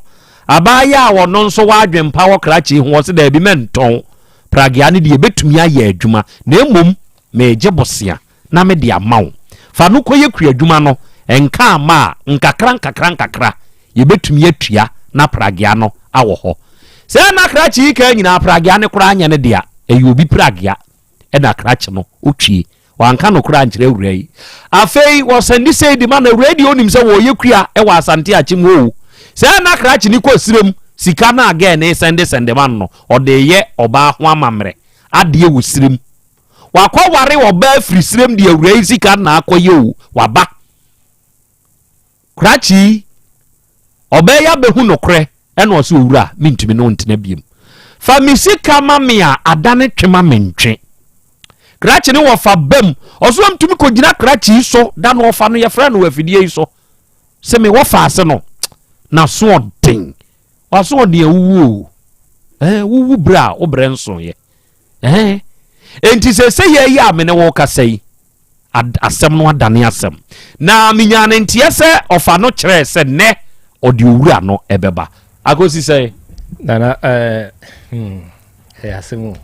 Abaayewa a ɔno nso wɔ adwempa wɔ krakye yi ho, ɔse daabi mɛntɔn pragea no deɛ ɛbɛtumi ayɛ adwuma, na mmom meregye bosea na mede ama wo. Fa no kɔyɛ kuadwuma no, nka amma a, nkakra nkakra nkakra, yɛbɛtumi atua na pragea no awɔ hɔ. Sɛ na krakye yi kaa nyinaa, pragea no koraa nyɛ ne dea, ɛyɛ obi pragea ɛna krakye no ɔtwie. Wanka nokorɛ ankyerɛ awuraa yi. Afei wɔsɛnde sei de ma no, awuraa yi deɛ ɔnim sɛ wɔreyɛ kua wɔ Asante Akyem hɔ o. Sɛ na krakye no kɔ serem, sika no a gɛɛ no resɛnde sɛnde ma no no, ɔde reyɛ ɔbaa ho amammerɛ adeɛ wɔ serem. Wakɔware ɔbaa firi serem de awuraa yi sika na akɔyɛ o, waba. Krakye yi, ɔbaa yi abɛhu nokorɛ ɛna ɔse owura mentumi ne wo ntena biem. Fa me sika ma me a adane twe ma mentwe. Krakye ne wɔfa bam, ɔso ɔmtumi kɔgyina krakye yi so da no ɔfa no yɛfrɛ no wɔ afidie yi so sɛ me wɔfa ase no n'aso ɔden waso ɔden awuwu o ɛɛ wuwu berɛ a wobrɛ nsoeɛ ɛɛ enti sɛ sɛ yɛ yi a me ne wo kasa yi asɛm no adane asɛm. Na menyaa ne nteɛ sɛ ɔfa no kyerɛɛ sɛ nnɛ ɔde owura no ɛbɛba. Akosi sɛn? Nana, ɛɛ, hmm, ɛyɛ asɛm o.